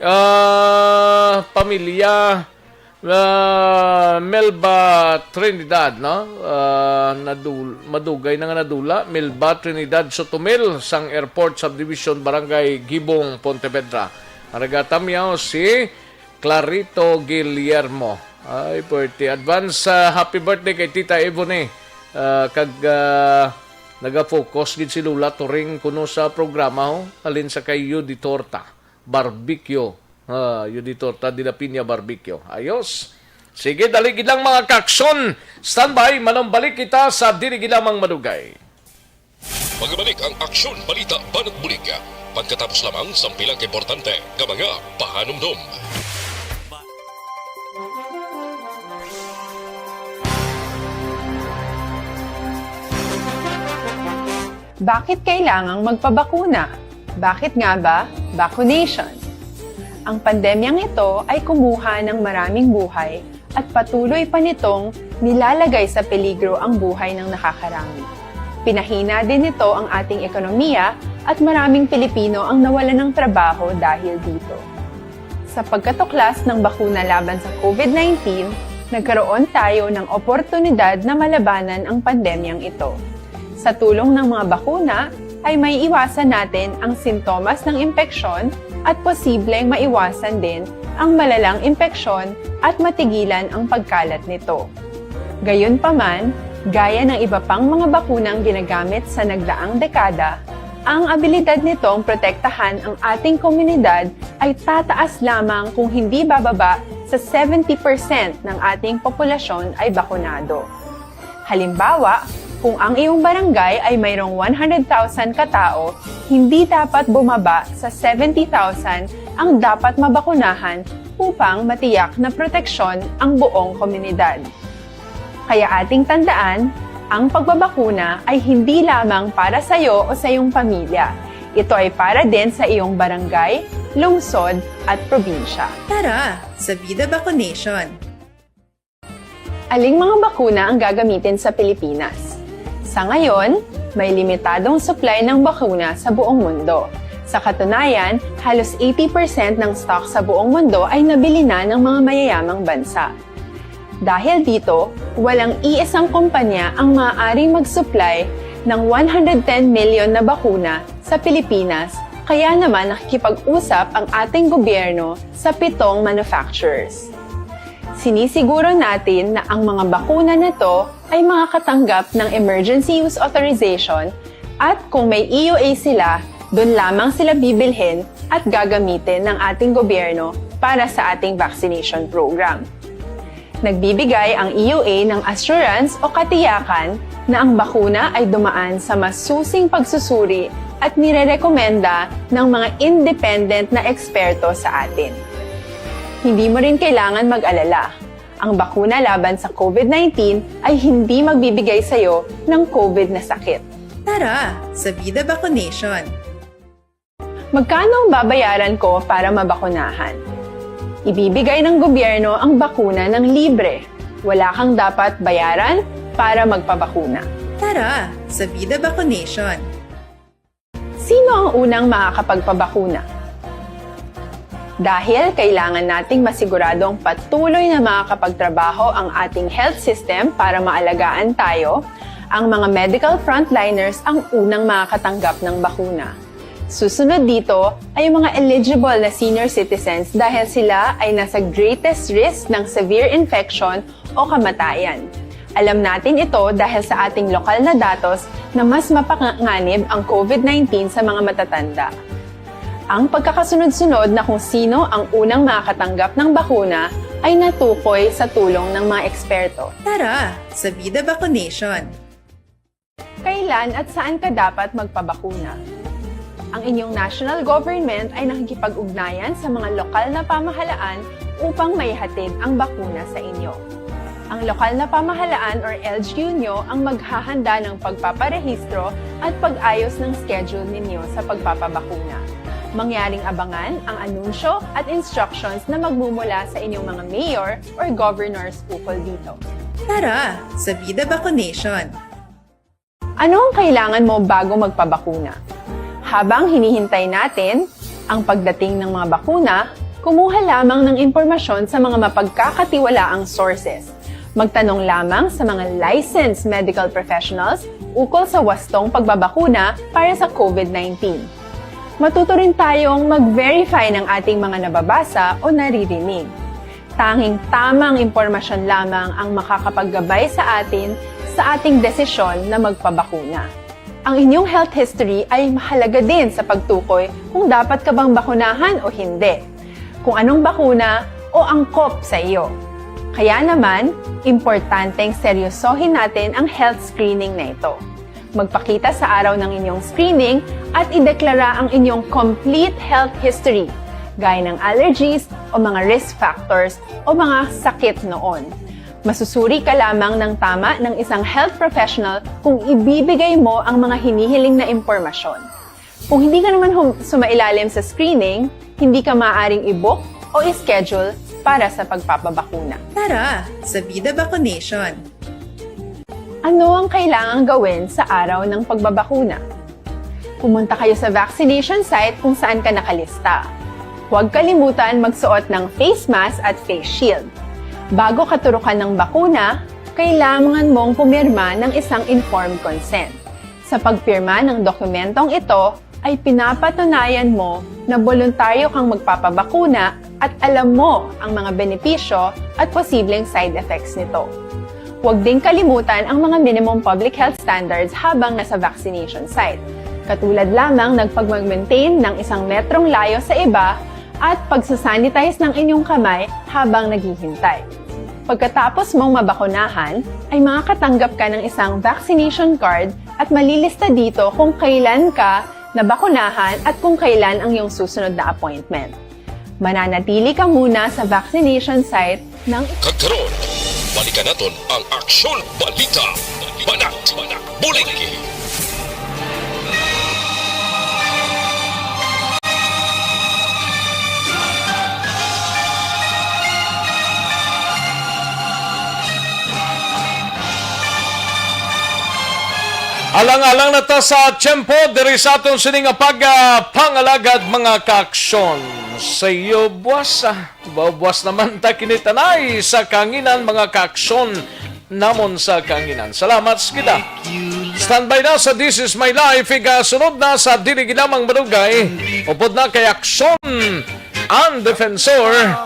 ah, pamilya, ah, Melba Trinidad, no? Ah, nadul-, madugay na nga nadula, Melba Trinidad Sotomil, sang Airport Subdivision, Barangay Gibong, Pontevedra. Ang nagatamyaw si Clarito Guillermo. Ay, birthday. Advance, ah, happy birthday kay Tita Ebony. Ah, kag, ah, naga-focus gid si Lola Turing kuno sa programa, ho. Halin sa kay Yudi Torta Barbecue. Ah, Yudi Torta de la Piña Barbecue. Ayos. Sige, dali gid lang, mga kaaksyon. Standby, manumbalik kita sa dili gid lamang madugay. Magabalik ang Aksyon Balita Banat Bulig pagkatapos lamang sang pila ka importante nga mga pahanumdom. Bakit kailangang magpabakuna? Bakit nga ba vaccination? Ang pandemyang ito ay kumuha ng maraming buhay at patuloy pa nitong nilalagay sa peligro ang buhay ng nakakarami. Pinahina din nito ang ating ekonomiya at maraming Pilipino ang nawalan ng trabaho dahil dito. Sa pagkatuklas ng bakuna laban sa COVID nineteen, nagkaroon tayo ng oportunidad na malabanan ang pandemyang ito. Sa tulong ng mga bakuna, ay maiiwasan natin ang sintomas ng impeksyon at posibleng maiwasan din ang malalang impeksyon at matigilan ang pagkalat nito. Gayunpaman, gaya ng iba pang mga bakunang ginagamit sa nagdaang dekada, ang abilidad nitong protektahan ang ating komunidad ay tataas lamang kung hindi bababa sa seventy percent ng ating populasyon ay bakunado. Halimbawa, kung ang iyong barangay ay mayroong one hundred thousand ka tao, hindi dapat bumaba sa seventy thousand ang dapat mabakunahan upang matiyak na proteksyon ang buong komunidad. Kaya ating tandaan, ang pagbabakuna ay hindi lamang para sa iyo o sa iyong pamilya. Ito ay para din sa iyong barangay, lungsod, at probinsya. Tara sa Vida Vaccination! Aling mga bakuna ang gagamitin sa Pilipinas? Sa ngayon, may limitadong supply ng bakuna sa buong mundo. Sa katunayan, halos eighty percent ng stock sa buong mundo ay nabili na ng mga mayayamang bansa. Dahil dito, walang iisang kumpanya ang maaaring mag-supply ng one hundred ten million na bakuna sa Pilipinas, kaya naman nakikipag-usap ang ating gobyerno sa pitong manufacturers. Sinisiguro natin na ang mga bakuna na to ay makakatanggap ng emergency use authorization at kung may E U A sila, doon lamang sila bibilhin at gagamitin ng ating gobyerno para sa ating vaccination program. Nagbibigay ang E U A ng assurance o katiyakan na ang bakuna ay dumaan sa masusing pagsusuri at nirerekomenda ng mga independent na eksperto sa atin. Hindi mo rin kailangan mag-alala. Ang bakuna laban sa COVID nineteen ay hindi magbibigay sa iyo ng COVID na sakit. Tara sa Vida Vaccination! Magkano ang babayaran ko para mabakunahan? Ibibigay ng gobyerno ang bakuna ng libre. Wala kang dapat bayaran para magpabakuna. Tara sa Vida Vaccination! Sino ang unang makakapagpabakuna? Dahil kailangan nating masiguradong patuloy na makakapagtrabaho ang ating health system para maalagaan tayo, ang mga medical frontliners ang unang makakatanggap ng bakuna. Susunod dito ay ang mga eligible na senior citizens dahil sila ay nasa greatest risk ng severe infection o kamatayan. Alam natin ito dahil sa ating lokal na datos na mas mapanganib ang COVID nineteen sa mga matatanda. Ang pagkakasunod-sunod na kung sino ang unang makakatanggap ng bakuna ay natukoy sa tulong ng mga eksperto. Tara, sa Bida Vacunation! Kailan at saan ka dapat magpabakuna? Ang inyong national government ay nakikipag-ugnayan sa mga lokal na pamahalaan upang maihatid ang bakuna sa inyo. Ang lokal na pamahalaan or L G U nyo ang maghahanda ng pagpaparehistro at pag-ayos ng schedule ninyo sa pagpapabakuna. Mangyaring abangan ang anunsyo at instructions na magmumula sa inyong mga mayor or governors ukol dito. Tara, sa Bida Vacunation! Ano ang kailangan mo bago magpabakuna? Habang hinihintay natin ang pagdating ng mga bakuna, kumuha lamang ng impormasyon sa mga mapagkakatiwalaang sources. Magtanong lamang sa mga licensed medical professionals ukol sa wastong pagbabakuna para sa COVID nineteen. Matuto rin tayong mag-verify ng ating mga nababasa o naririnig. Tanging tamang impormasyon lamang ang makakapaggabay sa atin sa ating desisyon na magpabakuna. Ang inyong health history ay mahalaga din sa pagtukoy kung dapat ka bang bakunahan o hindi, kung anong bakuna o angkop sa iyo. Kaya naman, importanteng seryosohin natin ang health screening na ito. Magpakita sa araw ng inyong screening at ideklara ang inyong complete health history, gaya ng allergies o mga risk factors o mga sakit noon. Masusuri ka lamang ng tama ng isang health professional kung ibibigay mo ang mga hinihiling na impormasyon. Kung hindi ka naman hum- sumailalim sa screening, hindi ka maaaring i-book o i-schedule para sa pagpapabakuna. Tara, sa Bida Vacunation! Ano ang kailangang gawin sa araw ng pagbabakuna? Pumunta kayo sa vaccination site kung saan ka nakalista. Huwag kalimutan magsuot ng face mask at face shield. Bago katurukan ng bakuna, kailangan mong pumirma ng isang informed consent. Sa pagpirma ng dokumentong ito, ay pinapatunayan mo na boluntaryo kang magpapabakuna at alam mo ang mga benepisyo at posibleng side effects nito. Huwag ding kalimutan ang mga minimum public health standards habang nasa vaccination site, katulad lamang ng pagmag-maintain ng isang metrong layo sa iba at pagsasanitize ng inyong kamay habang naghihintay. Pagkatapos mong mabakunahan, ay makakatanggap ka ng isang vaccination card at malilista dito kung kailan ka nabakunahan at kung kailan ang iyong susunod na appointment. Mananatili ka muna sa vaccination site ng Kag karon, balikan naton ang Aksyon Balita. Banat, Bulig. Alang-alang na ta sa tiyempo diri sa aton sini nga pag, ah, pangalagad, mga kaaksyon. Sa iyo, buwas, ah, buwas naman ta kini tanay sa kanginan, mga kaaksyon namon sa kanginan. Salamat sa kita. Standby na sa This Is My Life, igasunod na sa Dili Ginamang Madugay, upod na kay Aksyon ang Defensor.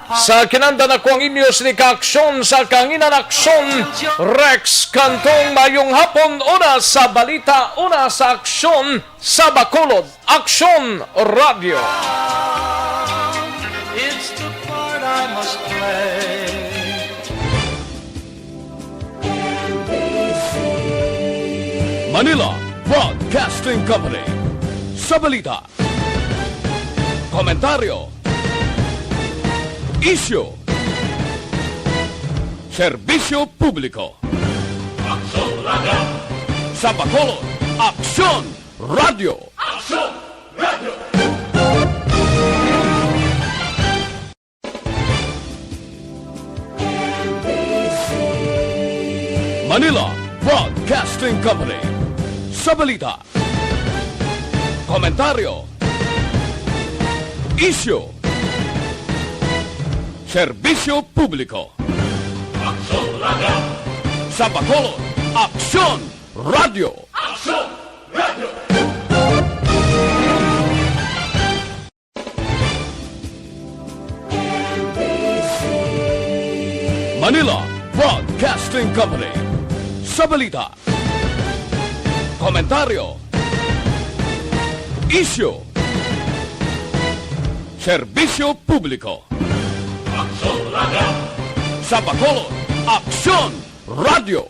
Sa kinanda na ko ang inyo sini ka Aksyon sa Kanginan, Aksyon Rex Cantong. Mayong hapon, una sa balita, una sa aksyon sa Bacolod. Aksyon Radyo. It's the part I must play. Manila Broadcasting Company. Sa balita, komentaryo, isyu, serbisyo publiko. Aksyon Radyo. Sa Bacolod, Aksyon Radyo. Aksyon Radyo. Manila Broadcasting Company. Sa balita, komentaryo, isyu, serbisyo publiko. Aksyon Radyo. Sa Bacolod, Aksyon Radyo. Aksyon Radyo. Manila Broadcasting Company. Sa balita, komentaryo, Isyu. Serbisyo publiko. Aksyon Radio. Sa Bacolod, Aksyon Radio.